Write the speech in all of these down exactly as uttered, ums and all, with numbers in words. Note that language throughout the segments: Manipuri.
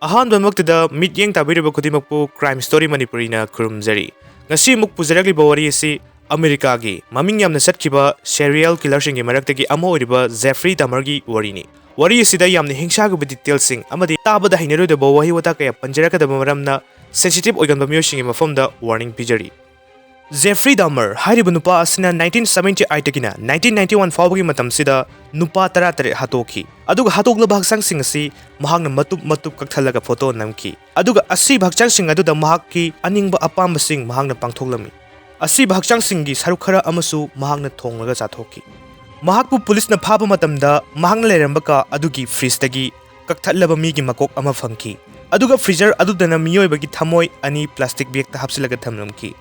ꯑꯍꯥꯟꯕꯃꯛꯇꯗ ꯃꯤꯠꯌꯦꯡ ꯇꯥꯕꯤꯔꯤꯕ ꯈꯨꯗꯤꯡꯃꯛꯄꯨ Crime Story ꯃꯅꯤꯄꯨꯔꯤꯅ ꯈꯨꯔꯨꯝꯖꯔꯤ꯫ ꯉꯁꯤ ꯑꯃꯨꯛ ꯄꯨꯖꯔꯛꯂꯤꯕ ꯋꯥꯔꯤ ꯑꯁꯤ ꯑꯃꯦꯔꯤꯀꯥꯒꯤ ꯃꯃꯤꯡ ꯌꯥꯝꯅ ꯆꯠꯈꯤꯕ serial killerꯁꯤꯡꯒꯤ ꯃꯔꯛꯇꯒꯤ ꯑꯃ ꯑꯣꯏꯔꯤꯕ Jeffrey Dahmerꯒꯤ ꯋꯥꯔꯤꯅꯤ꯫ ꯋꯥꯔꯤ ꯑꯁꯤꯗ ꯌꯥꯝꯅ ꯍꯤꯡꯁꯥꯒꯨꯝꯕ detailꯁꯤꯡ ꯑꯃꯗꯤ ꯇꯥꯕꯗ ꯍꯩꯅꯔꯣꯏꯗꯕ ꯋꯥꯍꯩ ꯋꯥꯇꯥ ꯀꯌꯥ ꯄꯟꯖꯔꯛꯀꯗꯕ ꯃꯔꯝꯅ sensitive ꯑꯣꯏꯒꯟꯕ ꯃꯤꯑꯣꯏꯁꯤꯡꯒꯤ ꯃꯐꯝꯗ warning ꯄꯤꯖꯔꯤ꯫ Jeffrey Dahmer ꯍꯥꯏꯔꯤꯕ ꯅꯨꯄꯥ ꯑꯁꯤꯅ nineteen seventy eightꯇꯒꯤꯅ nineteen ninety one ꯐꯥꯎꯕꯒꯤ ꯃꯇꯝꯁꯤꯗ ꯅꯨꯄꯥ ꯇꯔꯥꯇꯔꯦꯠ ꯍꯥꯠꯇꯣꯛꯈꯤ꯫ ꯑꯗꯨꯒ ꯍꯥꯠꯇꯣꯛꯂꯕ ꯍꯛꯆꯥꯡꯁꯤꯡ ꯑꯁꯤ ꯃꯍꯥꯛꯅ ꯃꯇꯨꯞ ꯃꯇꯨꯞ ꯀꯛꯊꯠꯂꯒ photo ꯅꯝꯈꯤ꯫ ꯑꯗꯨꯒ ꯑꯁꯤꯕ ꯍꯛꯆꯥꯡꯁꯤꯡ ꯑꯗꯨꯗ ꯃꯍꯥꯛꯀꯤ ꯑꯅꯤꯡꯕ ꯑꯄꯥꯝꯕꯁꯤꯡ ꯃꯍꯥꯛꯅ ꯄꯥꯡꯊꯣꯛꯂꯝꯃꯤ꯫ ꯑꯁꯤꯕ ꯍꯛꯆꯥꯡꯁꯤꯡꯒꯤ ꯁꯔꯨꯛ ꯈꯔ ꯑꯃꯁꯨ ꯃꯍꯥꯛꯅ ꯊꯣꯡꯂꯒ ꯆꯥꯊꯣꯛꯈꯤ꯫ ꯃꯍꯥꯛꯄꯨ ꯄꯨꯂꯤꯁꯅ ꯐꯥꯕ ꯃꯇꯝꯗ ꯃꯍꯥꯛꯅ ꯂꯩꯔꯝꯕ ꯀꯥ ꯑꯗꯨꯒꯤ fridgeꯇꯒꯤ ꯀꯛꯊꯠꯂꯕ ꯃꯤꯒꯤ ꯃꯀꯣꯛ ꯑꯃ ꯐꯪꯈꯤ꯫ ꯑꯗꯨꯒ freezer ꯑꯗꯨꯗꯅ ꯃꯤꯑꯣꯏꯕꯒꯤ ꯊꯃꯣꯏ ꯑꯅꯤ plastic bagꯇ ꯍꯥꯞꯆꯤꯜꯂꯒ ꯊꯝꯂꯝꯈꯤ꯫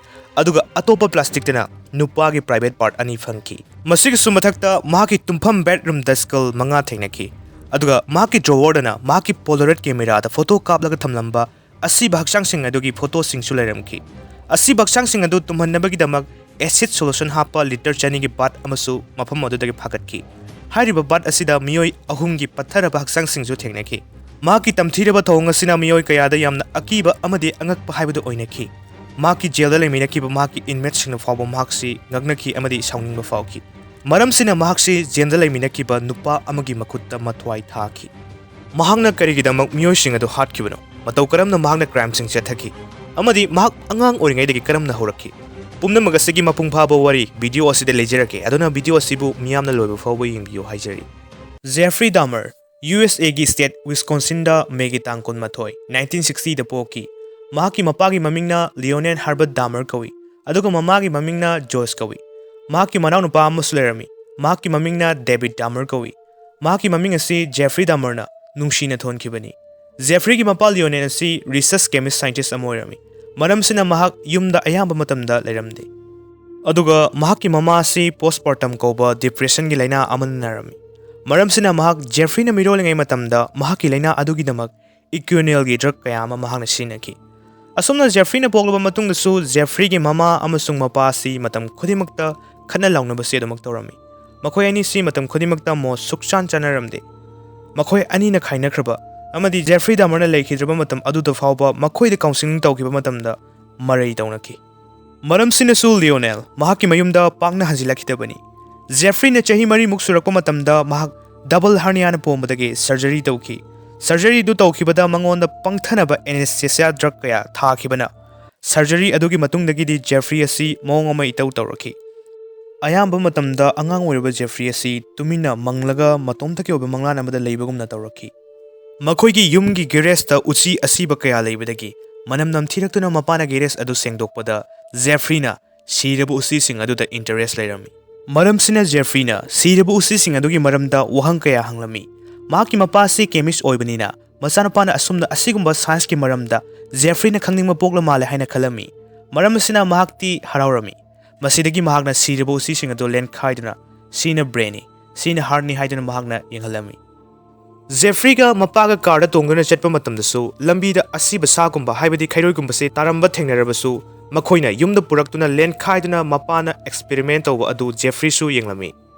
ꯑꯗꯨꯒ ꯑꯇꯣꯞꯄ plasticꯇꯅ ꯅꯨꯄꯥꯒꯤ private part ꯑꯅꯤ ꯐꯪꯈꯤ꯫ ꯃꯁꯤꯒꯤꯁꯨ ꯃꯊꯛꯇ ꯃꯍꯥꯛꯀꯤ ꯇꯨꯝꯐꯝ bedroomꯗ skull ꯃꯉꯥ ꯊꯦꯡꯅꯈꯤ꯫ ꯑꯗꯨꯒ ꯃꯍꯥꯛꯀꯤ drawerꯗꯅ ꯃꯍꯥꯛꯀꯤ Polaroid cameraꯗ photo ꯀꯥꯞꯂꯒ ꯊꯝꯂꯝꯕ ꯑꯁꯤꯕ ꯍꯛꯆꯥꯡꯁꯤꯡ ꯑꯗꯨꯒꯤ photoꯁꯤꯡꯁꯨ ꯂꯩꯔꯝꯈꯤ꯫ ꯑꯁꯤꯕ ꯍꯛꯆꯥꯡꯁꯤꯡ ꯑꯗꯨ ꯇꯨꯝꯍꯟꯅꯕꯒꯤꯗꯃꯛ acid solution ꯍꯥꯞꯄ litre ꯆꯅꯤꯒꯤ bath ꯑꯃꯁꯨ ꯃꯐꯝ ꯑꯗꯨꯗꯒꯤ ꯐꯥꯒꯠꯈꯤ꯫ ꯍꯥꯏꯔꯤꯕ bath ꯑꯁꯤꯗ ꯃꯤꯑꯣꯏ ꯑꯍꯨꯝꯒꯤ ꯄꯠꯊꯔꯕ ꯍꯛꯆꯥꯡꯁꯤꯡꯁꯨ ꯊꯦꯡꯅꯈꯤ꯫ ꯃꯍꯥꯛꯀꯤ ꯇꯝꯊꯤꯔꯕ ꯊꯧꯑꯣꯡ ꯑꯁꯤꯅ ꯃꯤꯑꯣꯏ ꯀꯌꯥꯗ ꯌꯥꯝꯅ ꯑꯀꯤꯕ ꯑꯃꯗꯤ ꯑꯉꯛꯄ ꯍꯥꯏꯕꯗꯨ ꯑꯣꯏꯅꯈꯤ꯫ ꯃꯍꯥꯛꯀꯤ jailꯗ ꯂꯩꯃꯤꯟꯅꯈꯤꯕ ꯃꯍꯥꯛꯀꯤ inmateꯁꯤꯡꯅ ꯐꯥꯎꯕ ꯃꯍꯥꯛꯁꯤ ꯉꯛꯅꯈꯤ ꯑꯃꯗꯤ ꯁꯥꯎꯅꯤꯡꯕ ꯐꯥꯎꯈꯤ꯫ ꯃꯔꯝꯁꯤꯅ ꯃꯍꯥꯛꯁꯤ jailꯗ ꯂꯩꯃꯤꯟꯅꯈꯤꯕ ꯅꯨꯄꯥ ꯑꯃꯒꯤ ꯃꯈꯨꯠꯇ ꯃꯊ꯭ꯋꯥꯏ ꯊꯥꯈꯤ꯫ ꯃꯍꯥꯛꯅ ꯀꯔꯤꯒꯤꯗꯃꯛ ꯃꯤꯑꯣꯏꯁꯤꯡ ꯑꯗꯨ ꯍꯥꯠꯈꯤꯕꯅꯣ? ꯃꯇꯧ ꯀꯔꯝꯅ ꯃꯍꯥꯛꯅ crimeꯁꯤꯡ ꯆꯠꯊꯈꯤ? ꯑꯃꯗꯤ ꯃꯍꯥꯛ ꯑꯉꯥꯡ ꯑꯣꯏꯔꯤꯉꯩꯗꯒꯤ ꯀꯔꯝꯅ ꯍꯧꯔꯛꯈꯤ? ꯄꯨꯝꯅꯃꯛ ꯑꯁꯤꯒꯤ ꯃꯄꯨꯡ ꯐꯥꯕ ꯋꯥꯔꯤ video ꯑꯁꯤꯗ ꯂꯩꯖꯔꯛꯀꯦ, ꯑꯗꯨꯅ video ꯑꯁꯤꯕꯨ ꯃꯤꯌꯥꯝꯅ ꯂꯣꯏꯕ ꯐꯥꯎꯕ ꯌꯦꯡꯕꯤꯌꯨ ꯍꯥꯏꯖꯔꯤ꯫ Jeffrey Dahmer, USAꯒꯤ state Wisconsinꯗ Mayꯒꯤ ꯇꯥꯡ ꯀꯨꯟꯃꯥꯊꯣꯏ, nineteen sixtyꯗ ꯄꯣꯛꯈꯤ꯫ ꯃꯍꯥꯛꯀꯤ ꯃꯄꯥꯒꯤ ꯃꯃꯤꯡꯅ Leonard Herbert Dahmer ꯀꯧꯏ, ꯑꯗꯨꯒ ꯃꯃꯥꯒꯤ ꯃꯃꯤꯡꯅ Joyce ꯀꯧꯏ꯫ ꯃꯍꯥꯛꯀꯤ ꯃꯅꯥꯎꯅꯨꯄꯥ ꯑꯃꯁꯨ ꯂꯩꯔꯝꯃꯤ꯫ ꯃꯍꯥꯛꯀꯤ ꯃꯃꯤꯡꯅ David Dahmer ꯀꯧꯏ꯫ ꯃꯍꯥꯛꯀꯤ ꯃꯃꯤꯡ ꯑꯁꯤ Jeffrey Dahmerꯅ ꯅꯨꯡꯁꯤꯅ ꯊꯣꯟꯈꯤꯕꯅꯤ꯫ Jeffreyꯒꯤ ꯃꯄꯥ Leonard ꯑꯁꯤ research chemist scientist ꯑꯃ ꯑꯣꯏꯔꯝꯃꯤ꯫ ꯃꯔꯝꯁꯤꯅ ꯃꯍꯥꯛ ꯌꯨꯝꯗ ꯑꯌꯥꯝꯕ ꯃꯇꯝꯗ ꯂꯩꯔꯝꯗꯦ꯫ ꯑꯗꯨꯒ ꯃꯍꯥꯛꯀꯤ ꯃꯃꯥ ꯑꯁꯤ postpartum ꯀꯧꯕ depressionꯒꯤ ꯂꯥꯏꯅꯥ ꯑꯃꯅ ꯅꯥꯔꯝꯃꯤ꯫ ꯃꯔꯝꯁꯤꯅ ꯃꯍꯥꯛ Jeffreyꯅ ꯃꯤꯔꯣꯜꯂꯤꯉꯩ ꯃꯇꯝꯗ ꯃꯍꯥꯛꯀꯤ ꯂꯥꯏꯅꯥ ꯑꯗꯨꯒꯤꯗꯃꯛ Equinelꯒꯤ drug ꯀꯌꯥ ꯑꯃ ꯃꯍꯥꯛꯅ ꯁꯤꯖꯤꯟꯅꯈꯤ꯫ ꯑꯁꯨꯝꯅ Jeffreyꯅ ꯄꯣꯛꯂꯕ ꯃꯇꯨꯡꯗꯁꯨ Jeffreyꯒꯤ ꯃꯃꯥ ꯑꯃꯁꯨꯡ ꯃꯄꯥ ꯑꯁꯤ ꯃꯇꯝ ꯈꯨꯗꯤꯡꯃꯛꯇ ꯈꯠꯅ ꯂꯥꯎꯅꯕꯁꯤ ꯑꯗꯨꯃꯛ ꯇꯧꯔꯝꯃꯤ꯫ ꯃꯈꯣꯏ ꯑꯅꯤꯁꯤ ꯃꯇꯝ ꯈꯨꯗꯤꯡꯃꯛꯇ ꯃꯣꯠ ꯁꯨꯛꯆꯥꯟ ꯆꯥꯟꯅꯔꯝꯗꯦ꯫ ꯃꯈꯣꯏ ꯑꯅꯤꯅ ꯈꯥꯏꯅꯈ꯭ꯔꯕ ꯑꯃꯗꯤ ꯖꯦꯐ꯭ꯔꯤ ꯗꯥꯃꯔꯅ ꯂꯩꯈꯤꯗ꯭ꯔꯕ ꯃꯇꯝ ꯑꯗꯨꯗ ꯐꯥꯎꯕ ꯃꯈꯣꯏꯗ ꯀꯥꯎꯟꯁꯤꯂꯤꯡ ꯇꯧꯈꯤꯕ ꯃꯇꯝꯗ ꯃꯔꯩ ꯇꯧꯅꯈꯤ꯫ ꯃꯔꯝꯁꯤꯅꯁꯨ ꯂꯤꯑꯣꯅꯦꯜ ꯃꯍꯥꯛꯀꯤ ꯃꯌꯨꯝꯗ ꯄꯥꯛꯅ ꯍꯟꯖꯤꯜꯂꯛꯈꯤꯗꯕꯅꯤ꯫ ꯖꯦꯐ꯭ꯔꯤꯅ ꯆꯍꯤ ꯃꯔꯤꯃꯨꯛ ꯁꯨꯔꯛꯄ ꯃꯇꯝꯗ ꯃꯍꯥꯛ ꯗꯕꯜ ꯍꯔꯅꯤꯌꯥꯅ ꯄꯣꯝꯕꯗꯒꯤ ꯁꯔꯖꯔꯤ ꯇꯧꯈꯤ꯫ ꯁꯔꯖꯔꯤꯗꯨ ꯇꯧꯈꯤꯕꯗ ꯃꯉꯣꯟꯗ ꯄꯪꯊꯅꯕ ꯑꯦꯅꯦꯁꯊꯦꯁꯤꯌꯥ ꯗ꯭ꯔꯒ ꯀꯌꯥ ꯊꯥꯈꯤꯕꯅ ꯁꯔꯖꯔꯤ ꯑꯗꯨꯒꯤ ꯃꯇꯨꯡꯗꯒꯤꯗꯤ ꯖꯦꯐ꯭ꯔꯤ ꯑꯁꯤ ꯃꯑꯣꯡ ꯑꯃ ꯏꯇꯧ ꯇꯧꯔꯛꯈꯤ꯫ ꯑꯌꯥꯝꯕ ꯃꯇꯝꯗ ꯑꯉꯥꯡ ꯑꯣꯏꯔꯤꯕ ꯖꯦꯐ꯭ꯔꯤ ꯑꯁꯤ ꯇꯨꯃꯤꯟꯅ ꯃꯪꯂꯒ ꯃꯇꯣꯝꯇꯒꯤ ꯑꯣꯏꯕ ꯃꯪꯂꯥꯟ ꯑꯃꯗ ꯂꯩꯕꯒꯨꯝꯅ ꯇꯧꯔꯛꯈꯤ꯫ ꯃꯈꯣꯏꯒꯤ ꯌꯨꯝꯒꯤ ꯒꯦꯔꯦꯖꯇ ꯎꯆꯤ ꯑꯁꯤꯕ ꯀꯌꯥ ꯂꯩꯕꯗꯒꯤ ꯃꯅꯝ ꯅꯝꯊꯤꯔꯛꯇꯨꯅ ꯃꯄꯥꯅ ꯒꯦꯔꯦꯖ ꯑꯗꯨ ꯁꯦꯡꯗꯣꯛꯄꯗ ꯖꯦꯐ꯭ꯔꯤꯅ ꯁꯤꯔꯕ ꯎꯆꯤꯁꯤꯡ ꯑꯗꯨꯗ ꯏꯟꯇꯔꯦꯁ ꯂꯩꯔꯝꯃꯤ꯫ ꯃꯔꯝꯁꯤꯅ ꯖꯦꯐ꯭ꯔꯤꯅ ꯁꯤꯔꯕ ꯎꯆꯤꯁꯤꯡ ꯑꯗꯨꯒꯤ ꯃꯔꯝꯗ ꯋꯥꯍꯪ ꯀꯌꯥ ꯍꯪꯂꯝꯃꯤ꯫ ꯃꯍꯥꯛꯀꯤ ꯃꯄꯥ ꯑꯁꯤ ꯀꯦꯃꯤꯁ ꯑꯣꯏꯕꯅꯤꯅ ꯃꯆꯥꯅꯨꯄꯥꯅ ꯑꯁꯨꯝꯅ ꯑꯁꯤꯒꯨꯝꯕ ꯁꯥꯏꯟꯁꯀꯤ ꯃꯔꯝꯗ ꯖꯦꯐ꯭ꯔꯤꯅ ꯈꯪꯅꯤꯡꯕ ꯄꯣꯛꯂ ꯃꯥꯜꯂꯦ ꯍꯥꯏꯅ ꯈꯜꯂꯝꯃꯤ꯫ ꯃꯔꯝ ꯑꯁꯤꯅ ꯃꯍꯥꯛꯇꯤ ꯍꯔꯥꯎꯔꯝꯃꯤ꯫ ꯃꯁꯤꯗꯒꯤ ꯃꯍꯥꯛꯅ ꯁꯤꯔꯕ ꯎꯆꯤꯁꯤꯡ ꯑꯗꯨ ꯂꯦꯟꯈꯥꯏꯗꯨꯅ ꯁꯤꯅ ꯕ꯭ꯔꯦꯟꯅꯤ, ꯁꯤꯅ ꯍꯥꯔꯠꯅꯤ ꯍꯥꯏꯗꯨꯅ ꯃꯍꯥꯛꯅ ꯌꯦꯡꯍꯜꯂꯝꯃꯤ꯫ ꯖꯦꯐ꯭ꯔꯤꯒ ꯃꯄꯥꯒ ꯀꯥꯔꯗ ꯇꯣꯡꯗꯨꯅ ꯆꯠꯄ ꯃꯇꯝꯗꯁꯨ ꯂꯝꯕꯤꯗ ꯑꯁꯤꯕ ꯁꯥꯒꯨꯝꯕ ꯍꯥꯏꯕꯗꯤ ꯈꯩꯔꯣꯏꯒꯨꯝꯕꯁꯦ ꯇꯥꯔꯝꯕ ꯊꯦꯡꯅꯔꯕꯁꯨ ꯃꯈꯣꯏꯅ ꯌꯨꯝꯗ ꯄꯨꯔꯛꯇꯨꯅ ꯂꯦꯟꯈꯥꯏꯗꯨꯅ ꯃꯄꯥꯅ ꯑꯦꯛꯁꯄꯦꯔꯤꯃꯦꯟ ꯇꯧꯕ ꯑꯗꯨ ꯖꯦꯐ꯭ꯔꯤꯁꯨ ꯌꯦꯡꯂꯝꯃꯤ꯫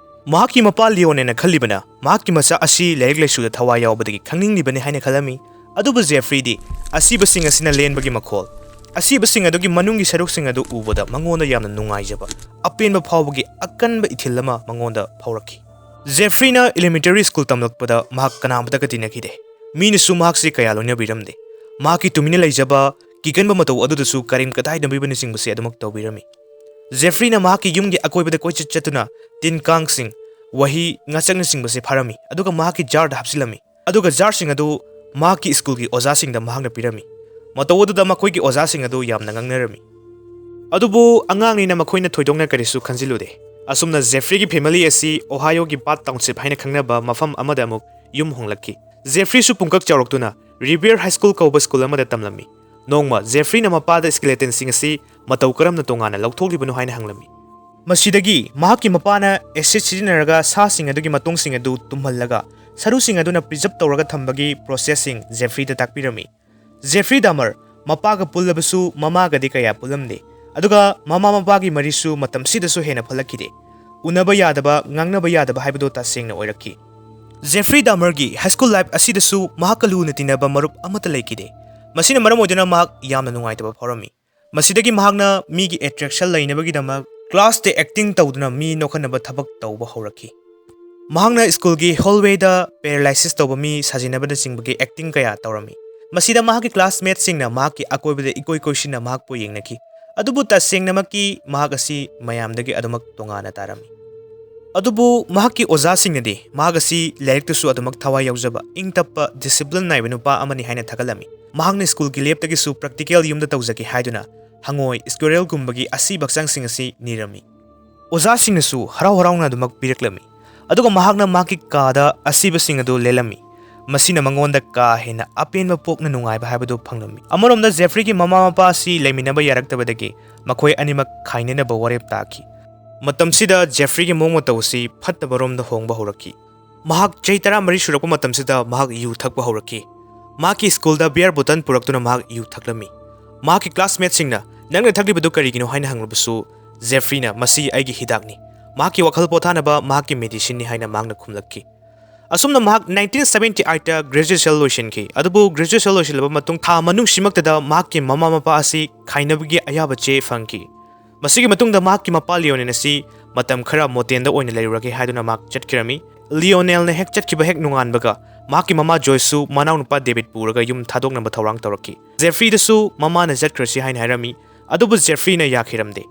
ꯃꯍꯥꯛꯀꯤ ꯃꯄꯥ ꯂꯤꯑꯣꯅꯦꯅ ꯈꯜꯂꯤꯕꯅ ꯃꯍꯥꯛꯀꯤ ꯃꯆꯥ ꯑꯁꯤ ꯂꯥꯏꯔꯤꯛ ꯂꯥꯏꯁꯨꯗ ꯊꯋꯥꯏ ꯌꯥꯎꯕꯗꯒꯤ ꯈꯪꯅꯤꯡꯂꯤꯕꯅꯤ ꯍꯥꯏꯅ ꯈꯜꯂꯝꯃꯤ꯫ ꯑꯗꯨꯕꯨ ꯖꯦꯐ꯭ꯔꯤꯗꯤ ꯑꯁꯤꯕꯁꯤꯡ ꯑꯁꯤꯅ ꯂꯦꯟꯕꯒꯤ ꯃꯈꯣꯜ, ꯑꯁꯤꯕꯁꯤꯡ ꯑꯗꯨꯒꯤ ꯃꯅꯨꯡꯒꯤ ꯁꯔꯨꯛꯁꯤꯡ ꯑꯗꯨ ꯎꯕꯗ ꯃꯉꯣꯟꯗ ꯌꯥꯝꯅ ꯅꯨꯡꯉꯥꯏꯖꯕ, ꯑꯄꯦꯟꯕ ꯐꯥꯎꯕꯒꯤ ꯑꯀꯟꯕ ꯏꯊꯤꯜ ꯑꯃ ꯃꯉꯣꯟꯗ ꯐꯥꯎꯔꯛꯈꯤ꯫ ꯖꯦꯐ꯭ꯔꯤꯅ ꯏꯂꯤꯃꯦꯟꯇꯔꯤ ꯁ꯭ꯀꯨꯜ ꯇꯝꯂꯛꯄꯗ ꯃꯍꯥꯛ ꯀꯅꯥꯃꯇꯒ ꯇꯤꯟꯅꯈꯤꯗꯦ꯫ ꯃꯤꯅꯁꯨ ꯃꯍꯥꯛꯁꯤ ꯀꯌꯥ ꯂꯣꯏꯅꯕꯤꯔꯝꯗꯦ꯫ ꯃꯍꯥꯛꯀꯤ ꯇꯨꯃꯤꯟꯅ ꯂꯩꯖꯕ, ꯀꯤꯒꯟꯕ ꯃꯇꯧ ꯑꯗꯨꯗꯁꯨ ꯀꯔꯦꯝ ꯀꯗꯥꯏꯅꯕꯤꯕꯅꯆꯤꯡꯕꯁꯤ ꯑꯗꯨꯃꯛ ꯇꯧꯕꯤꯔꯝꯃꯤ꯫ ꯖꯦꯐ꯭ꯔꯤꯅ ꯃꯍꯥꯛꯀꯤ ꯌꯨꯝꯒꯤ ꯑꯀꯣꯏꯕꯗ ꯀꯣꯏꯆꯠ ꯆꯠꯇꯨꯅ ꯇꯤꯟ ꯀꯥꯡꯁꯤꯡ, ꯋꯥꯍꯤ, ꯉꯥꯆꯛꯅꯆꯤꯡꯕꯁꯦ ꯐꯥꯔꯝꯃꯤ, ꯑꯗꯨꯒ ꯃꯍꯥꯛꯀꯤ ꯖꯥꯔꯗ ꯍꯥꯞꯆꯤꯜꯂꯝꯃꯤ꯫ ꯑꯗꯨꯒ ꯖꯥꯔꯁꯤꯡ ꯑꯗꯨ ꯃꯍꯥꯛꯀꯤ ꯁ꯭ꯀꯨꯜꯒꯤ ꯑꯣꯖꯥꯁꯤꯡꯗ ꯃꯍꯥꯛꯅ ꯄꯤꯔꯝꯃꯤ꯫ ꯃꯇꯧ ꯑꯗꯨꯗ ꯃꯈꯣꯏꯒꯤ ꯑꯣꯖꯥꯁꯤꯡ ꯑꯗꯨ ꯌꯥꯝꯅ ꯉꯥꯡꯅꯔꯝꯃꯤ꯫ ꯑꯗꯨꯕꯨ ꯑꯉꯥꯡꯅꯤꯅ ꯃꯈꯣꯏꯅ ꯊꯣꯏꯗꯣꯛꯅ ꯀꯔꯤꯁꯨ ꯈꯟꯖꯤꯜꯂꯨꯗꯦ꯫ ꯑꯁꯨꯝꯅ ꯖꯦꯐ꯭ꯔꯤꯒꯤ ꯐꯦꯃꯤꯂꯤ ꯑꯁꯤ ꯑꯣꯍꯥꯏꯌꯣꯒꯤ ꯕꯥꯠ ꯇꯥꯎꯟꯁꯤꯞ ꯍꯥꯏꯅ ꯈꯪꯅꯕ ꯃꯐꯝ ꯑꯃꯗ ꯑꯃꯨꯛ ꯌꯨꯝ ꯍꯣꯡꯂꯛꯈꯤ꯫ ꯖꯦꯐ꯭ꯔꯤꯁꯨ ꯄꯨꯡꯀꯛ ꯆꯥꯎꯔꯛꯇꯨꯅ ꯔꯤꯕꯤꯌꯔ ꯍꯥꯏ ꯁ꯭ꯀꯨꯜ ꯀꯧꯕ ꯁ꯭ꯀꯨꯜ ꯑꯃꯗ ꯇꯝꯂꯝꯃꯤ꯫ ꯅꯣꯡꯃ ꯖꯦꯐ꯭ꯔꯤꯅ ꯃꯄꯥꯗ ꯁ꯭ꯀꯦꯂꯦꯇꯟꯁꯤꯡ ꯑꯁꯤ ꯃꯇꯧ ꯀꯔꯝꯅ ꯇꯣꯉꯥꯟꯅ ꯂꯧꯊꯣꯛꯂꯤꯕꯅꯣ ꯍꯥꯏꯅ ꯍꯪꯂꯝꯃꯤ꯫ ꯃꯁꯤꯗꯒꯤ ꯃꯍꯥꯛꯀꯤ ꯃꯄꯥꯅ ꯑꯦꯁꯤꯗ ꯁꯤꯖꯤꯟꯅꯔꯒ ꯁꯥꯁꯤꯡ ꯑꯗꯨꯒꯤ ꯃꯇꯣꯡꯁꯤꯡ ꯑꯗꯨ ꯇꯨꯝꯍꯜꯂꯒ ꯁꯔꯨꯁꯤꯡ ꯑꯗꯨꯅ ꯄ꯭ꯔꯤꯖꯔꯕ ꯇꯧꯔꯒ ꯊꯝꯕꯒꯤ ꯄ꯭ꯔꯣꯁꯦꯁꯁꯤꯡ ꯖꯦꯐ꯭ꯔꯤꯗ ꯇꯥꯛꯄꯤꯔꯝꯃꯤ꯫ ꯖꯦꯐ꯭ꯔꯤ ꯗꯥꯃꯔ ꯃꯄꯥꯒ ꯄꯨꯜꯂꯕꯁꯨ ꯃꯃꯥꯒꯗꯤ ꯀꯌꯥ ꯄꯨꯜꯂꯝꯗꯦ, ꯑꯗꯨꯒ ꯃꯃꯥ ꯃꯄꯥꯒꯤ ꯃꯔꯤꯁꯨ ꯃꯇꯝꯁꯤꯗꯁꯨ ꯍꯦꯟꯅ ꯐꯠꯂꯛꯈꯤꯗꯦ꯫ ꯎꯅꯕ ꯌꯥꯗꯕ, ꯉꯥꯡꯅꯕ ꯌꯥꯗꯕ ꯍꯥꯏꯕꯗꯨ ꯇꯁꯦꯡꯅ ꯑꯣꯏꯔꯛꯈꯤ꯫ ꯖꯦꯐ꯭ꯔꯤ ꯗꯥꯃꯔꯒꯤ ꯍꯥꯏ ꯁ꯭ꯀꯨꯜ ꯂꯥꯏꯐ ꯑꯁꯤꯗꯁꯨ ꯃꯍꯥꯛꯀ ꯂꯨꯅ ꯇꯤꯟꯅꯕ ꯃꯔꯨꯞ ꯑꯃꯠꯇ ꯂꯩꯈꯤꯗꯦ꯫ ꯃꯁꯤꯅ ꯃꯔꯝ ꯑꯣꯏꯗꯨꯅ ꯃꯍꯥꯛ ꯌꯥꯝꯅ ꯅꯨꯡꯉꯥꯏꯇꯕ ꯐꯥꯎꯔꯝꯃꯤ꯫ ꯃꯁꯤꯗꯒꯤ ꯃꯍꯥꯛꯅ ꯃꯤꯒꯤ ꯑꯦꯇ꯭ꯔꯦꯛꯁꯟ ꯂꯩꯅꯕꯒꯤꯗꯃꯛ ꯀ꯭ꯂꯥꯁꯇ ꯑꯦꯛꯇꯤꯡ ꯇꯧꯗꯨꯅ ꯃꯤ ꯅꯣꯛꯍꯟꯅꯕ ꯊꯕꯛ ꯇꯧꯕ ꯍꯧꯔꯛꯈꯤ꯫ ꯃꯍꯥꯛꯅ ꯁ꯭ꯀꯨꯜꯒꯤ ꯍꯣꯜꯋꯦꯗ ꯄꯦꯔꯥꯂꯥꯏꯁꯤꯁ ꯇꯧꯕ ꯃꯤ ꯁꯥꯖꯤꯟꯅꯕꯅꯆꯤꯡꯕꯒꯤ ꯑꯦꯛꯇꯤꯡ ꯀꯌꯥ ꯇꯧꯔꯝꯃꯤ꯫ ꯃꯁꯤꯗ ꯃꯍꯥꯛꯀꯤ ꯀ꯭ꯂꯥꯁꯃꯦꯠꯁꯤꯡꯅ ꯃꯍꯥꯛꯀꯤ ꯑꯀꯣꯏꯕꯗ ꯏꯀꯣꯏ ꯀꯣꯏꯁꯤꯟꯅ ꯃꯍꯥꯛꯄꯨ ꯌꯦꯡꯅꯈꯤ꯫ ꯑꯗꯨꯕꯨ ꯇꯁꯦꯡꯅꯃꯛꯀꯤ ꯃꯍꯥꯛ ꯑꯁꯤ ꯃꯌꯥꯝꯗꯒꯤ ꯑꯗꯨꯃꯛ ꯇꯣꯉꯥꯟꯅ ꯇꯥꯔꯝꯃꯤ꯫ ꯑꯗꯨꯕꯨ ꯃꯍꯥꯛꯀꯤ ꯑꯣꯖꯥꯁꯤꯡꯅꯗꯤ ꯃꯍꯥꯛ ꯑꯁꯤ ꯂꯥꯏꯔꯤꯛꯇꯁꯨ ꯑꯗꯨꯃꯛ ꯊꯋꯥꯏ ꯌꯥꯎꯖꯕ, ꯏꯪ ꯇꯞꯄ, ꯗꯤꯁꯤꯄ꯭ꯂꯤꯟ ꯅꯥꯏꯕ ꯅꯨꯄꯥ ꯑꯃꯅꯤ ꯍꯥꯏꯅ ꯊꯥꯒꯠꯂꯝꯃꯤ꯫ ꯃꯍꯥꯛꯅ ꯁ꯭ꯀꯨꯜꯒꯤ ꯂꯦꯞꯇꯒꯤꯁꯨ ꯄ꯭ꯔꯦꯛꯇꯤꯀꯦꯜ ꯌꯨꯝꯗ ꯇꯧꯖꯒꯦ ꯍꯥꯏꯗꯨꯅ ꯍꯉꯣꯏ, ꯁ꯭ꯀ꯭ꯋꯤꯔꯦꯜꯒꯨꯝꯕꯒꯤ ꯑꯁꯤꯕ ꯍꯛꯆꯥꯡꯁꯤꯡ ꯑꯁꯤ ꯅꯤꯔꯝꯃꯤ꯫ ꯑꯣꯖꯥꯁꯤꯡꯅꯁꯨ ꯍꯔꯥꯎ ꯍꯔꯥꯎꯅ ꯑꯗꯨꯃꯛ ꯄꯤꯔꯛꯂꯝꯃꯤ꯫ ꯑꯗꯨꯒ ꯃꯍꯥꯛꯅ ꯃꯍꯥꯛꯀꯤ ꯀꯥꯗ ꯑꯁꯤꯕꯁꯤꯡ ꯑꯗꯨ ꯂꯦꯜꯂꯝꯃꯤ꯫ ꯃꯁꯤꯅ ꯃꯉꯣꯟꯗ ꯀꯥ ꯍꯦꯟꯅ ꯑꯄꯦꯟꯕ ꯄꯣꯛꯅ ꯅꯨꯡꯉꯥꯏꯕ ꯍꯥꯏꯕꯗꯨ ꯐꯪꯂꯝꯃꯤ꯫ ꯑꯃꯔꯣꯝꯗ ꯖꯦꯐ꯭ꯔꯤꯒꯤ ꯃꯃꯥ ꯃꯄꯥ ꯑꯁꯤ ꯂꯩꯃꯤꯟꯅꯕ ꯌꯥꯔꯛꯇꯕꯗꯒꯤ ꯃꯈꯣꯏ ꯑꯅꯤꯃꯛ ꯈꯥꯏꯅꯅꯕ ꯋꯥꯔꯦꯞ ꯇꯥꯈꯤ꯫ ꯃꯇꯝꯁꯤꯗ ꯖꯦꯐ꯭ꯔꯤꯒꯤ ꯃꯑꯣꯡ ꯃꯇꯧ ꯑꯁꯤ ꯐꯠꯇꯕꯔꯣꯝꯗ ꯍꯣꯡꯕ ꯍꯧꯔꯛꯈꯤ꯫ ꯃꯍꯥꯛ ꯆꯍꯤ ꯇꯔꯥꯃꯔꯤ ꯁꯨꯔꯛꯄ ꯃꯇꯝꯁꯤꯗ ꯃꯍꯥꯛ ꯌꯨ ꯊꯛꯄ ꯍꯧꯔꯛꯈꯤ꯫ ꯃꯍꯥꯛꯀꯤ ꯁ꯭ꯀꯨꯜꯗ ꯕꯤꯌꯔ ꯕꯣꯇꯜ ꯄꯨꯔꯛꯇꯨꯅ ꯃꯍꯥꯛ ꯌꯨ ꯊꯛꯂꯝꯃꯤ꯫ ꯃꯍꯥꯛꯀꯤ ꯀ꯭ꯂꯥꯁꯃꯦꯠꯁꯤꯡꯅ "ꯅꯪꯅ ꯊꯛꯂꯤꯕꯗꯨ ꯀꯔꯤꯒꯤꯅꯣ?" ꯍꯥꯏꯅ ꯍꯪꯂꯕꯁꯨ, ꯖꯦꯐ꯭ꯔꯤꯅ "ꯃꯁꯤ ꯑꯩꯒꯤ ꯍꯤꯗꯥꯛꯅꯤ, ꯃꯍꯥꯛꯀꯤ ꯋꯥꯈꯜ ꯄꯣꯊꯥꯅꯕ ꯃꯍꯥꯛꯀꯤ ꯃꯦꯗꯤꯁꯤꯟꯅꯤ" ꯍꯥꯏꯅ ꯃꯍꯥꯛꯅ ꯈꯨꯝꯂꯛꯈꯤ꯫ ꯑꯁꯨꯝꯅ ꯃꯍꯥꯛ ꯅꯥꯏꯟꯇꯤꯟ ꯁꯕꯦꯟꯇꯤ ꯑꯩꯠꯇ ꯒ꯭ꯔꯦꯖꯨꯑꯦꯁꯟ ꯂꯣꯏꯁꯤꯟꯈꯤ꯫ ꯑꯗꯨꯕꯨ ꯒ꯭ꯔꯦꯖꯨꯑꯦꯁꯟ ꯂꯣꯏꯁꯤꯜꯂꯕ ꯃꯇꯨꯡ ꯊꯥ ꯃꯅꯨꯡꯁꯤꯃꯛꯇꯗ ꯃꯍꯥꯛꯀꯤ ꯃꯃꯥ ꯃꯄꯥ ꯑꯁꯤ ꯈꯥꯏꯅꯕꯒꯤ ꯑꯌꯥꯕ ꯆꯦ ꯐꯪꯈꯤ꯫ ꯃꯁꯤꯒꯤ ꯃꯇꯨꯡꯗ ꯃꯍꯥꯛꯀꯤ ꯃꯄꯥ ꯂꯤꯑꯣꯅꯦꯜ ꯑꯁꯤ ꯃꯇꯝ ꯈꯔ ꯃꯣꯇꯦꯜꯗ ꯑꯣꯏꯅ ꯂꯩꯔꯨꯔꯒꯦ ꯍꯥꯏꯗꯨꯅ ꯃꯍꯥꯛ ꯆꯠꯈꯤꯔꯝꯃꯤ꯫ ꯂꯤꯑꯣꯅꯦꯜꯅ ꯍꯦꯛ ꯆꯠꯈꯤꯕ ꯍꯦꯛ ꯅꯣꯡꯉꯥꯟꯕꯒ ꯃꯍꯥꯛꯀꯤ ꯃꯃꯥ ꯖꯣꯏꯁꯁꯨ ꯃꯅꯥꯎꯅꯨꯄꯥ ꯗꯦꯕꯤꯠ ꯄꯨꯔꯒ ꯌꯨꯝ ꯊꯥꯗꯣꯛꯅꯕ ꯊꯧꯔꯥꯡ ꯇꯧꯔꯛꯈꯤ꯫ ꯖꯦꯐ꯭ꯔꯤꯗꯁꯨ ꯃꯃꯥꯅ ꯆꯠꯈ꯭ꯔꯁꯤ ꯍꯥꯏꯅ ꯍꯥꯏꯔꯝꯃꯤ꯫ ꯑꯗꯨꯕꯨ ꯖꯦꯐ꯭ꯔꯤꯅ ꯌꯥꯈꯤꯔꯝꯗꯦ꯫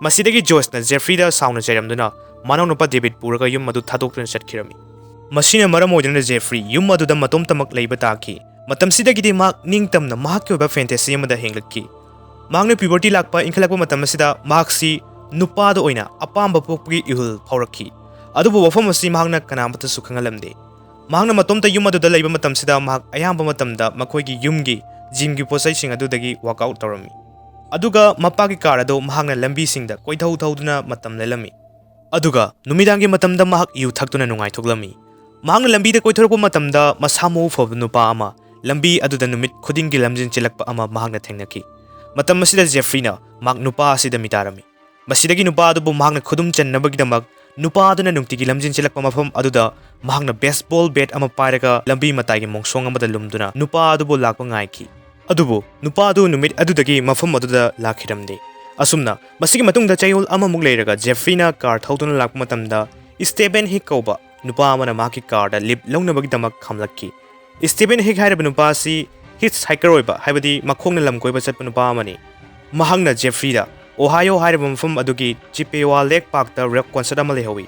ꯃꯁꯤꯗꯒꯤ ꯖꯣꯏꯁꯅ ꯖꯦꯐ꯭ꯔꯤꯗ ꯁꯥꯎꯅ ꯆꯩꯔꯝꯗꯨꯅ ꯃꯅꯥꯎꯅꯨꯄꯥ ꯗꯦꯕꯤꯠ ꯄꯨꯔꯒ ꯌꯨꯝ ꯑꯗꯨ ꯊꯥꯗꯣꯛꯇꯨꯅ ꯆꯠꯈꯤꯔꯝꯃꯤ꯫ ꯃꯁꯤꯅ ꯃꯔꯝ ꯑꯣꯏꯗꯨꯅ ꯖꯦꯐ꯭ꯔꯤ ꯌꯨꯝ ꯑꯗꯨꯗ ꯃꯇꯣꯝꯇꯃꯛ ꯂꯩꯕ ꯇꯥꯈꯤ꯫ ꯃꯇꯝꯁꯤꯗꯒꯤꯗꯤ ꯃꯍꯥꯛ ꯅꯤꯡꯇꯝꯅ ꯃꯍꯥꯛꯀꯤ ꯑꯣꯏꯕ ꯐꯦꯟꯇꯦꯁꯤ ꯑꯃꯗ ꯍꯦꯟꯒꯠꯈꯤ꯫ ꯃꯍꯥꯛꯅ ꯄ꯭ꯌꯨꯕꯔꯇꯤ ꯂꯥꯛꯄ ꯏꯟꯈꯠꯂꯛꯄ ꯃꯇꯝ ꯑꯁꯤꯗ ꯃꯍꯥꯛꯁꯤ ꯅꯨꯄꯥꯗ ꯑꯣꯏꯅ ꯑꯄꯥꯝꯕ ꯄꯣꯛꯄꯒꯤ ꯏꯍꯨꯜ ꯐꯥꯎꯔꯛꯈꯤ꯫ ꯑꯗꯨꯕꯨ ꯋꯥꯐꯝ ꯑꯁꯤ ꯃꯍꯥꯛꯅ ꯀꯅꯥꯃꯠꯇꯁꯨ ꯈꯪꯍꯜꯂꯝꯗꯦ꯫ ꯃꯍꯥꯛꯅ ꯃꯇꯣꯝꯇ ꯌꯨꯝ ꯑꯗꯨꯗ ꯂꯩꯕ ꯃꯇꯝꯁꯤꯗ ꯃꯍꯥꯛ ꯑꯌꯥꯝꯕ ꯃꯇꯝꯗ ꯃꯈꯣꯏꯒꯤ ꯌꯨꯝꯒꯤ ꯖꯤꯝꯒꯤ ꯄꯣꯠꯆꯩꯁꯤꯡ ꯑꯗꯨꯗꯒꯤ ꯋꯥꯔꯛ ꯑꯥꯎꯠ ꯇꯧꯔꯝꯃꯤ꯫ ꯑꯗꯨꯒ ꯃꯄꯥꯒꯤ ꯀꯥꯔ ꯑꯗꯨ ꯃꯍꯥꯛꯅ ꯂꯝꯕꯤꯁꯤꯡꯗ ꯀꯣꯏꯊꯧ ꯊꯧꯗꯨꯅ ꯃꯇꯝ ꯂꯦꯜꯂꯝꯃꯤ꯫ ꯑꯗꯨꯒ ꯅꯨꯃꯤꯗꯥꯡꯒꯤ ꯃꯇꯝꯗ ꯃꯍꯥꯛ ꯌꯨ ꯊꯛꯇꯨꯅ ꯅꯨꯡꯉꯥꯏꯊꯣꯛꯂꯝꯃꯤ꯫ ꯃꯍꯥꯛꯅ ꯂꯝꯕꯤꯗ ꯀꯣꯏꯊꯣꯔꯛꯄ ꯃꯇꯝꯗ ꯃꯁꯥ ꯃꯎ ꯐꯕ ꯅꯨꯄꯥ ꯑꯃ ꯂꯝꯕꯤ ꯑꯗꯨꯗ ꯅꯨꯃꯤꯠ ꯈꯨꯗꯤꯡꯒꯤ ꯂꯝꯖꯦꯟ ꯆꯦꯜꯂꯛꯄ ꯑꯃ ꯃꯍꯥꯛꯅ ꯊꯦꯡꯅꯈꯤ꯫ ꯃꯇꯝ ꯑꯁꯤꯗ ꯖꯦꯐ꯭ꯔꯤꯅ ꯃꯍꯥꯛ ꯅꯨꯄꯥ ꯑꯁꯤꯗ ꯃꯤꯇꯥꯔꯝꯃꯤ꯫ ꯃꯁꯤꯗꯒꯤ ꯅꯨꯄꯥ ꯑꯗꯨꯕꯨ ꯃꯍꯥꯛꯅ ꯈꯨꯗꯨꯝ ꯆꯟꯅꯕꯒꯤꯗꯃꯛ ꯅꯨꯄꯥ ꯑꯗꯨꯅ ꯅꯨꯡꯇꯤꯒꯤ ꯂꯝꯖꯦꯟ ꯆꯦꯜꯂꯛꯄ ꯃꯐꯝ ꯑꯗꯨꯗ ꯃꯍꯥꯛꯅ baseball bat ꯑꯃ ꯄꯥꯏꯔꯒ ꯂꯝꯕꯤ ꯃꯇꯥꯏꯒꯤ ꯃꯣꯡꯁꯣꯡ ꯑꯃꯗ ꯂꯨꯝꯗꯨꯅ ꯅꯨꯄꯥ ꯑꯗꯨꯕꯨ ꯂꯥꯛꯄ ꯉꯥꯏꯈꯤ꯫ ꯑꯗꯨꯕꯨ ꯅꯨꯄꯥ ꯑꯗꯨ ꯅꯨꯃꯤꯠ ꯑꯗꯨꯗꯒꯤ ꯃꯐꯝ ꯑꯗꯨꯗ ꯂꯥꯛꯈꯤꯔꯝꯗꯦ꯫ ꯑꯁꯨꯝꯅ ꯃꯁꯤꯒꯤ ꯃꯇꯨꯡꯗ ꯆꯌꯣꯜ ꯑꯃꯃꯨꯛ ꯂꯩꯔꯒ ꯖꯦꯐ꯭ꯔꯤꯅ ꯀꯥꯔ ꯊꯧꯗꯨꯅ ꯂꯥꯛꯄ ꯃꯇꯝꯗ ꯁ꯭ꯇꯦꯕꯦꯟ ꯍꯤꯛ ꯀꯧꯕ ꯅꯨꯄꯥ ꯑꯃꯅ ꯃꯍꯥꯛꯀꯤ ꯀꯥꯔꯗ ꯂꯤꯐ ꯂꯧꯅꯕꯒꯤꯗꯃꯛ ꯈꯥꯝꯂꯛꯈꯤ꯫ ꯁ꯭ꯇꯦꯕꯦꯟ ꯍꯤꯛ ꯍꯥꯏꯔꯤꯕ ꯅꯨꯄꯥ ꯑꯁꯤ ꯍꯤꯠꯆ ꯍꯥꯏꯀꯔ ꯑꯣꯏꯕ, ꯍꯥꯏꯕꯗꯤ ꯃꯈꯣꯡꯅ ꯂꯝ ꯀꯣꯏꯕ ꯆꯠꯄ ꯅꯨꯄꯥ ꯑꯃꯅꯤ꯫ ꯃꯍꯥꯛꯅ ꯖꯦꯐ꯭ꯔꯤꯗ ꯑꯣꯍꯥꯏꯌꯣ ꯍꯥꯏꯔꯤꯕ ꯃꯐꯝ ꯑꯗꯨꯒꯤ ꯆꯤꯄꯦꯋꯥ ꯂꯦꯛ ꯄꯥꯔꯛꯇ ꯔꯣꯛ ꯀꯣꯟꯁꯔꯠ ꯑꯃ ꯂꯩꯍꯧꯋꯤ꯫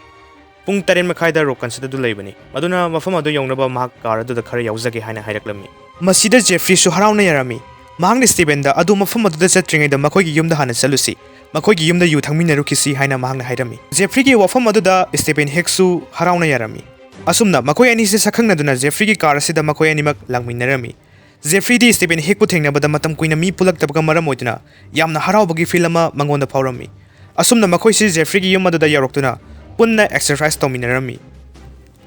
ꯄꯨꯡ ꯇꯔꯦꯠ ꯃꯈꯥꯏꯗ ꯔꯣꯛ ꯀꯟꯁꯔꯠ ꯑꯗꯨ ꯂꯩꯕꯅꯤ꯫ ꯑꯗꯨꯅ ꯃꯐꯝ ꯑꯗꯨ ꯌꯧꯅꯕ ꯃꯍꯥꯛ ꯀꯥꯔ ꯑꯗꯨꯗ ꯈꯔ ꯌꯥꯎꯖꯒꯦ ꯍꯥꯏꯅ ꯍꯥꯏꯔꯛꯂꯝꯃꯤ꯫ ꯃꯁꯤꯗ ꯖꯦꯐ꯭ꯔꯤꯁꯨ ꯍꯔꯥꯎꯅ ꯌꯥꯔꯝꯃꯤ꯫ ꯃꯍꯥꯛꯅ ꯁ꯭ꯇꯦꯕꯦꯟꯗ ꯑꯗꯨ ꯃꯐꯝ ꯑꯗꯨꯗ ꯆꯠꯇ꯭ꯔꯤꯉꯩꯗ ꯃꯈꯣꯏꯒꯤ ꯌꯨꯝꯗ ꯍꯥꯟꯅ ꯆꯠꯂꯨꯁꯤ, ꯃꯈꯣꯏꯒꯤ ꯌꯨꯝꯗ ꯌꯨ ꯊꯛꯃꯤꯟꯅꯔꯨꯈꯤꯁꯤ ꯍꯥꯏꯅ ꯃꯍꯥꯛꯅ ꯍꯥꯏꯔꯝꯃꯤ꯫ ꯖꯦꯐ꯭ꯔꯤꯒꯤ ꯋꯥꯐꯝ ꯑꯗꯨꯗ ꯁ꯭ꯇꯦꯕꯦꯟ ꯍꯤꯛꯁꯨ ꯍꯔꯥꯎꯅ ꯌꯥꯔꯝꯃꯤ꯫ ꯑꯁꯨꯝꯅ ꯃꯈꯣꯏ ꯑꯅꯤꯁꯦ ꯁꯛꯈꯪꯅꯗꯨꯅ ꯖꯦꯐ꯭ꯔꯤꯒꯤ ꯀꯥꯔ ꯑꯁꯤꯗ ꯃꯈꯣꯏ ꯑꯅꯤꯃꯛ ꯂꯥꯛꯃꯤꯟꯅꯔꯝꯃꯤ꯫ ꯖꯦꯐ꯭ꯔꯤꯗꯤ ꯁ꯭ꯇꯦꯕꯦꯟ ꯍꯤꯛꯄꯨ ꯊꯦꯡꯅꯕꯗ ꯃꯇꯝ ꯀꯨꯏꯅ ꯃꯤ ꯄꯨꯜꯂꯛꯇꯕꯒ ꯃꯔꯝ ꯑꯣꯏꯗꯨꯅ ꯌꯥꯝꯅ ꯍꯔꯥꯎꯕꯒꯤ ꯐꯤꯜ ꯑꯃ ꯃꯉꯣꯟꯗ ꯐꯥꯎꯔꯝꯃꯤ꯫ ꯑꯁꯨꯝꯅ ꯃꯈꯣꯏꯁꯤ ꯖꯦꯐ꯭ꯔꯤꯒꯤ ꯌꯨꯝ ꯑꯗꯨꯗ ꯌꯧꯔꯛꯇꯨꯅ ꯄꯨꯟꯅ ꯑꯦꯛꯁꯔꯁꯥꯏꯁ ꯇꯧꯃꯤꯟꯅꯔꯝꯃꯤ꯫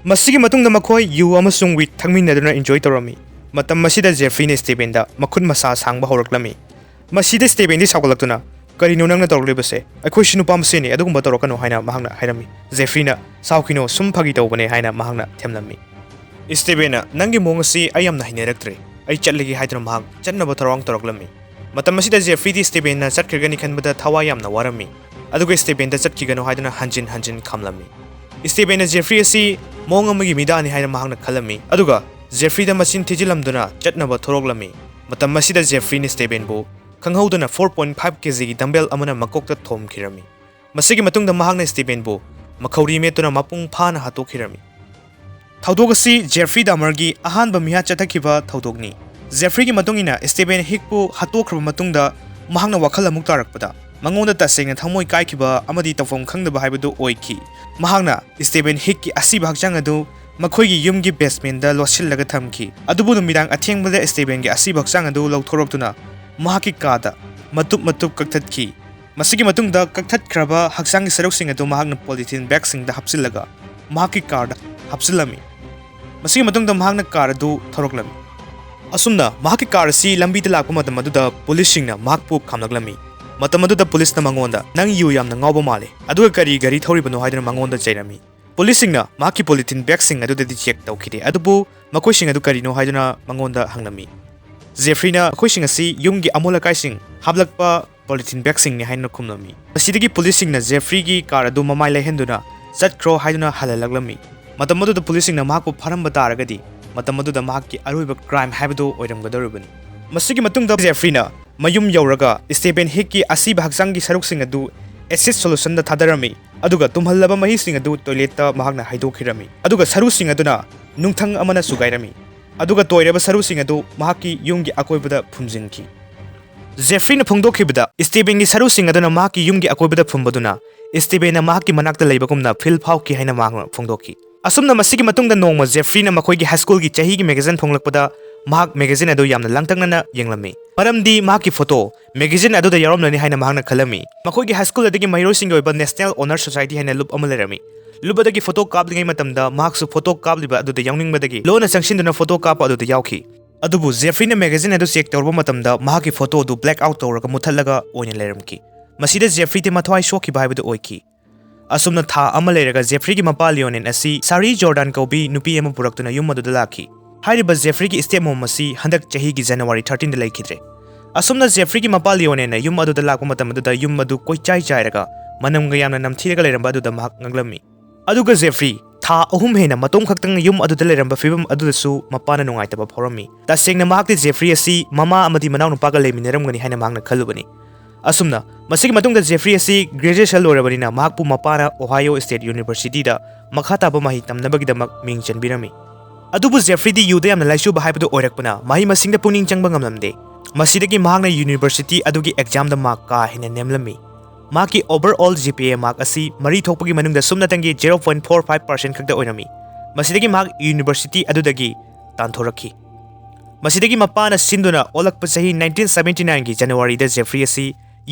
ꯃꯁꯤꯒꯤ ꯃꯇꯨꯡꯗ ꯃꯈꯣꯏ ꯌꯨ ꯑꯃꯁꯨꯡ ꯋꯤꯠ ꯊꯛꯃꯤꯟꯅꯗꯨꯅ ꯏꯟꯖꯣꯏ ꯇꯧꯔꯝꯃꯤ꯫ ꯃꯇꯝ ꯑꯁꯤꯗ ꯖꯦꯐ꯭ꯔꯤꯅ ꯁ꯭ꯇꯦꯕꯦꯟꯗ ꯃꯈꯨꯠ ꯃꯁꯥ ꯁꯥꯡꯕ ꯍꯧꯔꯛꯂꯝꯃꯤ꯫ ꯃꯁꯤꯗ ꯁ꯭ꯇꯦꯕꯦꯟꯗꯤ ꯁꯥꯎꯒꯠꯂꯛꯇꯨꯅ, "ꯀꯔꯤꯅꯣ ꯅꯪꯅ ꯇꯧꯔꯛꯂꯤꯕꯁꯦ? ꯑꯩꯈꯣꯏꯁꯨ ꯅꯨꯄꯥ ꯃꯁꯦꯟꯅꯤ, ꯑꯗꯨꯒꯨꯝꯕ ꯇꯧꯔꯛꯀꯅꯨ" ꯍꯥꯏꯅ ꯃꯍꯥꯛꯅ ꯍꯥꯏꯔꯝꯃꯤ꯫ ꯖꯦꯐ꯭ꯔꯤꯅ, "ꯁꯥꯎꯈꯤꯅꯣ, ꯁꯨꯝ ꯐꯥꯒꯤ ꯇꯧꯕꯅꯦ" ꯍꯥꯏꯅ ꯃꯍꯥꯛꯅ ꯊꯦꯝꯂꯝꯃꯤ꯫ ꯁ꯭ꯇꯦꯕꯦꯟꯅ, "ꯅꯪꯒꯤ ꯃꯑꯣꯡ ꯑꯁꯤ ꯑꯩ ꯌꯥꯝꯅ ꯍꯩꯅꯔꯛꯇ꯭ꯔꯦ, ꯑꯩ ꯆꯠꯂꯒꯦ" ꯍꯥꯏꯗꯨꯅ ꯃꯍꯥꯛ ꯆꯠꯅꯕ ꯊꯧꯔꯥꯡ ꯇꯧꯔꯛꯂꯝꯃꯤ꯫ ꯃꯇꯝ ꯑꯁꯤꯗ ꯖꯦꯐ꯭ꯔꯤꯗꯤ ꯁ꯭ꯇꯦꯕꯦꯟꯅ ꯆꯠꯈ꯭ꯔꯒꯅꯤ ꯈꯟꯕꯗ ꯊꯋꯥꯏ ꯌꯥꯝꯅ ꯋꯥꯔꯝꯃꯤ, ꯑꯗꯨꯒ ꯁ꯭ꯇꯦꯕꯦꯟꯗ ꯆꯠꯈꯤꯒꯅꯨ ꯍꯥꯏꯗꯨꯅ ꯍꯟꯖꯤꯟ ꯍꯟꯖꯤꯟ ꯈꯥꯝꯂꯝꯃꯤ꯫ ꯁ꯭ꯇꯦꯕꯦꯟꯅ ꯖꯦꯐ꯭ꯔꯤ ꯑꯁꯤ ꯃꯑꯣꯡ ꯑꯃꯒꯤ ꯃꯤꯗꯥꯅꯤ ꯍꯥꯏꯅ ꯃꯍꯥꯛꯅ ꯈꯜꯂꯝꯃꯤ, ꯑꯗꯨꯒ ꯖꯦꯐ꯭ꯔꯤꯗ ꯃꯆꯤꯟ ꯊꯤꯖꯤꯜꯂꯝꯗꯨꯅ ꯆꯠꯅꯕ ꯊꯣꯔꯛꯂꯝꯃꯤ꯫ ꯃꯇꯝ ꯑꯁꯤꯗ ꯖꯦꯐ꯭ꯔꯤꯅ ꯁ꯭ꯇꯦꯕꯦꯟꯕꯨ ꯈꯪꯍꯧꯗꯅ four point five kg ꯒꯤ ꯗꯝꯕꯦꯜ ꯑꯃꯅ ꯃꯀꯣꯛꯇ ꯊꯣꯝꯈꯤꯔꯝꯃꯤ꯫ ꯃꯁꯤꯒꯤ ꯃꯇꯨꯡꯗ ꯃꯍꯥꯛꯅ ꯁ꯭ꯇꯦꯕꯦꯟꯕꯨ ꯃꯈꯧꯔꯤ ꯃꯦꯠꯇꯨꯅ ꯃꯄꯨꯡ ꯐꯥꯅ ꯍꯥꯠꯇꯣꯛꯈꯤꯔꯝꯃꯤ꯫ ꯊꯧꯗꯣꯛ ꯑꯁꯤ ꯖꯦꯐ꯭ꯔꯤ ꯗꯥꯃꯔꯒꯤ ꯑꯍꯥꯟꯕ ꯃꯤꯍꯥꯠ ꯆꯠꯊꯈꯤꯕ ꯊꯧꯗꯣꯛꯅꯤ꯫ ꯖꯦꯐ꯭ꯔꯤꯒꯤ ꯃꯇꯨꯡ ꯏꯟꯅ ꯁ꯭ꯇꯦꯕꯦꯟ ꯍꯤꯛꯄꯨ ꯍꯥꯠꯇꯣꯛꯈ꯭ꯔꯕ ꯃꯇꯨꯡꯗ ꯃꯍꯥꯛꯅ ꯋꯥꯈꯜ ꯑꯃꯨꯛ ꯇꯥꯔꯛꯄꯗ ꯃꯉꯣꯟꯗ ꯇꯁꯦꯡꯅ ꯊꯃꯣꯏ ꯀꯥꯏꯈꯤꯕ ꯑꯃꯗꯤ ꯇꯧꯐꯝ ꯈꯪꯗꯕ ꯍꯥꯏꯕꯗꯨ ꯑꯣꯏꯈꯤ꯫ ꯃꯍꯥꯛꯅ ꯁ꯭ꯇꯦꯕꯦꯟ ꯍꯤꯛꯀꯤ ꯑꯁꯤꯕ ꯍꯛꯆꯥꯡ ꯑꯗꯨ ꯃꯈꯣꯏꯒꯤ ꯌꯨꯝꯒꯤ ꯕꯦꯁꯃꯦꯟꯗ ꯂꯣꯠꯁꯤꯜꯂꯒ ꯊꯝꯈꯤ꯫ ꯑꯗꯨꯕꯨ ꯅꯨꯃꯤꯗꯥꯡ ꯑꯊꯦꯡꯕꯗ ꯁ꯭ꯇꯦꯕꯦꯟꯒꯤ ꯑꯁꯤꯕ ꯍꯛꯆꯥꯡ ꯑꯗꯨ ꯂꯧꯊꯣꯔꯛꯇꯨꯅ ꯃꯍꯥꯛꯀꯤ ꯀꯥꯗ ꯃꯇꯨꯞ ꯃꯇꯨꯞ ꯀꯛꯊꯠꯈꯤ꯫ ꯃꯁꯤꯒꯤ ꯃꯇꯨꯡꯗ ꯀꯛꯊꯠꯈ꯭ꯔꯕ ꯍꯛꯆꯥꯡꯒꯤ ꯁꯔꯨꯛꯁꯤꯡ ꯑꯗꯨ ꯃꯍꯥꯛꯅ ꯄꯣꯂꯤꯊꯤꯟ ꯕꯦꯒꯁꯤꯡꯗ ꯍꯥꯞꯆꯤꯜꯂꯒ ꯃꯍꯥꯛꯀꯤ ꯀꯥꯔꯗ ꯍꯥꯞꯆꯤꯜꯂꯝꯃꯤ꯫ ꯃꯁꯤꯒꯤ ꯃꯇꯨꯡꯗ ꯃꯍꯥꯛꯅ ꯀꯥꯔ ꯑꯗꯨ ꯊꯧꯔꯛꯂꯝꯃꯤ꯫ ꯑꯁꯨꯝꯅ ꯃꯍꯥꯛꯀꯤ ꯀꯥꯔ ꯑꯁꯤ ꯂꯝꯕꯤꯗ ꯂꯥꯛꯄ ꯃꯇꯝ ꯑꯗꯨꯗ ꯄꯨꯂꯤꯁꯁꯤꯡꯅ ꯃꯍꯥꯛꯄꯨ ꯈꯥꯝꯂꯛꯂꯝꯃꯤ꯫ ꯃꯇꯝ ꯑꯗꯨꯗ ꯄꯨꯂꯤꯁꯅ ꯃꯉꯣꯟꯗ, "ꯅꯪ ꯌꯨ ꯌꯥꯝꯅ ꯉꯥꯎꯕ ꯃꯥꯜꯂꯤ, ꯑꯗꯨꯒ ꯀꯔꯤ ꯒꯥꯔꯤ ꯊꯧꯔꯤꯕꯅꯣ?" ꯍꯥꯏꯗꯨꯅ ꯃꯉꯣꯟꯗ ꯆꯩꯔꯝꯃꯤ꯫ ꯄꯨꯂꯤꯁꯁꯤꯡꯅ ꯃꯍꯥꯛꯀꯤ ꯄꯣꯂꯤꯊꯤꯟ ꯕꯦꯒꯁꯤꯡ ꯑꯗꯨꯗꯗꯤ ꯆꯦꯛ ꯇꯧꯈꯤꯗꯦ, ꯑꯗꯨꯕꯨ ꯃꯈꯣꯏꯁꯤꯡ ꯑꯗꯨ ꯀꯔꯤꯅꯣ ꯍꯥꯏꯗꯨꯅ ꯃꯉꯣꯟꯗ ꯍꯪꯂꯝꯃꯤ꯫ ꯖꯦꯐ꯭ꯔꯤꯅ ꯃꯈꯣꯏꯁꯤꯡ ꯑꯁꯤ ꯌꯨꯝꯒꯤ ꯑꯃꯣꯠ ꯑꯀꯥꯏꯁꯤꯡ ꯍꯥꯞꯂꯛꯄ ꯄꯣꯂꯤꯊꯤꯟ ꯕꯦꯒꯁꯤꯡꯅꯤ ꯍꯥꯏꯅ ꯈꯨꯝꯂꯝꯃꯤ꯫ ꯃꯁꯤꯗꯒꯤ ꯄꯨꯂꯤꯁꯁꯤꯡꯅ ꯖꯦꯐ꯭ꯔꯤꯒꯤ ꯀꯥꯔ ꯑꯗꯨ ꯃꯃꯥꯏ ꯂꯩꯍꯟꯗꯨꯅ ꯆꯠꯈ꯭ꯔꯣ ꯍꯥꯏꯗꯨꯅ ꯍꯜꯍꯜꯂꯛꯂꯝꯃꯤ꯫ ꯃꯇꯝ ꯑꯗꯨꯗ ꯄꯨꯂꯤꯁꯁꯤꯡꯅ ꯃꯍꯥꯛꯄꯨ ꯐꯥꯔꯝꯕ ꯇꯥꯔꯒꯗꯤ, ꯃꯇꯝ ꯑꯗꯨꯗ ꯃꯍꯥꯛꯀꯤ ꯑꯔꯣꯏꯕ ꯀ꯭ꯔꯥꯏꯝ ꯍꯥꯏꯕꯗꯨ ꯑꯣꯏꯔꯝꯒꯗꯧꯔꯤꯕꯅꯤ꯫ ꯃꯁꯤꯒꯤ ꯃꯇꯨꯡꯗ ꯖꯦꯐ꯭ꯔꯤꯅ ꯃꯌꯨꯝ ꯌꯧꯔꯒ ꯁ꯭ꯇꯦꯕꯦꯟ ꯍꯤꯛꯀꯤ ꯑꯁꯤꯕ ꯍꯛꯆꯥꯡꯒꯤ ꯁꯔꯨꯛꯁꯤꯡ ꯑꯗꯨ ꯑꯦꯁꯤꯗ ꯁꯣꯂꯨꯁꯟꯗ ꯊꯥꯗꯔꯝꯃꯤ, ꯑꯗꯨꯒ ꯇꯨꯝꯍꯜꯂꯕ ꯃꯍꯤꯁꯤꯡ ꯑꯗꯨ ꯇꯣꯏꯂꯦꯠꯇ ꯃꯍꯥꯛꯅ ꯍꯩꯗꯣꯛꯈꯤꯔꯝꯃꯤ, ꯑꯗꯨꯒ ꯁꯔꯨꯁꯤꯡ ꯑꯗꯨꯅ ꯅꯨꯡꯊꯪ ꯑꯃꯅ ꯁꯨꯒꯥꯏꯔꯝꯃꯤ, ꯑꯗꯨꯒ ꯇꯣꯏꯔꯕ ꯁꯔꯨꯁꯤꯡ ꯑꯗꯨ ꯃꯍꯥꯛꯀꯤ ꯌꯨꯝꯒꯤ ꯑꯀꯣꯏꯕꯗ ꯐꯨꯝꯖꯤꯟꯈꯤ꯫ ꯖꯦꯐ꯭ꯔꯤꯅ ꯐꯣꯡꯗꯣꯛꯈꯤꯕꯗ, ꯁ꯭ꯇꯦꯕꯦꯟꯒꯤ ꯁꯔꯨꯁꯤꯡ ꯑꯗꯨꯅ ꯃꯍꯥꯛꯀꯤ ꯌꯨꯝꯒꯤ ꯑꯀꯣꯏꯕꯗ ꯐꯨꯝꯕꯗꯨꯅ ꯁ꯭ꯇꯦꯕꯦꯟꯅ ꯃꯍꯥꯛꯀꯤ ꯃꯅꯥꯛꯇ ꯂꯩꯕꯒꯨꯝꯅ ꯐꯤꯜ ꯐꯥꯎꯈꯤ ꯍꯥꯏꯅ ꯃꯍꯥꯛꯅ ꯐꯣꯡꯗꯣꯛꯈꯤ꯫ ꯑꯁꯨꯝꯅ ꯃꯁꯤꯒꯤ ꯃꯇꯨꯡꯗ ꯅꯣꯡꯃ ꯖꯦꯐ꯭ꯔꯤꯅ ꯃꯈꯣꯏꯒꯤ ꯍꯥꯏ ꯁ꯭ꯀꯨꯜꯒꯤ ꯆꯍꯤꯒꯤ ꯃꯦꯒꯥꯖꯤꯟ ꯐꯣꯡꯂꯛꯄꯗ ꯃꯍꯥꯛ ꯃꯦꯒꯥꯖꯤꯟ ꯑꯗꯨ ꯌꯥꯝꯅ ꯂꯥꯡꯇꯛꯅꯅ ꯌꯦꯡꯂꯝꯃꯤ, ꯃꯔꯝꯗꯤ ꯃꯍꯥꯛꯀꯤ ꯐꯣꯇꯣ ꯃꯦꯒꯥꯖꯤꯟ ꯑꯗꯨꯗ ꯌꯥꯎꯔꯝꯂꯅꯤ ꯍꯥꯏꯅ ꯃꯍꯥꯛꯅ ꯈꯜꯂꯝꯃꯤ꯫ ꯃꯈꯣꯏꯒꯤ ꯍꯥꯏ ꯁ꯭ꯀꯨꯜ ꯑꯗꯨꯒꯤ ꯃꯍꯩꯔꯣꯏꯁꯤꯡꯒꯤ ꯑꯣꯏꯕ ꯅꯦꯁꯅꯦꯜ ꯑꯣꯅꯔ ꯁꯣꯁꯥꯏꯇꯤ ꯍꯥꯏꯅ ꯂꯨꯞ ꯑꯃ ꯂꯩꯔꯝꯃꯤ꯫ ꯂꯨꯞ ꯑꯗꯨꯒꯤ ꯐꯣꯇꯣ ꯀꯥꯞꯂꯤꯉꯩ ꯃꯇꯝꯗ ꯃꯍꯥꯛꯁꯨ ꯐꯣꯇꯣ ꯀꯥꯞꯂꯤꯕ ꯑꯗꯨꯗ ꯌꯥꯎꯅꯤꯡꯕꯗꯒꯤ ꯂꯣꯟꯅ ꯆꯪꯁꯤꯟꯗꯨꯅ ꯐꯣꯇꯣ ꯀꯥꯞꯄ ꯑꯗꯨꯗ ꯌꯥꯎꯈꯤ꯫ ꯑꯗꯨꯕꯨ ꯖꯦꯐ꯭ꯔꯤꯅ ꯃꯦꯒꯥꯖꯤꯟ ꯑꯗꯨ ꯆꯦꯛ ꯇꯧꯔꯨꯕ ꯃꯇꯝꯗ ꯃꯍꯥꯛꯀꯤ ꯐꯣꯇꯣ ꯑꯗꯨ ꯕ꯭ꯂꯦꯛ ꯑꯥꯎꯠ ꯇꯧꯔꯒ ꯃꯨꯠꯊꯠꯂꯒ ꯑꯣꯏꯅ ꯂꯩꯔꯝꯈꯤ꯫ ꯃꯁꯤꯗ ꯖꯦꯐ꯭ꯔꯤꯗꯤ ꯃꯊ꯭ꯋꯥꯏ ꯁꯣꯛꯈꯤꯕ ꯍꯥꯏꯕꯗꯨ ꯑꯣꯏꯈꯤ꯫ ꯑꯁꯨꯝꯅ ꯊꯥ ꯑꯃ ꯂꯩꯔꯒ ꯖꯦꯐ꯭ꯔꯤꯒꯤ ꯃꯄꯥ ꯂꯤꯑꯣꯅꯦꯟ ꯑꯁꯤ ꯁꯥꯔꯤ ꯖꯣꯔꯗꯥꯟ ꯀꯧꯕꯤ ꯅꯨꯄꯤ ꯑꯃ ꯄꯨꯔꯛꯇꯨꯅ ꯌꯨꯝ ꯑꯗꯨꯗ ꯂꯥꯛꯈꯤ꯫ ꯍꯥꯏꯔꯤꯕ ꯖꯦꯐ꯭ꯔꯤꯒꯤ step mom ꯑꯁꯤ ꯍꯟꯗꯛ ꯆꯍꯤꯒꯤ January thirteen ꯗ ꯂꯩꯈꯤꯗ꯭ꯔꯦ꯫ ꯑꯁꯨꯝꯅ ꯖꯦꯐ꯭ꯔꯤꯒꯤ ꯃꯄꯥ ꯂꯤꯑꯣꯅꯦꯟꯅ ꯌꯨꯝ ꯑꯗꯨꯗ ꯂꯥꯛꯄ ꯃꯇꯝ ꯑꯗꯨꯗ ꯌꯨꯝ ꯑꯗꯨ ꯀꯣꯏꯆꯥꯏ ꯆꯥꯏꯔꯒ ꯃꯅꯝꯒ ꯌꯥꯝꯅ ꯅꯝꯊꯤꯔꯒ ꯂꯩꯔꯝꯕ ꯑꯗꯨꯗ ꯃꯍꯥꯛ ꯉꯛꯂꯝꯃꯤ꯫ ꯑꯗꯨꯒ ꯖꯦꯐ꯭ꯔꯤ ꯊꯥ ꯑꯍꯨꯝ ꯍꯦꯟꯅ ꯃꯇꯣꯝ ꯈꯛꯇꯪ ꯌꯨꯝ ꯑꯗꯨꯗ ꯂꯩꯔꯝꯕ ꯐꯤꯕꯝ ꯑꯗꯨꯗꯁꯨ ꯃꯄꯥꯅ ꯅꯨꯡꯉꯥꯏꯇꯕ ꯐꯥꯎꯔꯝꯃꯤ꯫ ꯇꯁꯦꯡꯅ ꯃꯍꯥꯛꯇꯤ ꯖꯦꯐ꯭ꯔꯤ ꯑꯁꯤ ꯃꯃꯥ ꯑꯃꯗꯤ ꯃꯅꯥꯎꯅꯨꯄꯥꯒ ꯂꯩꯃꯤꯟꯅꯔꯝꯒꯅꯤ ꯍꯥꯏꯅ ꯃꯍꯥꯛꯅ ꯈꯜꯂꯨꯕꯅꯤ꯫ ꯑꯁꯨꯝꯅ ꯃꯁꯤꯒꯤ ꯃꯇꯨꯡꯗ ꯖꯦꯐ꯭ꯔꯤ ꯑꯁꯤ graduation ꯂꯣꯏꯔꯕꯅꯤꯅ ꯃꯍꯥꯛꯄꯨ ꯃꯄꯥꯅ Ohio State University ꯗ ꯃꯈꯥ ꯇꯥꯕ ꯃꯍꯩ ꯇꯝꯅꯕꯒꯤꯗꯃꯛ ꯃꯤꯡ ꯆꯟꯕꯤꯔꯝꯃꯤ꯫ ꯑꯗꯨꯕꯨ ꯖꯦꯐ꯭ꯔꯤꯗꯤ ꯌꯨꯗ ꯌꯥꯝꯅ ꯂꯥꯏꯆꯨꯕ ꯍꯥꯏꯕꯗꯨ ꯑꯣꯏꯔꯛꯄꯅ ꯃꯍꯩ ꯃꯁꯤꯡꯗ ꯄꯨꯛꯅꯤꯡ ꯆꯪꯕ ꯉꯝꯂꯝꯗꯦ꯫ ꯃꯁꯤꯗꯒꯤ ꯃꯍꯥꯛꯅ university ꯑꯗꯨꯒꯤ exam ꯗ mark ꯀꯥ ꯍꯦꯟꯅ ꯅꯦꯝꯂꯝꯃꯤ꯫ ꯃꯍꯥꯛꯀꯤ overall G P A mark ꯑꯁꯤ ꯃꯔꯤ ꯊꯣꯛꯄꯒꯤ ꯃꯅꯨꯡꯗ ꯁꯨꯞꯅꯇꯪꯒꯤ zero point four five percent ꯈꯛꯇ ꯑꯣꯏꯔꯝꯃꯤ꯫ ꯃꯁꯤꯗꯒꯤ ꯃꯍꯥꯛ university ꯑꯗꯨꯗꯒꯤ ꯇꯥꯟꯊꯣꯔꯛꯈꯤ꯫ ꯃꯁꯤꯗꯒꯤ ꯃꯄꯥꯅ ꯁꯤꯟꯗꯨꯅ ꯑꯣꯜꯂꯛꯄ ꯆꯍꯤ nineteen seventy nine ꯒꯤ January ꯗ ꯖꯦꯐ꯭ꯔꯤ ꯑꯁꯤ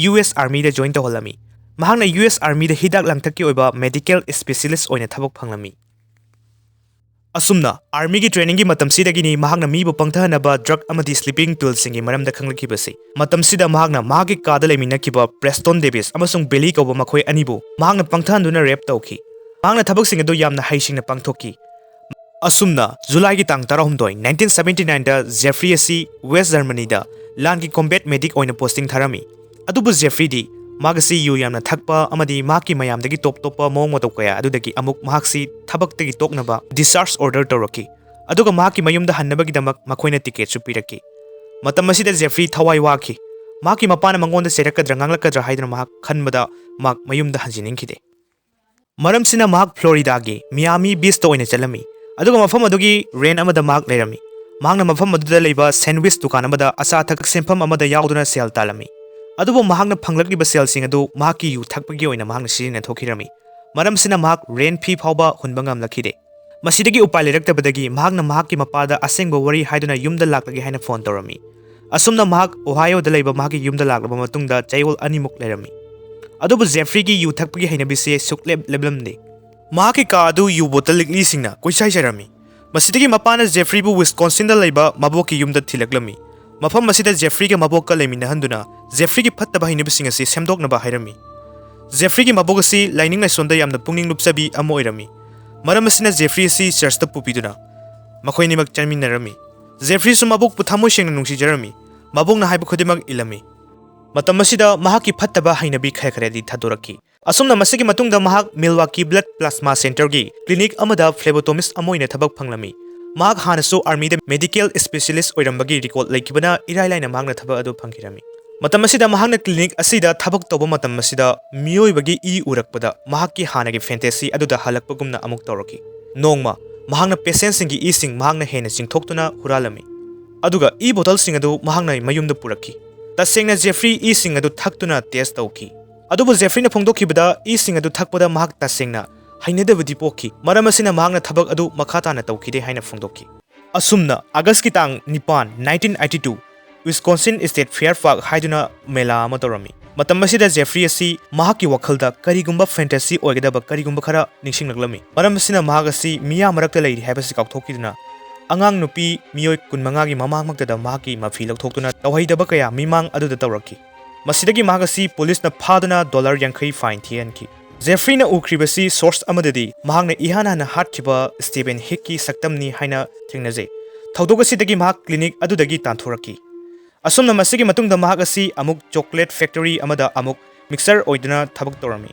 U S Army ꯗ join ꯇꯧꯍꯜꯂꯝꯃꯤ꯫ ꯃꯍꯥꯛꯅ U S Army ꯗ ꯍꯤꯗꯥꯛ ꯂꯥꯡꯊꯛꯀꯤ ꯑꯣꯏꯕ medical specialist ꯑꯣꯏꯅ ꯊꯕꯛ ꯐꯪꯂꯝꯃꯤ꯫ ꯑꯁꯨꯝꯅ ꯑꯥꯔꯃꯤꯒꯤ ꯇ꯭ꯔꯦꯅꯤꯡꯒꯤ ꯃꯇꯝꯁꯤꯗꯒꯤꯅꯤ ꯃꯍꯥꯛꯅ ꯃꯤꯕꯨ ꯄꯪꯊꯍꯟꯅꯕ ꯗ꯭ꯔꯒ ꯑꯃꯗꯤ ꯁ꯭ꯂꯤꯄꯤꯡ ꯄꯤꯜꯁꯤꯡꯒꯤ ꯃꯔꯝꯗ ꯈꯪꯂꯛꯈꯤꯕꯁꯤ꯫ ꯃꯇꯝꯁꯤꯗ ꯃꯍꯥꯛꯅ ꯃꯍꯥꯛꯀꯤ ꯀꯥꯗ ꯂꯩꯃꯤꯟꯅꯈꯤꯕ ꯄ꯭ꯔꯦꯁꯇꯣꯟ ꯗꯦꯕꯤꯁ ꯑꯃꯁꯨꯡ ꯕꯦꯂꯤ ꯀꯧꯕ ꯃꯈꯣꯏ ꯑꯅꯤꯕꯨ ꯃꯍꯥꯛꯅ ꯄꯪꯊꯍꯟꯗꯨꯅ ꯔꯦꯞ ꯇꯧꯈꯤ꯫ ꯃꯍꯥꯛꯅ ꯊꯕꯛꯁꯤꯡ ꯑꯗꯨ ꯌꯥꯝꯅ ꯍꯩꯁꯤꯡꯅ ꯄꯥꯡꯊꯣꯛꯈꯤ꯫ ꯑꯁꯨꯝꯅ ꯖꯨꯂꯥꯏꯒꯤ ꯇꯥꯡ ꯇꯔꯥꯍꯨꯝꯗꯣꯏ, ꯅꯥꯏꯟꯇꯤꯟ ꯁꯕꯦꯟꯇꯤ ꯅꯥꯏꯟꯗ ꯖꯦꯐ꯭ꯔꯤ ꯑꯁꯤ ꯋꯦꯁ ꯖꯔꯃꯅꯤꯗ ꯂꯥꯟꯒꯤ ꯀꯣꯝꯕꯦꯠ ꯃꯦꯗꯤꯛ ꯑꯣꯏꯅ ꯄꯣꯁꯇꯤꯡ ꯊꯥꯔꯝꯃꯤ꯫ ꯑꯗꯨꯕꯨ ꯖꯦꯐ꯭ꯔꯤꯗꯤ ꯃꯍꯥꯛ ꯑꯁꯤ ꯌꯨ ꯌꯥꯝꯅ ꯊꯛꯄ ꯑꯃꯗꯤ ꯃꯍꯥꯛꯀꯤ ꯃꯌꯥꯝꯗꯒꯤ ꯇꯣꯞ ꯇꯣꯞꯄ ꯃꯑꯣꯡ ꯃꯇꯧ ꯀꯌꯥ ꯑꯗꯨꯗꯒꯤ ꯑꯃꯨꯛ ꯃꯍꯥꯛꯁꯤ ꯊꯕꯛꯇꯒꯤ ꯇꯣꯛꯅꯕ ꯗꯤꯁꯆꯥꯔꯖ ꯑꯣꯔꯗꯔ ꯇꯧꯔꯛꯈꯤ꯫ ꯑꯗꯨꯒ ꯃꯍꯥꯛꯀꯤ ꯃꯌꯨꯝꯗ ꯍꯟꯅꯕꯒꯤꯗꯃꯛ ꯃꯈꯣꯏꯅ ꯇꯤꯀꯦꯠꯁꯨ ꯄꯤꯔꯛꯈꯤ꯫ ꯃꯇꯝ ꯑꯁꯤꯗ ꯖꯦꯐ꯭ꯔꯤ ꯊꯋꯥꯏ ꯋꯥꯈꯤ꯫ ꯃꯍꯥꯛꯀꯤ ꯃꯄꯥꯅ ꯃꯉꯣꯟꯗ ꯆꯩꯔꯛꯀꯗ꯭ꯔꯥ ꯉꯥꯡꯂꯛꯀꯗ꯭ꯔꯥ ꯍꯥꯏꯗꯨꯅ ꯃꯍꯥꯛ ꯈꯟꯕꯗ ꯃꯍꯥꯛ ꯃꯌꯨꯝꯗ ꯍꯟꯖꯤꯟꯅꯤꯡꯈꯤꯗꯦ꯫ ꯃꯔꯝꯁꯤꯅ ꯃꯍꯥꯛ ꯐ꯭ꯂꯣꯔꯤꯗꯥꯒꯤ ꯃꯤꯌꯥꯃꯤ ꯕꯤꯆꯇ ꯑꯣꯏꯅ ꯆꯠꯂꯝꯃꯤ, ꯑꯗꯨꯒ ꯃꯐꯝ ꯑꯗꯨꯒꯤ ꯔꯦꯟ ꯑꯃꯗ ꯃꯍꯥꯛ ꯂꯩꯔꯝꯃꯤ꯫ ꯃꯍꯥꯛꯅ ꯃꯐꯝ ꯑꯗꯨꯗ ꯂꯩꯕ ꯁꯦꯟꯋꯤꯁ ꯗꯨꯀꯥꯟ ꯑꯃꯗ ꯑꯆꯥ ꯑꯊꯛ ꯁꯦꯝꯐꯝ ꯑꯃꯗ ꯌꯥꯎꯗꯨꯅ ꯁꯦꯜ ꯇꯥꯜꯂꯝꯃꯤ꯫ ꯑꯗꯨꯕꯨ ꯃꯍꯥꯛꯅ ꯐꯪꯂꯛꯂꯤꯕ ꯁꯦꯜꯁꯤꯡ ꯑꯗꯨ ꯃꯍꯥꯛꯀꯤ ꯌꯨ ꯊꯛꯄꯒꯤ ꯑꯣꯏꯅ ꯃꯍꯥꯛꯅ ꯁꯤꯖꯤꯟꯅꯊꯣꯛꯈꯤꯔꯝꯃꯤ꯫ ꯃꯔꯝꯁꯤꯅ ꯃꯍꯥꯛ ꯔꯦꯟ ꯐꯤ ꯐꯥꯎꯕ ꯍꯨꯟꯕ ꯉꯝꯂꯛꯈꯤꯗꯦ꯫ ꯃꯁꯤꯗꯒꯤ ꯎꯄꯥꯏ ꯂꯩꯔꯛꯇꯕꯗꯒꯤ ꯃꯍꯥꯛꯅ ꯃꯍꯥꯛꯀꯤ ꯃꯄꯥꯗ ꯑꯁꯦꯡꯕ ꯋꯥꯔꯤ ꯍꯥꯏꯗꯨꯅ ꯌꯨꯝꯗ ꯂꯥꯛꯂꯒꯦ ꯍꯥꯏꯅ ꯐꯣꯟ ꯇꯧꯔꯝꯃꯤ꯫ ꯑꯁꯨꯝꯅ ꯃꯍꯥꯛ ꯑꯣꯍꯥꯏꯑꯣꯗ ꯂꯩꯕ ꯃꯍꯥꯛꯀꯤ ꯌꯨꯝꯗ ꯂꯥꯛꯂꯕ ꯃꯇꯨꯡꯗ ꯆꯌꯣꯜ ꯑꯅꯤꯃꯨꯛ ꯂꯩꯔꯝꯃꯤ꯫ ꯑꯗꯨꯕꯨ ꯖꯦꯐ꯭ꯔꯤꯒꯤ ꯌꯨ ꯊꯛꯄꯒꯤ ꯍꯩꯅꯕꯤꯁꯦ ꯁꯨꯛꯂꯦꯞ ꯂꯦꯞꯂꯝꯗꯦ꯫ ꯃꯍꯥꯛꯀꯤ ꯀꯥ ꯑꯗꯨ ꯌꯨ ꯕꯣꯇꯜ ꯂꯤꯛꯂꯤꯁꯤꯡꯅ ꯀꯣꯏꯆꯥꯏꯖꯔꯝꯃꯤ꯫ ꯃꯁꯤꯗꯒꯤ ꯃꯄꯥꯅ ꯖꯦꯐ꯭ꯔꯤꯕꯨ ꯋꯤꯁꯀꯣꯟꯁꯤꯟꯗ ꯂꯩꯕ ꯃꯕꯣꯛꯀꯤ ꯌꯨꯝꯗ ꯊꯤꯜꯂꯛꯂꯝꯃꯤ꯫ ꯃꯐꯝ ꯑꯁꯤꯗ ꯖꯦꯐ꯭ꯔꯤꯒ ꯃꯕꯣꯛꯀ ꯂꯩꯃꯤꯟꯅꯍꯟꯗꯨꯅ ꯖꯦꯐ꯭ꯔꯤꯒꯤ ꯐꯠꯇꯕ ꯍꯩꯅꯕꯤꯁꯤꯡ ꯑꯁꯤ ꯁꯦꯝꯗꯣꯛꯅꯕ ꯍꯥꯏꯔꯝꯃꯤ꯫ ꯖꯦꯐ꯭ꯔꯤꯒꯤ ꯃꯕꯣꯛ ꯑꯁꯤ ꯂꯥꯏꯅꯤꯡ ꯂꯥꯏꯁꯣꯟꯗ ꯌꯥꯝꯅ ꯄꯨꯛꯅꯤꯡ ꯂꯨꯞꯆꯕꯤ ꯑꯃ ꯑꯣꯏꯔꯝꯃꯤ꯫ ꯃꯔꯝ ꯑꯁꯤꯅ ꯖꯦꯐ꯭ꯔꯤ ꯑꯁꯤ ꯆꯔꯆꯇ ꯄꯨꯕꯤꯗꯨꯅ ꯃꯈꯣꯏ ꯑꯅꯤꯃꯛ ꯆꯠꯃꯤꯟꯅꯔꯝꯃꯤ꯫ ꯖꯦꯐ꯭ꯔꯤꯁꯨ ꯃꯕꯣꯛꯄꯨ ꯊꯃꯣꯏ ꯁꯦꯡꯅ ꯅꯨꯡꯁꯤꯖꯔꯝꯃꯤ꯫ ꯃꯕꯣꯛꯅ ꯍꯥꯏꯕ ꯈꯨꯗꯤꯡꯃꯛ ꯏꯜꯂꯝꯃꯤ꯫ ꯃꯇꯝ ꯑꯁꯤꯗ ꯃꯍꯥꯛꯀꯤ ꯐꯠꯇꯕ ꯍꯩꯅꯕꯤ ꯈꯔ ꯈꯔꯗꯤ ꯊꯥꯗꯣꯔꯛꯈꯤ꯫ ꯑꯁꯨꯝꯅ ꯃꯁꯤꯒꯤ ꯃꯇꯨꯡꯗ ꯃꯍꯥꯛ ꯃꯤꯜꯋꯥꯀꯤ ꯕ꯭ꯂꯗ ꯄ꯭ꯂꯥꯁꯃꯥ ꯁꯦꯟꯇꯔꯒꯤ ꯀ꯭ꯂꯤꯅꯤꯛ ꯑꯃꯗ ꯐ꯭ꯂꯦꯕꯣꯇꯣꯃꯤꯁ ꯑꯃ ꯑꯣꯏꯅ ꯊꯕꯛ ꯐꯪꯂꯝꯃꯤ꯫ ꯃꯍꯥꯛ ꯍꯥꯟꯅꯁꯨ ꯑꯥꯔꯃꯤꯗ ꯃꯦꯗꯤꯀꯦꯜ ꯏꯁꯄꯦꯁꯤꯌꯦꯂꯤꯁ ꯑꯣꯏꯔꯝꯕꯒꯤ ꯔꯤꯀꯣꯔꯗ ꯂꯩꯈꯤꯕꯅ ꯏꯔꯥꯏ ꯂꯥꯏꯅ ꯃꯍꯥꯛꯅ ꯊꯕꯛ ꯑꯗꯨ ꯐꯪꯈꯤꯔꯝꯃꯤ꯫ ꯃꯇꯝ ꯑꯁꯤꯗ ꯃꯍꯥꯛꯅ ꯀ꯭ꯂꯤꯅꯤꯛ ꯑꯁꯤꯗ ꯊꯕꯛ ꯇꯧꯕ ꯃꯇꯝ ꯑꯁꯤꯗ ꯃꯤꯑꯣꯏꯕꯒꯤ ꯏ ꯎꯔꯛꯄꯗ ꯃꯍꯥꯛꯀꯤ ꯍꯥꯟꯅꯒꯤ ꯐꯦꯟꯇꯦꯁꯤ ꯑꯗꯨꯗ ꯍꯜꯂꯛꯄꯒꯨꯝꯅ ꯑꯃꯨꯛ ꯇꯧꯔꯛꯈꯤ꯫ ꯅꯣꯡꯃ ꯃꯍꯥꯛꯅ ꯄꯦꯁꯦꯟꯁꯤꯡꯒꯤ ꯏꯁꯤꯡ ꯃꯍꯥꯛꯅ ꯍꯦꯟꯅ ꯆꯤꯡꯊꯣꯛꯇꯨꯅ ꯍꯨꯔꯥꯜꯂꯝꯃꯤ, ꯑꯗꯨꯒ ꯏ ꯕꯣꯇꯜꯁꯤꯡ ꯑꯗꯨ ꯃꯍꯥꯛꯅ ꯃꯌꯨꯝꯗ ꯄꯨꯔꯛꯈꯤ꯫ ꯇꯁꯦꯡꯅ ꯖꯦꯐ꯭ꯔꯤ ꯏꯁꯤꯡ ꯑꯗꯨ ꯊꯛꯇꯨꯅ ꯇꯦꯁ ꯇꯧꯈꯤ꯫ ꯑꯗꯨꯕꯨ ꯖꯦꯐ꯭ꯔꯤꯅ ꯐꯣꯡꯗꯣꯛꯈꯤꯕꯗ ꯏꯁꯤꯡ ꯑꯗꯨ ꯊꯛꯄꯗ ꯃꯍꯥꯛ ꯇꯁꯦꯡꯅ ꯍꯩꯅꯗꯕꯗꯤ ꯄꯣꯛꯈꯤ, ꯃꯔꯝ ꯑꯁꯤꯅ ꯃꯍꯥꯛꯅ ꯊꯕꯛ ꯑꯗꯨ ꯃꯈꯥ ꯇꯥꯅ ꯇꯧꯈꯤꯗꯦ ꯍꯥꯏꯅ ꯐꯣꯡꯗꯣꯛꯈꯤ꯫ ꯑꯁꯨꯝꯅ ꯑꯥꯒꯁꯀꯤ ꯇꯥꯡ ꯅꯤꯄꯥꯟ, nineteen eighty two, Wisconsin state fair park ꯍꯥꯏꯗꯨꯅ ꯃꯦꯂꯥ ꯑꯃ ꯇꯧꯔꯝꯃꯤ꯫ ꯃꯇꯝ ꯑꯁꯤꯗ ꯖꯦꯐ꯭ꯔꯤ ꯑꯁꯤ ꯃꯍꯥꯛꯀꯤ ꯋꯥꯈꯜꯗ ꯀꯔꯤꯒꯨꯝꯕ ꯐꯦꯟꯇꯦꯁꯤ ꯑꯣꯏꯒꯗꯕ ꯀꯔꯤꯒꯨꯝꯕ ꯈꯔ ꯅꯤꯡꯁꯤꯡꯂꯛꯂꯝꯃꯤ꯫ ꯃꯔꯝ ꯑꯁꯤꯅ ꯃꯍꯥꯛ ꯑꯁꯤ ꯃꯤꯌꯥꯝ ꯃꯔꯛꯇ ꯂꯩꯔꯤ ꯍꯥꯏꯕꯁꯤ ꯀꯥꯎꯊꯣꯛꯈꯤꯗꯨꯅ, ꯑꯉꯥꯡ ꯅꯨꯄꯤ ꯃꯤꯑꯣꯏ ꯀꯨꯟꯃꯉꯥꯒꯤ ꯃꯃꯥꯡꯃꯛꯇꯗ ꯃꯍꯥꯛꯀꯤ ꯃꯐꯤ ꯂꯧꯊꯣꯛꯇꯨꯅ ꯇꯧꯍꯩꯗꯕ ꯀꯌꯥ ꯃꯤꯃꯥꯡ ꯑꯗꯨꯗ ꯇꯧꯔꯛꯈꯤ꯫ ꯃꯁꯤꯗꯒꯤ ꯃꯍꯥꯛ ꯑꯁꯤ ꯄꯨꯂꯤꯁꯅ ꯐꯥꯗꯨꯅ ꯗꯣꯂꯔ ꯌꯥꯡꯈꯩ ꯐꯥꯏꯟ ꯊꯤꯍꯟꯈꯤ꯫ ꯖꯦꯐ꯭ꯔꯤꯅ ꯎꯈ꯭ꯔꯤꯕꯁꯤ ꯁꯣꯔꯁ ꯑꯃꯗꯗꯤ ꯃꯍꯥꯛꯅ ꯏꯍꯥꯟ ꯍꯥꯟꯅ ꯍꯥꯠꯈꯤꯕ ꯁ꯭ꯇꯤꯚꯦꯟ ꯍꯤꯛꯀꯤ ꯁꯛꯇꯝꯅꯤ ꯍꯥꯏꯅ ꯊꯦꯡꯅꯖꯩ꯫ ꯊꯧꯗꯣꯛ ꯑꯁꯤꯗꯒꯤ ꯃꯍꯥꯛ ꯀ꯭ꯂꯤꯅꯤꯛ ꯑꯗꯨꯗꯒꯤ ꯇꯥꯟꯊꯣꯔꯛꯈꯤ꯫ ꯑꯁꯨꯝꯅ ꯃꯁꯤꯒꯤ ꯃꯇꯨꯡꯗ ꯃꯍꯥꯛ ꯑꯁꯤ ꯑꯃꯨꯛ ꯆꯣꯀ꯭ꯂꯦꯠ ꯐꯦꯛꯇꯔꯤ ꯑꯃꯗ ꯑꯃꯨꯛ ꯃꯤꯛꯁꯆꯔ ꯑꯣꯏꯗꯨꯅ ꯊꯕꯛ ꯇꯧꯔꯝꯃꯤ꯫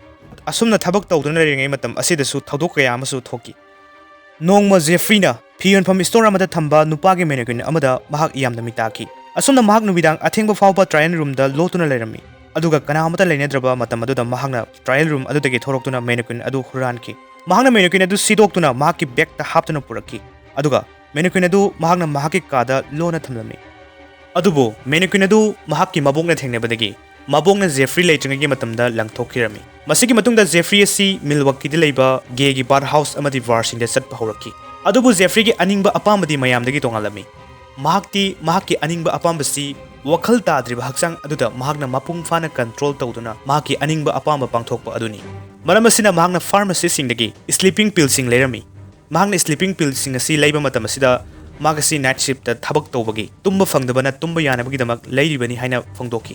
ꯑꯁꯨꯝꯅ ꯊꯕꯛ ꯇꯧꯗꯨꯅ ꯂꯩꯔꯤꯉꯩ ꯃꯇꯝ ꯑꯁꯤꯗꯁꯨ ꯊꯧꯗꯣꯛ ꯀꯌꯥ ꯑꯃꯁꯨ ꯊꯣꯛꯈꯤ꯫ ꯅꯣꯡꯃ ꯖꯦꯐ꯭ꯔꯤꯅ ꯐꯤ ꯌꯣꯟꯐꯝ ꯁ꯭ꯇꯣꯔ ꯑꯃꯗ ꯊꯝꯕ ꯅꯨꯄꯥꯒꯤ ꯃꯦꯅꯤꯀ꯭ꯋꯤꯟ ꯑꯃꯗ ꯃꯍꯥꯛ ꯌꯥꯝꯅ ꯃꯤꯇꯥꯈꯤ꯫ ꯑꯁꯨꯝꯅ ꯃꯍꯥꯛ ꯅꯨꯃꯤꯗꯥꯡ ꯑꯊꯦꯡꯕ ꯐꯥꯎꯕ ꯇ꯭ꯔꯥꯌꯦꯜ ꯔꯨꯝꯗ ꯂꯣꯠꯇꯨꯅ ꯂꯩꯔꯝꯃꯤ꯫ ꯑꯗꯨꯒ ꯀꯅꯥ ꯑꯃꯠꯇ ꯂꯩꯅꯗ꯭ꯔꯕ ꯃꯇꯝ ꯑꯗꯨꯗ ꯃꯍꯥꯛꯅ ꯇ꯭ꯔꯥꯌꯦꯜ ꯔꯨꯝ ꯑꯗꯨꯗꯒꯤ ꯊꯣꯔꯛꯇꯨꯅ ꯃꯦꯅꯤꯀ꯭ꯋꯤꯟ ꯑꯗꯨ ꯍꯨꯔꯥꯟꯈꯤ꯫ ꯃꯍꯥꯛꯅ ꯃꯦꯅꯤꯀ꯭ꯋꯤꯟ ꯑꯗꯨ ꯁꯤꯗꯣꯛꯇꯨꯅ ꯃꯍꯥꯛꯀꯤ ꯕꯦꯒꯇ ꯍꯥꯞꯇꯨꯅ ꯄꯨꯔꯛꯈꯤ꯫ ꯑꯗꯨꯒ ꯃꯦꯅꯤꯀ꯭ꯋꯤꯟ ꯑꯗꯨ ꯃꯍꯥꯛꯅ ꯃꯍꯥꯛꯀꯤ ꯀꯥꯗ ꯂꯣꯟꯅ ꯊꯝꯂꯝꯃꯤ꯫ ꯑꯗꯨꯕꯨ ꯃꯦꯅꯤꯀ꯭ꯋꯤꯟ ꯑꯗꯨ ꯃꯍꯥꯛꯀꯤ ꯃꯕꯣꯛꯅ ꯊꯦꯡꯅꯕꯗꯒꯤ ꯃꯕꯣꯛꯅ ꯖꯦꯐ꯭ꯔꯤ ꯂꯩꯇ꯭ꯔꯤꯉꯩꯒꯤ ꯃꯇꯝꯗ ꯂꯪꯊꯣꯛꯈꯤꯔꯝꯃꯤ꯫ ꯃꯁꯤꯒꯤ ꯃꯇꯨꯡꯗ ꯖꯦꯐ꯭ꯔꯤ ꯑꯁꯤ ꯃꯤꯜꯋꯥꯀꯤꯗ ꯂꯩꯕ ꯒꯦꯒꯤ ꯕꯥꯔ ꯍꯥꯎꯁ ꯑꯃꯗꯤ ꯕꯥꯔꯁꯤꯡꯗ ꯆꯠꯄ ꯍꯧꯔꯛꯈꯤ꯫ ꯑꯗꯨꯕꯨ ꯖꯦꯐ꯭ꯔꯤꯒꯤ ꯑꯅꯤꯡꯕ ꯑꯄꯥꯝꯕꯗꯤ ꯃꯌꯥꯝꯗꯒꯤ ꯇꯣꯉꯥꯜꯂꯝꯃꯤ꯫ ꯃꯍꯥꯛꯇꯤ ꯃꯍꯥꯛꯀꯤ ꯑꯅꯤꯡꯕ ꯑꯄꯥꯝꯕꯁꯤ ꯋꯥꯈꯜ ꯇꯥꯗ꯭ꯔꯤꯕ ꯍꯛꯆꯥꯡ ꯑꯗꯨꯗ ꯃꯍꯥꯛꯅ ꯃꯄꯨꯡ ꯐꯥꯅ ꯀꯟꯇ꯭ꯔꯣꯜ ꯇꯧꯗꯨꯅ ꯃꯍꯥꯛꯀꯤ ꯑꯅꯤꯡꯕ ꯑꯄꯥꯝꯕ ꯄꯥꯡꯊꯣꯛꯄ ꯑꯗꯨꯅꯤ꯫ ꯃꯔꯝ ꯑꯁꯤꯅ ꯃꯍꯥꯛꯅ ꯐꯥꯔꯃꯥꯁꯤꯁꯤꯡꯗꯒꯤ ꯁ꯭ꯂꯤꯄꯤꯡ ꯄꯤꯜꯁꯤꯡ ꯂꯩꯔꯝꯃꯤ꯫ ꯃꯍꯥꯛꯅ ꯁ꯭ꯂꯤꯄꯤꯡ ꯄꯤꯜꯁꯤꯡ ꯑꯁꯤ ꯂꯩꯕ ꯃꯇꯝ ꯑꯁꯤꯗ ꯃꯍꯥꯛ ꯑꯁꯤ ꯅꯥꯏꯠ ꯁꯤꯐꯇ ꯊꯕꯛ ꯇꯧꯕꯒꯤ ꯇꯨꯝꯕ ꯐꯪꯗꯕꯅ ꯇꯨꯝꯕ ꯌꯥꯅꯕꯒꯤꯗꯃꯛ ꯂꯩꯔꯤꯕꯅꯤ ꯍꯥꯏꯅ ꯐꯣꯡꯗꯣꯛꯈꯤ꯫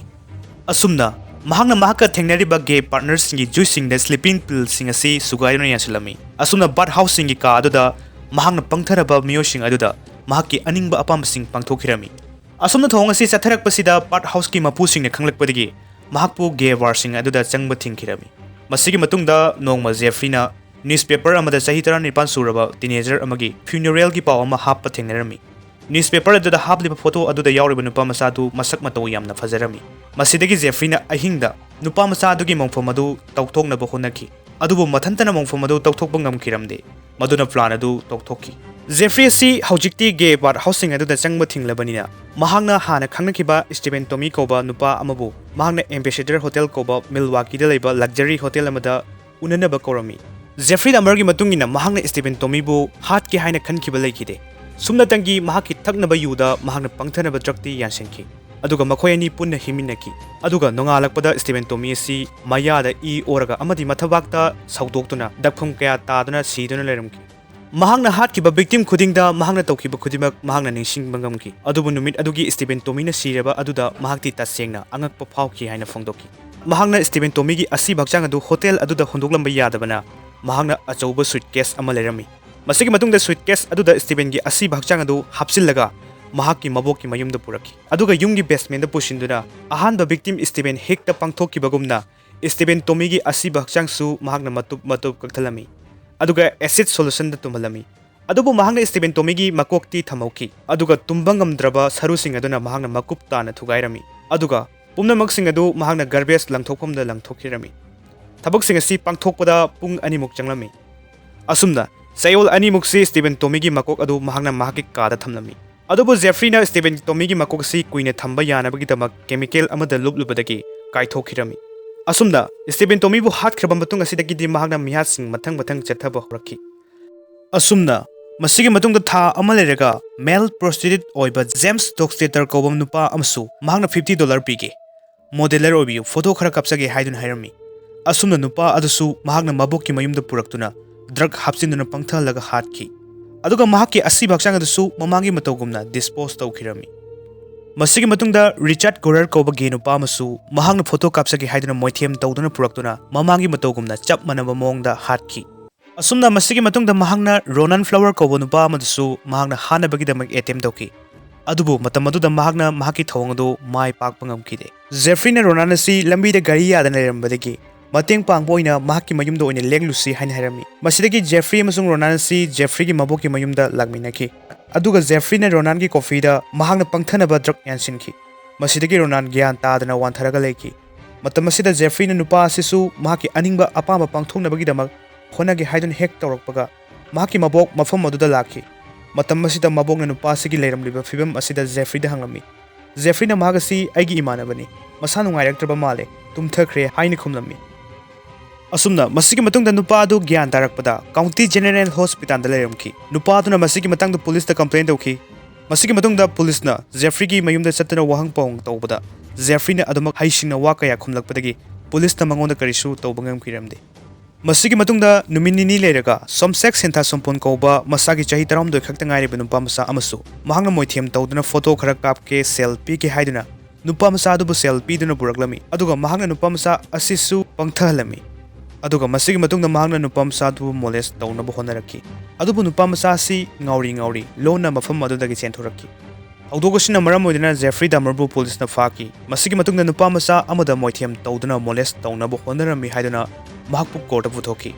ꯑꯁꯨꯝꯅ ꯃꯍꯥꯛꯅ ꯃꯍꯥꯛꯀ ꯊꯦꯡꯅꯔꯤꯕ ꯒꯦ ꯄꯥꯔꯠꯅꯔꯁꯤꯡꯒꯤ ꯖꯨꯏꯁꯁꯤꯡꯗ ꯁ꯭ꯂꯤꯄꯤꯡ ꯄꯤꯜꯁꯤꯡ ꯑꯁꯤ ꯁꯨꯒꯥꯏꯗꯨꯅ ꯌꯥꯟꯁꯤꯜꯂꯝꯃꯤ꯫ ꯑꯁꯨꯝꯅ ꯕꯥꯔꯠ ꯍꯥꯎꯁꯁꯤꯡꯒꯤ ꯀꯥ ꯑꯗꯨꯗ ꯃꯍꯥꯛꯅ ꯄꯪꯊꯔꯕ ꯃꯤꯑꯣꯏꯁꯤꯡ ꯑꯗꯨꯗ ꯃꯍꯥꯛꯀꯤ ꯑꯅꯤꯡꯕ ꯑꯄꯥꯝꯕꯁꯤꯡ ꯄꯥꯡꯊꯣꯛꯈꯤꯔꯝꯃꯤ꯫ ꯑꯁꯨꯝꯅ ꯊꯧꯑꯣꯡ ꯑꯁꯤ ꯆꯠꯊꯔꯛꯄꯁꯤꯗ ꯕꯥꯔꯠ ꯍꯥꯎꯁꯀꯤ ꯃꯄꯨꯁꯤꯡꯅ ꯈꯪꯂꯛꯄꯗꯒꯤ ꯃꯍꯥꯛꯄꯨ ꯒꯦ ꯕꯥꯔꯁꯤꯡ ꯑꯗꯨꯗ ꯆꯪꯕ ꯊꯤꯡꯈꯤꯔꯝꯃꯤ꯫ ꯃꯁꯤꯒꯤ ꯃꯇꯨꯡꯗ ꯅꯣꯡꯃ ꯖꯦꯐ꯭ꯔꯤꯅ ꯅ꯭ꯌꯨꯁꯄꯦꯄꯔ ꯑꯃꯗ ꯆꯍꯤ ꯇꯔꯥꯅꯤꯄꯥꯟ ꯁꯨꯔꯕ ꯇꯤꯅꯦꯖꯔ ꯑꯃꯒꯤ ꯐ꯭ꯌꯨꯅꯔꯦꯜꯒꯤ ꯄꯥꯎ ꯑꯃ ꯍꯥꯞꯄ ꯊꯦꯡꯅꯔꯝꯃꯤ꯫ ꯅ꯭ꯌꯨꯁꯄꯦꯄꯔ ꯑꯗꯨꯗ ꯍꯥꯞꯂꯤꯕ ꯐꯣꯇꯣ ꯑꯗꯨꯗ ꯌꯥꯎꯔꯤꯕ ꯅꯨꯄꯥ ꯃꯆꯥꯗꯨ ꯃꯁꯛ ꯃꯇꯧ ꯌꯥꯝꯅ ꯐꯖꯔꯝꯃꯤ꯫ ꯃꯁꯤꯗꯒꯤ ꯖꯦꯐ꯭ꯔꯤꯅ ꯑꯍꯤꯡꯗ ꯅꯨꯄꯥ ꯃꯆꯥ ꯑꯗꯨꯒꯤ ꯃꯣꯡꯐꯝ ꯑꯗꯨ ꯇꯧꯊꯣꯛꯅꯕ ꯍꯣꯠꯅꯈꯤ꯫ ꯑꯗꯨꯕꯨ ꯃꯊꯟꯇꯅ ꯃꯣꯡꯐꯝ ꯑꯗꯨ ꯇꯧꯊꯣꯛꯄ ꯉꯝꯈꯤꯔꯝꯗꯦ꯫ ꯃꯗꯨꯅ ꯄ꯭ꯂꯥꯟ ꯑꯗꯨ ꯇꯧꯊꯣꯛꯈꯤ꯫ ꯖꯦꯐ꯭ꯔꯤ ꯑꯁꯤ ꯍꯧꯖꯤꯛꯇꯤ ꯒꯦ ꯕꯥꯔ ꯍꯥꯎꯁꯁꯤꯡ ꯑꯗꯨꯗ ꯆꯪꯕ ꯊꯤꯡꯂꯕꯅꯤꯅ, ꯃꯍꯥꯛꯅ ꯍꯥꯟꯅ ꯈꯪꯅꯈꯤꯕ ꯁ꯭ꯇꯤꯚꯦꯟ ꯇꯣꯃꯤ ꯀꯧꯕ ꯅꯨꯄꯥ ꯑꯃꯕꯨ ꯃꯍꯥꯛꯅ ꯑꯦꯝꯕꯦꯁꯦꯗꯔ ꯍꯣꯇꯦꯜ ꯀꯧꯕ ꯃꯤꯜꯋꯥꯀꯤꯗ ꯂꯩꯕ ꯂꯛꯖꯔꯤ ꯍꯣꯇꯦꯜ ꯑꯃꯗ ꯎꯅꯅꯕ ꯀꯧꯔꯝꯃꯤ꯫ ꯖꯦꯐ꯭ꯔꯤ ꯗꯃꯔꯒꯤ ꯃꯇꯨꯡ ꯏꯟꯅ ꯃꯍꯥꯛꯅ ꯁ꯭ꯇꯤꯚꯦꯟ ꯇꯣꯃꯤꯕꯨ ꯍꯥꯠꯀꯦ ꯍꯥꯏꯅ ꯈꯟꯈꯤꯕ ꯂꯩꯈꯤꯗꯦ꯫ ꯁꯨꯞꯅꯇꯪꯒꯤ ꯃꯍꯥꯛꯀꯤ ꯊꯛꯅꯕ ꯌꯨꯗ ꯃꯍꯥꯛꯅ ꯄꯪꯊꯅꯕ ꯗ꯭ꯔꯒꯇꯤ ꯌꯥꯟꯁꯤꯟꯈꯤ꯫ ꯑꯗꯨꯒ ꯃꯈꯣꯏ ꯑꯅꯤ ꯄꯨꯟꯅ ꯍꯤꯡꯃꯤꯟꯅꯈꯤ꯫ ꯑꯗꯨꯒ ꯅꯣꯡꯉꯥꯜꯂꯛꯄꯗ ꯁ꯭ꯇꯤꯕꯦꯟ ꯇꯣꯃꯤ ꯑꯁꯤ ꯃꯌꯥꯗ ꯏ ꯑꯣꯔꯒ ꯑꯃꯗꯤ ꯃꯊꯕꯥꯛꯇ ꯁꯧꯗꯣꯛꯇꯨꯅ ꯗꯛꯐꯝ ꯀꯌꯥ ꯇꯥꯗꯨꯅ ꯁꯤꯗꯨꯅ ꯂꯩꯔꯝꯈꯤ꯫ ꯃꯍꯥꯛꯅ ꯍꯥꯠꯈꯤꯕ ꯚꯤꯛꯇꯤꯝ ꯈꯨꯗꯤꯡꯗ ꯃꯍꯥꯛꯅ ꯇꯧꯈꯤꯕ ꯈꯨꯗꯤꯡꯃꯛ ꯃꯍꯥꯛꯅ ꯅꯤꯡꯁꯤꯡꯕ ꯉꯝꯈꯤ꯫ ꯑꯗꯨꯕꯨ ꯅꯨꯃꯤꯠ ꯑꯗꯨꯒꯤ ꯁ꯭ꯇꯤꯕꯦꯟ ꯇꯣꯃꯤꯅ ꯁꯤꯔꯕ ꯑꯗꯨꯗ ꯃꯍꯥꯛꯇꯤ ꯇꯁꯦꯡꯅ ꯑꯉꯛꯄ ꯐꯥꯎꯈꯤ ꯍꯥꯏꯅ ꯐꯣꯡꯗꯣꯛꯈꯤ꯫ ꯃꯍꯥꯛꯅ ꯁ꯭ꯇꯤꯕꯦꯟ ꯇꯣꯃꯤꯒꯤ ꯑꯁꯤꯕ ꯍꯛꯆꯥꯡ ꯑꯗꯨ ꯍꯣꯇꯦꯜ ꯑꯗꯨꯗ ꯍꯨꯟꯗꯣꯛꯂꯝꯕ ꯌꯥꯗꯕꯅ ꯃꯍꯥꯛꯅ ꯑꯆꯧꯕ ꯁꯨꯏꯠꯀꯦꯁ ꯑꯃ ꯂꯩꯔꯝꯃꯤ꯫ ꯃꯁꯤꯒꯤ ꯃꯇꯨꯡꯗ ꯁꯨꯏꯠꯀꯦꯁ ꯑꯗꯨꯗ ꯁ꯭ꯇꯤꯕꯦꯟꯒꯤ ꯑꯁꯤꯕ ꯍꯛꯆꯥꯡ ꯑꯗꯨ ꯍꯥꯞꯆꯤꯜꯂꯒ ꯃꯍꯥꯛꯀꯤ ꯃꯕꯣꯛꯀꯤ ꯃꯌꯨꯝꯗ ꯄꯨꯔꯛꯈꯤ꯫ ꯑꯗꯨꯒ ꯌꯨꯝꯒꯤ ꯕꯦꯁꯃꯦꯟꯗ ꯄꯨꯁꯤꯟꯗꯨꯅ ꯑꯍꯥꯟꯕ ꯚꯤꯛꯇꯤꯝ ꯁ꯭ꯇꯤꯕꯦꯟ ꯍꯦꯛꯇ ꯄꯥꯡꯊꯣꯛꯈꯤꯕꯒꯨꯝꯅ ꯁ꯭ꯇꯤꯕꯦꯟ ꯇꯣꯃꯤꯒꯤ ꯑꯁꯤꯕ ꯍꯛꯆꯥꯡꯁꯨ ꯃꯍꯥꯛꯅ ꯃꯇꯨꯞ ꯃꯇꯨꯞ ꯀꯛꯊꯠꯂꯝꯃꯤ꯫ ꯑꯗꯨꯒ ꯑꯦꯁꯤꯗ ꯁꯣꯂꯨꯁꯟꯗ ꯇꯨꯝꯍꯜꯂꯝꯃꯤ꯫ ꯑꯗꯨꯕꯨ ꯃꯍꯥꯛꯅ ꯁ꯭ꯇꯤꯕꯦꯟ ꯇꯣꯃꯤꯒꯤ ꯃꯀꯣꯛꯇꯤ ꯊꯝꯍꯧꯈꯤ꯫ ꯑꯗꯨꯒ ꯇꯨꯝꯕ ꯉꯝꯗ꯭ꯔꯕ ꯁꯔꯨꯁꯤꯡ ꯑꯗꯨꯅ ꯃꯍꯥꯛꯅ ꯃꯀꯨꯞ ꯇꯥꯅ ꯊꯨꯒꯥꯏꯔꯝꯃꯤ꯫ ꯑꯗꯨꯒ ꯄꯨꯝꯅꯃꯛꯁꯤꯡ ꯑꯗꯨ ꯃꯍꯥꯛꯅ ꯒꯥꯔꯕꯦꯖ ꯂꯪꯊꯣꯛꯐꯝꯗ ꯂꯪꯊꯣꯛꯈꯤꯔꯝꯃꯤ꯫ ꯊꯕꯛꯁꯤꯡ ꯑꯁꯤ ꯄꯥꯡꯊꯣꯛꯄꯗ ꯄꯨꯡ ꯑꯅꯤꯃꯨꯛ ꯆꯪꯂꯝꯃꯤ꯫ ꯑꯁꯨꯝꯅ ꯆꯌꯣꯜ ꯑꯅꯤꯃꯨꯛꯁꯤ ꯁ꯭ꯇꯤꯕꯦꯟ ꯇꯣꯃꯤꯒꯤ ꯃꯀꯣꯛ ꯑꯗꯨ ꯃꯍꯥꯛꯅ ꯃꯍꯥꯛꯀꯤ ꯀꯥꯗ ꯊꯝꯂꯝꯃꯤ꯫ ꯑꯗꯨꯕꯨ ꯖꯦꯐ꯭ꯔꯤꯅ ꯁ꯭ꯇꯤꯕꯦꯟ ꯇꯣꯃꯤꯒꯤ ꯃꯀꯣꯛ ꯑꯁꯤ ꯀꯨꯏꯅ ꯊꯝꯕ ꯌꯥꯅꯕꯒꯤꯗꯃꯛ ꯀꯦꯃꯤꯀꯦꯜ ꯑꯃꯗ ꯂꯨꯞꯂꯨꯕꯗꯒꯤ ꯀꯥꯏꯊꯣꯛꯈꯤꯔꯝꯃꯤ꯫ ꯑꯁꯨꯝꯅ ꯁ꯭ꯇꯤꯕꯦꯟ ꯇꯣꯃꯤꯕꯨ ꯍꯥꯠꯈ꯭ꯔꯕ ꯃꯇꯨꯡ ꯑꯁꯤꯗꯒꯤꯗꯤ ꯃꯍꯥꯛꯅ ꯃꯤꯍꯥꯠꯁꯤꯡ ꯃꯊꯪ ꯃꯊꯪ ꯆꯠꯊꯕ ꯍꯧꯔꯛꯈꯤ꯫ ꯑꯁꯨꯝꯅ ꯃꯁꯤꯒꯤ ꯃꯇꯨꯡꯗ ꯊꯥ ꯑꯃ ꯂꯩꯔꯒ ꯃꯦꯜ ꯄ꯭ꯔꯣꯁꯇꯤꯇ꯭ꯌꯨꯠ ꯑꯣꯏꯕ ꯖꯦꯝꯁ ꯗꯣꯛꯁꯇꯦꯇꯔ ꯀꯧꯕ ꯅꯨꯄꯥ ꯑꯃꯁꯨ ꯃꯍꯥꯛꯅ ꯐꯤꯐꯇꯤ ꯗꯣꯂꯔ ꯄꯤꯒꯦ, ꯃꯣꯗꯦꯂꯔ ꯑꯣꯏꯕꯤꯌꯨ, ꯐꯣꯇꯣ ꯈꯔ ꯀꯥꯞꯆꯒꯦ ꯍꯥꯏꯗꯨꯅ ꯍꯥꯏꯔꯝꯃꯤ꯫ ꯑꯁꯨꯝꯅ ꯅꯨꯄꯥ ꯑꯗꯨꯁꯨ ꯃꯍꯥꯛꯅ ꯃꯕꯣꯛꯀꯤ ꯃꯌꯨꯝꯗ ꯄꯨꯔꯛꯇꯨꯅ ꯗ꯭ꯔꯒ ꯍꯥꯞꯆꯤꯟꯗꯨꯅ ꯄꯪꯊꯍꯜꯂꯒ ꯍꯥꯠꯈꯤ꯫ ꯑꯗꯨꯒ ꯃꯍꯥꯛꯀꯤ ꯑꯁꯤꯕ ꯍꯛꯆꯥꯡ ꯑꯗꯨꯁꯨ ꯃꯃꯥꯡꯒꯤ ꯃꯇꯧꯒꯨꯝꯅ ꯗꯤꯁꯄꯣꯁ ꯇꯧꯈꯤꯔꯝꯃꯤ꯫ ꯃꯁꯤꯒꯤ ꯃꯇꯨꯡꯗ ꯔꯤꯆꯥꯔꯗ ꯒꯣꯔꯔ ꯀꯧꯕ ꯒꯦ ꯅꯨꯄꯥ ꯑꯃꯁꯨ ꯃꯍꯥꯛꯅ ꯐꯣꯇꯣ ꯀꯥꯞꯆꯒꯦ ꯍꯥꯏꯗꯨꯅ ꯃꯣꯏꯊꯦꯝ ꯇꯧꯗꯨꯅ ꯄꯨꯔꯛꯇꯨꯅ ꯃꯃꯥꯡꯒꯤ ꯃꯇꯧꯒꯨꯝꯅ ꯆꯞ ꯃꯥꯟꯅꯕ ꯃꯑꯣꯡꯗ ꯍꯥꯠꯈꯤ꯫ ꯑꯁꯨꯝꯅ ꯃꯁꯤꯒꯤ ꯃꯇꯨꯡꯗ ꯃꯍꯥꯛꯅ ꯔꯣꯅꯥꯟ ꯐ꯭ꯂꯥꯋꯔ ꯀꯧꯕ ꯅꯨꯄꯥ ꯑꯃꯗꯨꯁꯨ ꯃꯍꯥꯛꯅ ꯍꯥꯠꯅꯕꯒꯤꯗꯃꯛ ꯑꯦꯇꯦꯝ ꯇꯧꯈꯤ꯫ ꯑꯗꯨꯕꯨ ꯃꯇꯝ ꯑꯗꯨꯗ ꯃꯍꯥꯛꯅ ꯃꯍꯥꯛꯀꯤ ꯊꯧꯑꯣꯡ ꯑꯗꯨ ꯃꯥꯏ ꯄꯥꯛꯄ ꯉꯝꯈꯤꯗꯦ꯫ ꯖꯦꯐ꯭ꯔꯤꯅ ꯔꯣꯅꯥꯟ ꯑꯁꯤ ꯂꯝꯕꯤꯗ ꯒꯥꯔꯤ ꯌꯥꯗꯅ ꯂꯩꯔꯝꯕꯗꯒꯤ ꯃꯇꯦꯡ ꯄꯥꯡꯕ ꯑꯣꯏꯅ ꯃꯍꯥꯛꯀꯤ ꯃꯌꯨꯝꯗ ꯑꯣꯏꯅ ꯂꯦꯛꯂꯨꯁꯤ ꯍꯥꯏꯅ ꯍꯥꯏꯔꯝꯃꯤ꯫ ꯃꯁꯤꯗꯒꯤ ꯖꯦꯐ꯭ꯔꯤ ꯑꯃꯁꯨꯡ ꯔꯣꯅꯥꯟ ꯑꯁꯤ ꯖꯦꯐ꯭ꯔꯤꯒꯤ ꯃꯕꯣꯛꯀꯤ ꯃꯌꯨꯝꯗ ꯂꯥꯛꯃꯤꯟꯅꯈꯤ꯫ ꯑꯗꯨꯒ ꯖꯦꯐ꯭ꯔꯤꯅ ꯔꯣꯅꯥꯟꯒꯤ ꯀꯣꯐꯤꯗ ꯃꯍꯥꯛꯅ ꯄꯪꯊꯅꯕ ꯗ꯭ꯔꯒ ꯌꯥꯟꯁꯤꯟꯈꯤ꯫ ꯃꯁꯤꯗꯒꯤ ꯔꯣꯅꯥꯟ ꯒ꯭ꯌꯥꯟ ꯇꯥꯗꯅ ꯋꯥꯟꯊꯔꯒ ꯂꯩꯈꯤ꯫ ꯃꯇꯝ ꯑꯁꯤꯗ ꯖꯦꯐ꯭ꯔꯤꯅ ꯅꯨꯄꯥ ꯑꯁꯤꯁꯨ ꯃꯍꯥꯛꯀꯤ ꯑꯅꯤꯡꯕ ꯑꯄꯥꯝꯕ ꯄꯥꯡꯊꯣꯛꯅꯕꯒꯤꯗꯃꯛ ꯍꯣꯠꯅꯒꯦ ꯍꯥꯏꯗꯨꯅ ꯍꯦꯛ ꯇꯧꯔꯛꯄꯒ, ꯃꯍꯥꯛꯀꯤ ꯃꯕꯣꯛ ꯃꯐꯝ ꯑꯗꯨꯗ ꯂꯥꯛꯈꯤ꯫ ꯃꯇꯝ ꯑꯁꯤꯗ ꯃꯕꯣꯛꯅ ꯅꯨꯄꯥ ꯑꯁꯤꯒꯤ ꯂꯩꯔꯝꯂꯤꯕ ꯐꯤꯕꯝ ꯑꯁꯤꯗ ꯖꯦꯐ꯭ꯔꯤꯗ ꯍꯪꯂꯝꯃꯤ꯫ ꯖꯦꯐ꯭ꯔꯤꯅ ꯃꯍꯥꯛ ꯑꯁꯤ ꯑꯩꯒꯤ ꯏꯃꯥꯟꯅꯕꯅꯤ, ꯃꯁꯥ ꯅꯨꯡꯉꯥꯏꯔꯛꯇ꯭ꯔꯕ ꯃꯥꯜꯂꯦ, ꯇꯨꯝꯊꯈ꯭ꯔꯦ ꯍꯥꯏꯅ ꯈꯨꯝꯂꯝꯃꯤ꯫ ꯑꯁꯨꯝꯅ ꯃꯁꯤꯒꯤ ꯃꯇꯨꯡꯗ ꯅꯨꯄꯥ ꯑꯗꯨ ꯒ꯭ꯌꯥꯟ ꯇꯥꯔꯛꯄꯗ ꯀꯥꯎꯟꯇꯤ ꯖꯦꯅꯔꯦꯜ ꯍꯣꯁꯄꯤꯇꯥꯜꯗ ꯂꯩꯔꯝꯈꯤ꯫ ꯅꯨꯄꯥ ꯑꯗꯨꯅ ꯃꯁꯤꯒꯤ ꯃꯇꯥꯡꯗ ꯄꯨꯂꯤꯁꯇ ꯀꯝꯄ꯭ꯂꯦꯟ ꯇꯧꯈꯤ꯫ ꯃꯁꯤꯒꯤ ꯃꯇꯨꯡꯗ ꯄꯨꯂꯤꯁꯅ ꯖꯦꯐ꯭ꯔꯤꯒꯤ ꯃꯌꯨꯝꯗ ꯆꯠꯇꯨꯅ ꯋꯥꯍꯪ ꯄꯥꯎꯍꯪ ꯇꯧꯕꯗ, ꯖꯦꯐ꯭ꯔꯤꯅ ꯑꯗꯨꯃꯛ ꯍꯩꯁꯤꯡꯅ ꯋꯥ ꯀꯌꯥ ꯈꯨꯝꯂꯛꯄꯗꯒꯤ ꯄꯨꯂꯤꯁꯅ ꯃꯉꯣꯟꯗ ꯀꯔꯤꯁꯨ ꯇꯧꯕ ꯉꯝꯈꯤꯔꯝꯗꯦ꯫ ꯃꯁꯤꯒꯤ ꯃꯇꯨꯡꯗ ꯅꯨꯃꯤꯠ ꯅꯤꯅꯤ ꯂꯩꯔꯒ ꯁꯣꯝꯁꯦꯛ ꯁꯦꯟꯊꯥ ꯁꯣꯝꯄꯣꯟ ꯀꯧꯕ ꯃꯁꯥꯒꯤ ꯆꯍꯤ ꯇꯔꯥꯍꯨꯝꯗꯣꯏ ꯈꯛꯇ ꯉꯥꯏꯔꯤꯕ ꯅꯨꯄꯥ ꯃꯆꯥ ꯑꯃꯁꯨ ꯃꯍꯥꯛꯅ ꯃꯣꯏꯊꯦꯝ ꯇꯧꯗꯨꯅ ꯐꯣꯇꯣ ꯈꯔ ꯀꯥꯞꯀꯦ, ꯁꯦꯜ ꯄꯤꯒꯦ ꯍꯥꯏꯗꯨꯅ ꯅꯨꯄꯥ ꯃꯆꯥ ꯑꯗꯨꯕꯨ ꯁꯦꯜ ꯄꯤꯗꯨꯅ ꯄꯨꯔꯛꯂꯝꯃꯤ, ꯑꯗꯨꯒ ꯃꯍꯥꯛꯅ ꯅꯨꯄꯥ ꯃꯆꯥ ꯑꯁꯤꯁꯨ ꯄꯪꯊꯍꯜꯂꯝꯃꯤ꯫ ꯑꯗꯨꯒ ꯃꯁꯤꯒꯤ ꯃꯇꯨꯡꯗ ꯃꯍꯥꯛꯅ ꯅꯨꯄꯥ ꯃꯆꯥ ꯑꯗꯨꯕꯨ ꯃꯣꯂꯦꯁ ꯇꯧꯅꯕ ꯍꯣꯠꯅꯔꯛꯈꯤ꯫ ꯑꯗꯨꯕꯨ ꯅꯨꯄꯥ ꯃꯆꯥ ꯑꯁꯤ ꯉꯥꯎꯔꯤ ꯉꯥꯎꯔꯤ ꯂꯣꯟꯅ ꯃꯐꯝ ꯑꯗꯨꯗꯒꯤ ꯆꯦꯟꯊꯣꯔꯛꯈꯤ꯫ ꯊꯧꯗꯣꯛ ꯑꯁꯤꯅ ꯃꯔꯝ ꯑꯣꯏꯗꯨꯅ ꯖꯦꯐ꯭ꯔꯤ ꯗꯥꯃꯔꯕꯨ ꯄꯨꯂꯤꯁꯅ ꯐꯥꯈꯤ꯫ ꯃꯁꯤꯒꯤ ꯃꯇꯨꯡꯗ ꯅꯨꯄꯥ ꯃꯆꯥ ꯑꯃꯗ ꯃꯣꯏꯊꯦꯝ ꯇꯧꯗꯨꯅ ꯃꯣꯂꯦꯁ ꯇꯧꯅꯕ ꯍꯣꯠꯅꯔꯝꯃꯤ ꯍꯥꯏꯗꯨꯅ ꯃꯍꯥꯛꯄꯨ ꯀꯣꯔꯠꯇ ꯄꯨꯊꯣꯛꯈꯤ꯫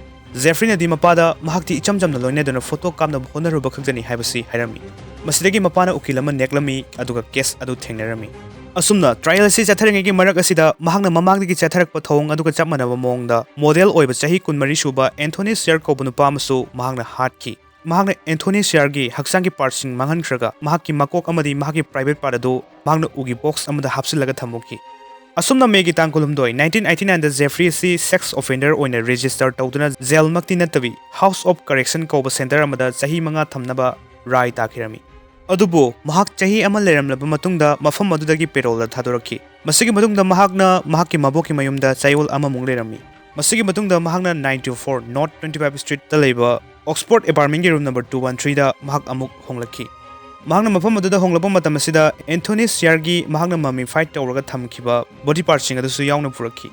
ꯖꯦꯐ꯭ꯔꯤꯅꯗꯤ ꯃꯄꯥꯗ ꯃꯍꯥꯛꯇꯤ ꯏꯆꯝ ꯆꯝꯅ ꯂꯣꯏꯅꯗꯨꯅ ꯐꯣꯇꯣ ꯀꯥꯞꯅꯕ ꯍꯣꯠꯅꯔꯨꯕ ꯈꯛꯇꯅꯤ ꯍꯥꯏꯕꯁꯤ ꯍꯥꯏꯔꯝꯃꯤ꯫ ꯃꯁꯤꯗꯒꯤ ꯃꯄꯥꯅ ꯎꯀꯤꯜ ꯑꯃ ꯅꯦꯛꯂꯝꯃꯤ, ꯑꯗꯨꯒ ꯀꯦꯁ ꯑꯗꯨ ꯊꯦꯡꯅꯔꯝꯃꯤ꯫ ꯑꯁꯨꯝꯅ ꯇ꯭ꯔꯥꯌꯦꯜ ꯑꯁꯤ ꯆꯠꯊꯔꯤꯉꯩꯒꯤ ꯃꯔꯛ ꯑꯁꯤꯗ ꯃꯍꯥꯛꯅ ꯃꯃꯥꯡꯗꯒꯤ ꯆꯠꯊꯔꯛꯄ ꯊꯧꯑꯣꯡ ꯑꯗꯨꯒ ꯆꯞ ꯃꯥꯟꯅꯕ ꯃꯑꯣꯡꯗ ꯃꯣꯗꯦꯜ ꯑꯣꯏꯕ ꯆꯍꯤ ꯀꯨꯟꯃꯔꯤ ꯁꯨꯕ ꯑꯦꯟꯊꯣꯅꯤ ꯁꯤꯌꯔ ꯀꯧꯕ ꯅꯨꯄꯥ ꯑꯃꯁꯨ ꯃꯍꯥꯛꯅ ꯍꯥꯠꯈꯤ꯫ ꯃꯍꯥꯛꯅ ꯑꯦꯟꯊꯣꯅꯤ ꯁꯤꯌꯥꯔꯒꯤ ꯍꯛꯆꯥꯡꯒꯤ ꯄꯥꯔꯠꯁꯤꯡ ꯃꯥꯡꯍꯟꯈ꯭ꯔꯒ ꯃꯍꯥꯛꯀꯤ ꯃꯀꯣꯛ ꯑꯃꯗꯤ ꯃꯍꯥꯛꯀꯤ ꯄ꯭ꯔꯥꯏꯚꯦꯠ ꯄꯥꯔꯠ ꯑꯗꯨ ꯃꯍꯥꯛꯅ ꯎꯒꯤ ꯕꯣꯛꯁ ꯑꯃꯗ ꯍꯥꯞꯆꯤꯜꯂꯒ ꯊꯝꯃꯨꯈꯤ꯫ ꯑꯁꯨꯝꯅ ꯃꯦꯒꯤ ꯇꯥꯡ ꯀꯨꯟꯍꯨꯝꯗꯣꯏ, ꯅꯥꯏꯟꯇꯤꯟ ꯑꯩꯠꯇꯤ ꯅꯥꯏꯟꯗ ꯖꯦꯐ꯭ꯔꯤ ꯑꯁꯤ ꯁꯦꯛꯁ ꯑꯣꯐꯦꯟꯗꯔ ꯑꯣꯏꯅ ꯔꯦꯖꯤꯁꯇꯔ ꯇꯧꯗꯨꯅ ꯖꯦꯜꯃꯛꯇꯤ ꯅꯠꯇꯕꯤ ꯍꯥꯎꯁ ꯑꯣꯐ ꯀꯔꯦꯛꯁꯟ ꯀꯧꯕ ꯁꯦꯟꯇꯔ ꯑꯃꯗ ꯆꯍꯤ ꯃꯉꯥ ꯊꯝꯅꯕ ꯔꯥꯏ ꯇꯥꯈꯤꯔꯝꯃꯤ꯫ ꯑꯗꯨꯕꯨ ꯃꯍꯥꯛ ꯆꯍꯤ ꯑꯃ ꯂꯩꯔꯝꯂꯕ ꯃꯇꯨꯡꯗ ꯃꯐꯝ ꯑꯗꯨꯗꯒꯤ ꯄꯦꯔꯣꯜꯗ ꯊꯥꯗꯣꯔꯛꯈꯤ꯫ ꯃꯁꯤꯒꯤ ꯃꯇꯨꯡꯗ ꯃꯍꯥꯛꯅ ꯃꯍꯥꯛꯀꯤ ꯃꯕꯣꯛꯀꯤ ꯃꯌꯨꯝꯗ ꯆꯌꯣꯜ ꯑꯃꯃꯨꯛ ꯂꯩꯔꯝꯃꯤ꯫ ꯃꯁꯤꯒꯤ ꯃꯇꯨꯡꯗ ꯃꯍꯥꯛꯅ nine two four north twenty five ꯁ꯭ꯇ꯭ꯔꯤꯠꯇ ꯂꯩꯕ ꯑꯣꯛꯁꯐꯣꯔꯗ ꯑꯦꯄꯥꯔꯠꯃꯦꯟꯒꯤ ꯔꯨꯝ ꯅꯝꯕꯔ ꯇꯨ ꯋꯥꯟ ꯊ꯭ꯔꯤꯗ ꯃꯍꯥꯛ ꯑꯃꯨꯛ ꯍꯣꯡꯂꯛꯈꯤ꯫ ꯃꯍꯥꯛꯅ ꯃꯐꯝ ꯑꯗꯨꯗ ꯍꯣꯡꯂꯛꯄ ꯃꯇꯝ ꯑꯁꯤꯗ ꯑꯦꯟꯊꯣꯅꯤ ꯁꯤꯌꯥꯔꯒꯤ ꯃꯍꯥꯛꯅ ꯃꯃꯤꯐꯥꯏ ꯇꯧꯔꯒ ꯊꯝꯈꯤꯕ ꯕꯣꯗꯤ ꯄꯥꯔꯠꯁꯤꯡ ꯑꯗꯨꯁꯨ ꯌꯥꯎꯅ ꯄꯨꯔꯛꯈꯤ꯫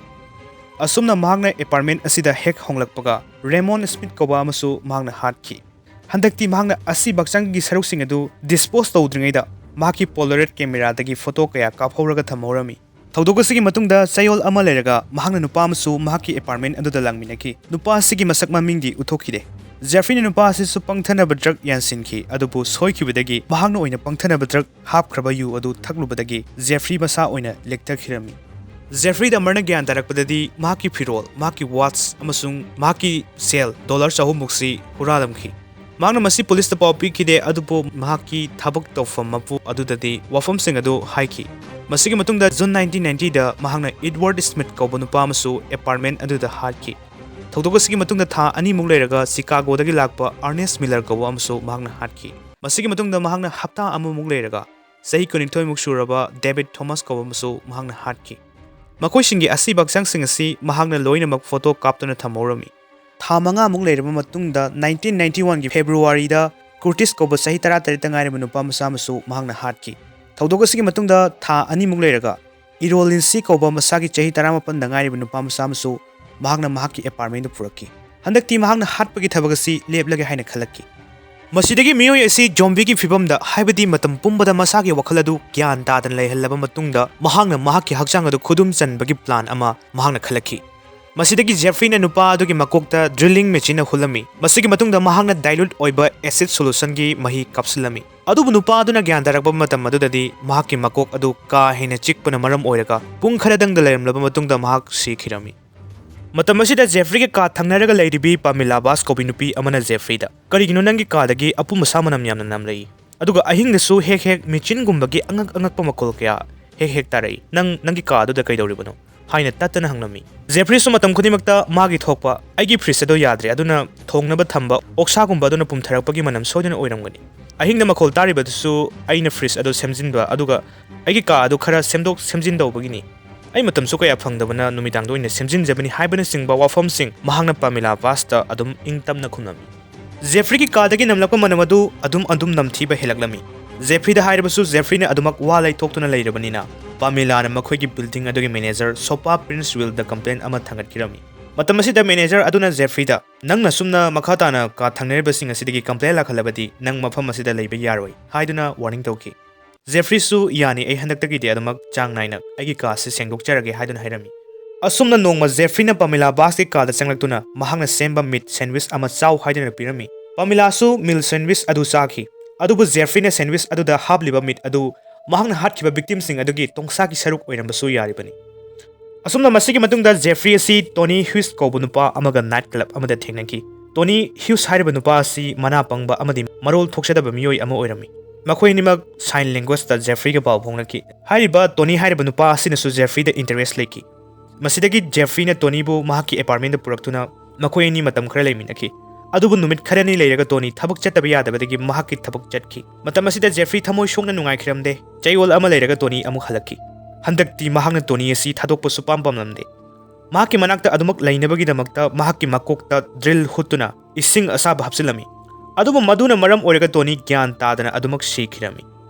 ꯑꯁꯨꯝꯅ ꯃꯍꯥꯛꯅ ꯑꯦꯄꯥꯔꯠꯃꯦꯟ ꯑꯁꯤꯗ ꯍꯦꯛ ꯍꯣꯡꯂꯛꯄꯒ ꯔꯦꯃꯣꯟ ꯁ꯭ꯃꯤꯊ ꯀꯧꯕ ꯑꯃꯁꯨ ꯃꯍꯥꯛꯅ ꯍꯥꯠꯈꯤ꯫ ꯍꯟꯗꯛꯇꯤ ꯃꯍꯥꯛꯅ ꯑꯁꯤꯕ ꯍꯛꯆꯥꯡꯒꯤ ꯁꯔꯨꯛꯁꯤꯡ ꯑꯗꯨ ꯗꯤꯁꯄꯣꯖ ꯇꯧꯗ꯭ꯔꯤꯉꯩꯗ ꯃꯍꯥꯛꯀꯤ ꯄꯣꯂꯥꯔꯣꯏꯗ ꯀꯦꯃꯦꯔꯥꯗꯒꯤ ꯐꯣꯇꯣ ꯀꯌꯥ ꯀꯥꯞꯍꯧꯔꯒ ꯊꯝꯍꯧꯔꯝꯃꯤ꯫ ꯊꯧꯗꯣꯛ ꯑꯁꯤꯒꯤ ꯃꯇꯨꯡꯗ ꯆꯌꯣꯜ ꯑꯃ ꯂꯩꯔꯒ ꯃꯍꯥꯛꯅ ꯅꯨꯄꯥ ꯑꯃꯁꯨ ꯃꯍꯥꯛꯀꯤ ꯑꯦꯄꯥꯔꯠꯃꯦꯟ ꯑꯗꯨꯗ ꯂꯥꯡꯃꯤꯟꯅꯈꯤ꯫ ꯅꯨꯄꯥ ꯑꯁꯤꯒꯤ ꯃꯁꯛ ꯃꯃꯤꯡꯗꯤ ꯎꯠꯊꯣꯛꯈꯤꯗꯦ꯫ ꯖꯦꯐ꯭ꯔꯤꯅ ꯅꯨꯄꯥ ꯑꯁꯤꯁꯨ ꯄꯪꯊꯅꯕ ꯗ꯭ꯔꯒ ꯌꯥꯟꯁꯤꯟꯈꯤ, ꯑꯗꯨꯕꯨ ꯁꯣꯏꯈꯤꯕꯗꯒꯤ ꯃꯍꯥꯛꯅ ꯑꯣꯏꯅ ꯄꯪꯊꯅꯕ ꯗ꯭ꯔꯒ ꯍꯥꯞꯈ꯭ꯔꯕ ꯌꯨ ꯑꯗꯨ ꯊꯛꯂꯨꯕꯗꯒꯤ ꯖꯦꯐ꯭ꯔꯤ ꯃꯁꯥ ꯑꯣꯏꯅ ꯂꯦꯛꯊꯈꯤꯔꯝꯃꯤ꯫ ꯖꯦꯐ꯭ꯔꯤ ꯗꯃꯔꯅ ꯒ꯭ꯌꯥꯟ ꯇꯥꯔꯛꯄꯗꯗꯤ ꯃꯍꯥꯛꯀꯤ ꯐꯤꯔꯣꯜ, ꯃꯍꯥꯛꯀꯤ ꯋꯥꯠꯆ ꯑꯃꯁꯨꯡ ꯃꯍꯥꯛꯀꯤ ꯁꯦꯜ ꯗꯣꯂꯔ ꯆꯍꯨꯝꯃꯨꯛꯁꯤ ꯍꯨꯔꯥꯜꯂꯝꯈꯤ꯫ ꯃꯍꯥꯛꯅ ꯃꯁꯤ ꯄꯨꯂꯤꯁꯇ ꯄꯥꯎ ꯄꯤꯈꯤꯗꯦ, ꯑꯗꯨꯕꯨ ꯃꯍꯥꯛꯀꯤ ꯊꯕꯛ ꯇꯧꯐꯝ ꯃꯄꯨ ꯑꯗꯨꯗꯗꯤ ꯋꯥꯐꯝꯁꯤꯡ ꯑꯗꯨ ꯍꯥꯏꯈꯤ꯫ ꯃꯁꯤꯒꯤ ꯃꯇꯨꯡꯗ ꯖꯨꯟ ꯅꯥꯏꯟꯇꯤꯟ ꯅꯥꯏꯟꯇꯤꯗ ꯃꯍꯥꯛꯅ ꯏꯗꯋꯥꯔꯗ ꯁ꯭ꯃꯤꯊ ꯀꯧꯕ ꯅꯨꯄꯥ ꯑꯃꯁꯨ ꯑꯦꯄꯥꯔꯠꯃꯦꯟ ꯑꯗꯨꯗ ꯍꯥꯠꯈꯤ꯫ ꯊꯧꯗꯣꯛ ꯑꯁꯤꯒꯤ ꯃꯇꯨꯡꯗ ꯊꯥ ꯑꯅꯤꯃꯨꯛ ꯂꯩꯔꯒ ꯆꯤꯀꯥꯒꯣꯗꯒꯤ ꯂꯥꯛꯄ ꯑꯥꯔꯅꯦꯁ ꯃꯤꯂꯔ ꯀꯧꯕ ꯑꯃꯁꯨ ꯃꯍꯥꯛꯅ ꯍꯥꯠꯈꯤ꯫ ꯃꯁꯤꯒꯤ ꯃꯇꯨꯡꯗ ꯃꯍꯥꯛꯅ ꯍꯞꯇꯥ ꯑꯃꯃꯨꯛ ꯂꯩꯔꯒ ꯆꯍꯤ ꯀꯨꯟꯅꯤꯊꯣꯏꯃꯨꯛ ꯁꯨꯔꯕ ꯗꯦꯕꯤꯠ ꯊꯣꯃꯥꯁ ꯀꯧꯕ ꯑꯃꯁꯨ ꯃꯍꯥꯛꯅ ꯍꯥꯠꯈꯤ꯫ ꯃꯈꯣꯏꯁꯤꯡꯒꯤ ꯑꯁꯤꯕ ꯍꯛꯆꯥꯡꯁꯤꯡ ꯑꯁꯤ ꯃꯍꯥꯛꯅ ꯂꯣꯏꯅꯃꯛ ꯐꯣꯇꯣ ꯀꯥꯞꯇꯨꯅ ꯊꯝꯍꯧꯔꯝꯃꯤ꯫ ꯊꯥ ꯃꯉꯥꯃꯨꯛ ꯂꯩꯔꯕ ꯃꯇꯨꯡꯗ nineteen ninety one ꯒꯤ ꯐꯦꯕ꯭ꯔꯨꯋꯥꯔꯤꯗ ꯀꯨꯔꯇꯤꯁ ꯀꯧꯕ ꯆꯍꯤ ꯇꯔꯥꯇꯔꯦꯠꯇ ꯉꯥꯏꯔꯤꯕ ꯅꯨꯄꯥ ꯃꯆꯥ ꯑꯃꯁꯨ ꯃꯍꯥꯛꯅ ꯍꯥꯠꯈꯤ꯫ ꯊꯧꯗꯣꯛ ꯑꯁꯤꯒꯤ ꯃꯇꯨꯡꯗ ꯊꯥ ꯑꯅꯤꯃꯨꯛ ꯂꯩꯔꯒ ꯏꯔꯣ ꯂꯤꯟꯁꯤ ꯀꯧꯕ ꯃꯁꯥꯒꯤ ꯆꯍꯤ ꯇꯔꯥꯃꯥꯄꯟꯗ ꯉꯥꯏꯔꯤꯕ ꯅꯨꯄꯥ ꯃꯆꯥ ꯑꯃꯁꯨ ꯃꯍꯥꯛꯅ ꯃꯍꯥꯛꯀꯤ ꯑꯦꯄꯥꯔꯠꯃꯦꯟꯗ ꯄꯨꯔꯛꯈꯤ꯫ ꯍꯟꯗꯛꯇꯤ ꯃꯍꯥꯛꯅ ꯍꯥꯠꯄꯒꯤ ꯊꯕꯛ ꯑꯁꯤ ꯂꯦꯞꯂꯒꯦ ꯍꯥꯏꯅ ꯈꯜꯂꯛꯈꯤ꯫ ꯃꯁꯤꯗꯒꯤ ꯃꯤꯑꯣꯏ ꯑꯁꯤ ꯖꯣꯝꯕꯤꯒꯤ ꯐꯤꯕꯝꯗ, ꯍꯥꯏꯕꯗꯤ ꯃꯇꯝ ꯄꯨꯝꯕꯗ ꯃꯁꯥꯒꯤ ꯋꯥꯈꯜ ꯑꯗꯨ ꯒ꯭ꯌꯥꯟ ꯇꯥꯗꯅ ꯂꯩꯍꯜꯂꯕ ꯃꯇꯨꯡꯗ, ꯃꯍꯥꯛꯅ ꯃꯍꯥꯛꯀꯤ ꯍꯛꯆꯥꯡ ꯑꯗꯨ ꯈꯨꯗꯨꯝ ꯆꯟꯕꯒꯤ ꯄ꯭ꯂꯥꯟ ꯑꯃ ꯃꯍꯥꯛꯅ ꯈꯜꯂꯛꯈꯤ꯫ ꯃꯁꯤꯗꯒꯤ ꯖꯦꯐ꯭ꯔꯤꯅ ꯅꯨꯄꯥ ꯑꯗꯨꯒꯤ ꯃꯀꯣꯛꯇ ꯗ꯭ꯔꯤꯂꯤꯡ ꯃꯦꯆꯤꯟꯅ ꯍꯨꯜꯂꯝꯃꯤ꯫ ꯃꯁꯤꯒꯤ ꯃꯇꯨꯡꯗ ꯃꯍꯥꯛꯅ ꯗꯥꯏꯂꯨꯠ ꯑꯣꯏꯕ ꯑꯦꯁꯤꯗ ꯁꯣꯂꯨꯁꯟꯒꯤ ꯃꯍꯤ ꯀꯥꯞꯁꯤꯜꯂꯝꯃꯤ꯫ ꯑꯗꯨꯕꯨ ꯅꯨꯄꯥ ꯑꯗꯨꯅ ꯒ꯭ꯌꯥꯟ ꯇꯥꯔꯛꯄ ꯃꯇꯝ ꯑꯗꯨꯗꯗꯤ ꯃꯍꯥꯛꯀꯤ ꯃꯀꯣꯛ ꯑꯗꯨ ꯀꯥ ꯍꯦꯟꯅ ꯆꯤꯛꯄꯅ ꯃꯔꯝ ꯑꯣꯏꯔꯒ ꯄꯨꯡ ꯈꯔꯗꯪꯗ ꯂꯩꯔꯝꯂꯕ ꯃꯇꯨꯡꯗ ꯃꯍꯥꯛ ꯁꯤꯈꯤꯔꯝꯃꯤ꯫ ꯃꯇꯝ ꯑꯁꯤꯗ ꯖꯦꯐ꯭ꯔꯤꯒꯤ ꯀꯥ ꯊꯪꯅꯔꯒ ꯂꯩꯔꯤꯕꯤ ꯄꯥꯃꯤꯂꯥ ꯕꯥꯁ ꯀꯧꯕꯤ ꯅꯨꯄꯤ ꯑꯃꯅ ꯖꯦꯐ꯭ꯔꯤꯗ, "ꯀꯔꯤꯒꯤꯅꯣ ꯅꯪꯒꯤ ꯀꯥꯗꯒꯤ ꯑꯄꯨꯝ ꯑꯁꯥ ꯃꯅꯝ ꯌꯥꯝꯅ ꯅꯝꯂꯛꯏ? ꯑꯗꯨꯒ ꯑꯍꯤꯡꯗꯁꯨ ꯍꯦꯛ ꯍꯦꯛ ꯃꯦꯆꯤꯟꯒꯨꯝꯕꯒꯤ ꯑꯉꯛ ꯑꯉꯛꯄ ꯃꯈꯣꯜ ꯀꯌꯥ ꯍꯦꯛ ꯍꯦꯛ ꯇꯥꯔꯛꯏ꯫ ꯅꯪ ꯅꯪꯒꯤ ꯀꯥ ꯑꯗꯨꯗ ꯀꯩꯗꯧꯔꯤꯕꯅꯣ?" ꯍꯥꯏꯅ ꯇꯠꯇꯅ ꯍꯪꯂꯝꯃꯤ꯫ ꯖꯦꯐ꯭ꯔꯤꯁꯨ ꯃꯇꯝ ꯈꯨꯗꯤꯡꯃꯛꯇ ꯃꯥꯒꯤ ꯊꯣꯛꯄ, "ꯑꯩꯒꯤ ꯐ꯭ꯔꯤꯖ ꯑꯗꯨ ꯌꯥꯗ꯭ꯔꯦ, ꯑꯗꯨꯅ ꯊꯣꯡꯅꯕ ꯊꯝꯕ ꯑꯣꯛꯁꯥꯒꯨꯝꯕ ꯑꯗꯨꯅ ꯄꯨꯝꯊꯔꯛꯄꯒꯤ ꯃꯅꯝ ꯁꯣꯏꯗꯅ ꯑꯣꯏꯔꯝꯒꯅꯤ꯫ ꯑꯍꯤꯡꯗ ꯃꯈꯣꯜ ꯇꯥꯔꯤꯕꯗꯨꯁꯨ ꯑꯩꯅ ꯐ꯭ꯔꯤꯖ ꯑꯗꯨ ꯁꯦꯝꯖꯤꯟꯕ, ꯑꯗꯨꯒ ꯑꯩꯒꯤ ꯀꯥ ꯑꯗꯨ ꯈꯔ ꯁꯦꯝꯗꯣꯛ ꯁꯦꯝꯖꯤꯟ ꯇꯧꯕꯒꯤꯅꯤ꯫ ꯑꯩ ꯃꯇꯝꯁꯨ ꯀꯌꯥ ꯐꯪꯗꯕꯅ ꯅꯨꯃꯤꯗꯥꯡꯗ ꯑꯣꯏꯅ ꯁꯦꯝꯖꯤꯟꯖꯕꯅꯤ" ꯍꯥꯏꯕꯅꯆꯤꯡꯕ ꯋꯥꯐꯝꯁꯤꯡ ꯃꯍꯥꯛꯅ ꯄꯥꯃꯤꯂꯥ ꯕꯥꯁꯇ ꯑꯗꯨꯝ ꯏꯪ ꯇꯞꯅ ꯈꯨꯝꯂꯝꯃꯤ꯫ ꯖꯦꯐ꯭ꯔꯤꯒꯤ ꯀꯥꯗꯒꯤ ꯅꯝꯂꯛꯄ ꯃꯅꯝ ꯑꯗꯨ ꯑꯗꯨꯝ ꯑꯗꯨꯝ ꯅꯝꯊꯤꯕ ꯍꯦꯜꯂꯛꯂꯝꯃꯤ꯫ ꯖꯦꯐ꯭ꯔꯤꯗ ꯍꯥꯏꯔꯕꯁꯨ ꯖꯦꯐ꯭ꯔꯤꯅ ꯑꯗꯨꯃꯛ ꯋꯥ ꯂꯩꯊꯣꯛꯇꯨꯅ ꯂꯩꯔꯕꯅꯤꯅ, ꯄꯥꯃꯤꯂꯥꯅ ꯃꯈꯣꯏꯒꯤ ꯕꯤꯜꯗꯤꯡ ꯑꯗꯨꯒꯤ ꯃꯦꯅꯦꯖꯔ ꯁꯣꯄꯥ ꯄ꯭ꯔꯤꯟꯁ ꯋꯤꯜꯗ ꯀꯝꯄ꯭ꯂꯦꯟ ꯑꯃ ꯊꯥꯡꯒꯠꯈꯤꯔꯝꯃꯤ꯫ ꯃꯇꯝ ꯑꯁꯤꯗ ꯃꯦꯅꯦꯖꯔ ꯑꯗꯨꯅ ꯖꯦꯐ꯭ꯔꯤꯗ, "ꯅꯪꯅ ꯁꯨꯝꯅ ꯃꯈꯥ ꯇꯥꯅ ꯀꯥ ꯊꯪꯅꯔꯤꯕꯁꯤꯡ ꯑꯁꯤꯗꯒꯤ ꯀꯝꯄ꯭ꯂꯦꯟ ꯂꯥꯛꯍꯜꯂꯕꯗꯤ ꯅꯪ ꯃꯐꯝ ꯑꯁꯤꯗ ꯂꯩꯕ ꯌꯥꯔꯣꯏ" ꯍꯥꯏꯗꯨꯅ ꯋꯥꯔꯅꯤꯡ ꯇꯧꯈꯤ꯫ ꯖꯦꯐ꯭ꯔꯤꯁꯨ, "ꯌꯥꯅꯤ, ꯑꯩ ꯍꯟꯗꯛꯇꯒꯤꯗꯤ ꯑꯗꯨꯃꯛ ꯆꯥꯡ ꯅꯥꯏꯅ ꯑꯩꯒꯤ ꯀꯥꯁꯤ ꯁꯦꯡꯗꯣꯛꯆꯔꯒꯦ" ꯍꯥꯏꯗꯨꯅ ꯍꯥꯏꯔꯝꯃꯤ꯫ ꯑꯁꯨꯝꯅ ꯅꯣꯡꯃ ꯖꯦꯐ꯭ꯔꯤꯅ ꯄꯥꯃꯤꯂꯥ ꯕꯥꯁꯀꯤ ꯀꯥꯗ ꯆꯪꯂꯛꯇꯨꯅ ꯃꯍꯥꯛꯅ ꯁꯦꯝꯕ ꯃꯤꯠ ꯁꯦꯟꯋꯤꯁ ꯑꯃ ꯆꯥꯎ ꯍꯥꯏꯗꯨꯅ ꯄꯤꯔꯝꯃꯤ꯫ ꯄꯥꯃꯤꯂꯥꯁꯨ ꯃꯤꯜ ꯁꯦꯟꯋꯤꯁ ꯑꯗꯨ ꯆꯥꯈꯤ꯫ ꯑꯗꯨꯕꯨ ꯖꯦꯐ꯭ꯔꯤꯅ ꯁꯦꯟꯋꯤꯁ ꯑꯗꯨꯗ ꯍꯥꯞꯂꯤꯕ ꯃꯤꯠ ꯑꯗꯨ ꯃꯍꯥꯛꯅ ꯍꯥꯠꯈꯤꯕ ꯚꯤꯛꯇꯤꯝꯁꯤꯡ ꯑꯗꯨꯒꯤ ꯇꯣꯡꯁꯥꯒꯤ ꯁꯔꯨꯛ ꯑꯣꯏꯔꯝꯕꯁꯨ ꯌꯥꯔꯤꯕꯅꯤ꯫ ꯑꯁꯨꯝꯅ ꯃꯁꯤꯒꯤ ꯃꯇꯨꯡꯗ ꯖꯦꯐ꯭ꯔꯤ ꯑꯁꯤ ꯇꯣꯅꯤ ꯍ꯭ꯌꯨꯁ ꯀꯧꯕ ꯅꯨꯄꯥ ꯑꯃꯒ ꯅꯥꯏꯠ ꯀ꯭ꯂꯕ ꯑꯃꯗ ꯊꯦꯡꯅꯈꯤ꯫ ꯇꯣꯅꯤ ꯍ꯭ꯌꯨꯁ ꯍꯥꯏꯔꯤꯕ ꯅꯨꯄꯥ ꯑꯁꯤ ꯃꯅꯥ ꯄꯪꯕ ꯑꯃꯗꯤ ꯃꯔꯣꯜ ꯊꯣꯛꯆꯗꯕ ꯃꯤꯑꯣꯏ ꯑꯃ ꯑꯣꯏꯔꯝꯃꯤ꯫ ꯃꯈꯣꯏ ꯑꯅꯤꯃꯛ ꯁꯥꯏꯟ ꯂꯦꯡꯒ꯭ꯋꯦꯖꯇ ꯖꯦꯐ꯭ꯔꯤꯒ ꯄꯥꯎ ꯐꯥꯎꯅꯈꯤ꯫ ꯍꯥꯏꯔꯤꯕ ꯇꯣꯅꯤ ꯍꯥꯏꯔꯤꯕ ꯅꯨꯄꯥ ꯑꯁꯤꯅꯁꯨ ꯖꯦꯐ꯭ꯔꯤꯗ ꯏꯟꯇꯔꯦꯁ ꯂꯩꯈꯤ꯫ ꯃꯁꯤꯗꯒꯤ ꯖꯦꯐ꯭ꯔꯤꯅ ꯇꯣꯅꯤꯕꯨ ꯃꯍꯥꯛꯀꯤ ꯑꯦꯄꯥꯔꯠꯃꯦꯟꯗ ꯄꯨꯔꯛꯇꯨꯅ ꯃꯈꯣꯏ ꯑꯅꯤ ꯃꯇꯝ ꯈꯔ ꯂꯩꯃꯤꯟꯅꯈꯤ꯫ ꯑꯗꯨꯕꯨ ꯅꯨꯃꯤꯠ ꯈꯔꯅꯤ ꯂꯩꯔꯒ ꯇꯣꯅꯤ ꯊꯕꯛ ꯆꯠꯇꯕ ꯌꯥꯗꯕꯗꯒꯤ ꯃꯍꯥꯛꯀꯤ ꯊꯕꯛ ꯆꯠꯈꯤ꯫ ꯃꯇꯝ ꯑꯁꯤꯗ ꯖꯦꯐ꯭ꯔꯤ ꯊꯃꯣꯏ ꯁꯣꯛꯅ ꯅꯨꯡꯉꯥꯏꯈꯤꯔꯝꯗꯦ꯫ ꯆꯌꯣꯜ ꯑꯃ ꯂꯩꯔꯒ ꯇꯣꯅꯤ ꯑꯃꯨꯛ ꯍꯜꯂꯛꯈꯤ꯫ ꯍꯟꯗꯛꯇꯤ ꯃꯍꯥꯛꯅ ꯇꯣꯅꯤ ꯑꯁꯤ ꯊꯥꯗꯣꯛꯄ ꯁꯨꯄꯥꯝ ꯄꯥꯝꯂꯝꯗꯦ꯫ ꯃꯍꯥꯛꯀꯤ ꯃꯅꯥꯛꯇ ꯑꯗꯨꯃꯛ ꯂꯩꯅꯕꯒꯤꯗꯃꯛꯇ ꯃꯍꯥꯛꯀꯤ ꯃꯀꯣꯛꯇ ꯗ꯭ꯔꯤꯜ ꯍꯨꯠꯇꯨꯅ ꯏꯁꯤꯡ ꯑꯁꯥꯕ ꯍꯥꯞꯆꯤꯜꯂꯝꯃꯤ꯫ ꯑꯗꯨꯕꯨ ꯃꯗꯨꯅ ꯃꯔꯝ ꯑꯣꯏꯔꯒ ꯇꯣꯅꯤ ꯒ꯭ꯌꯥꯟ ꯇꯥꯗꯅ ꯑꯗꯨꯃꯛ ꯁꯤꯈꯤꯔꯝꯃꯤ꯫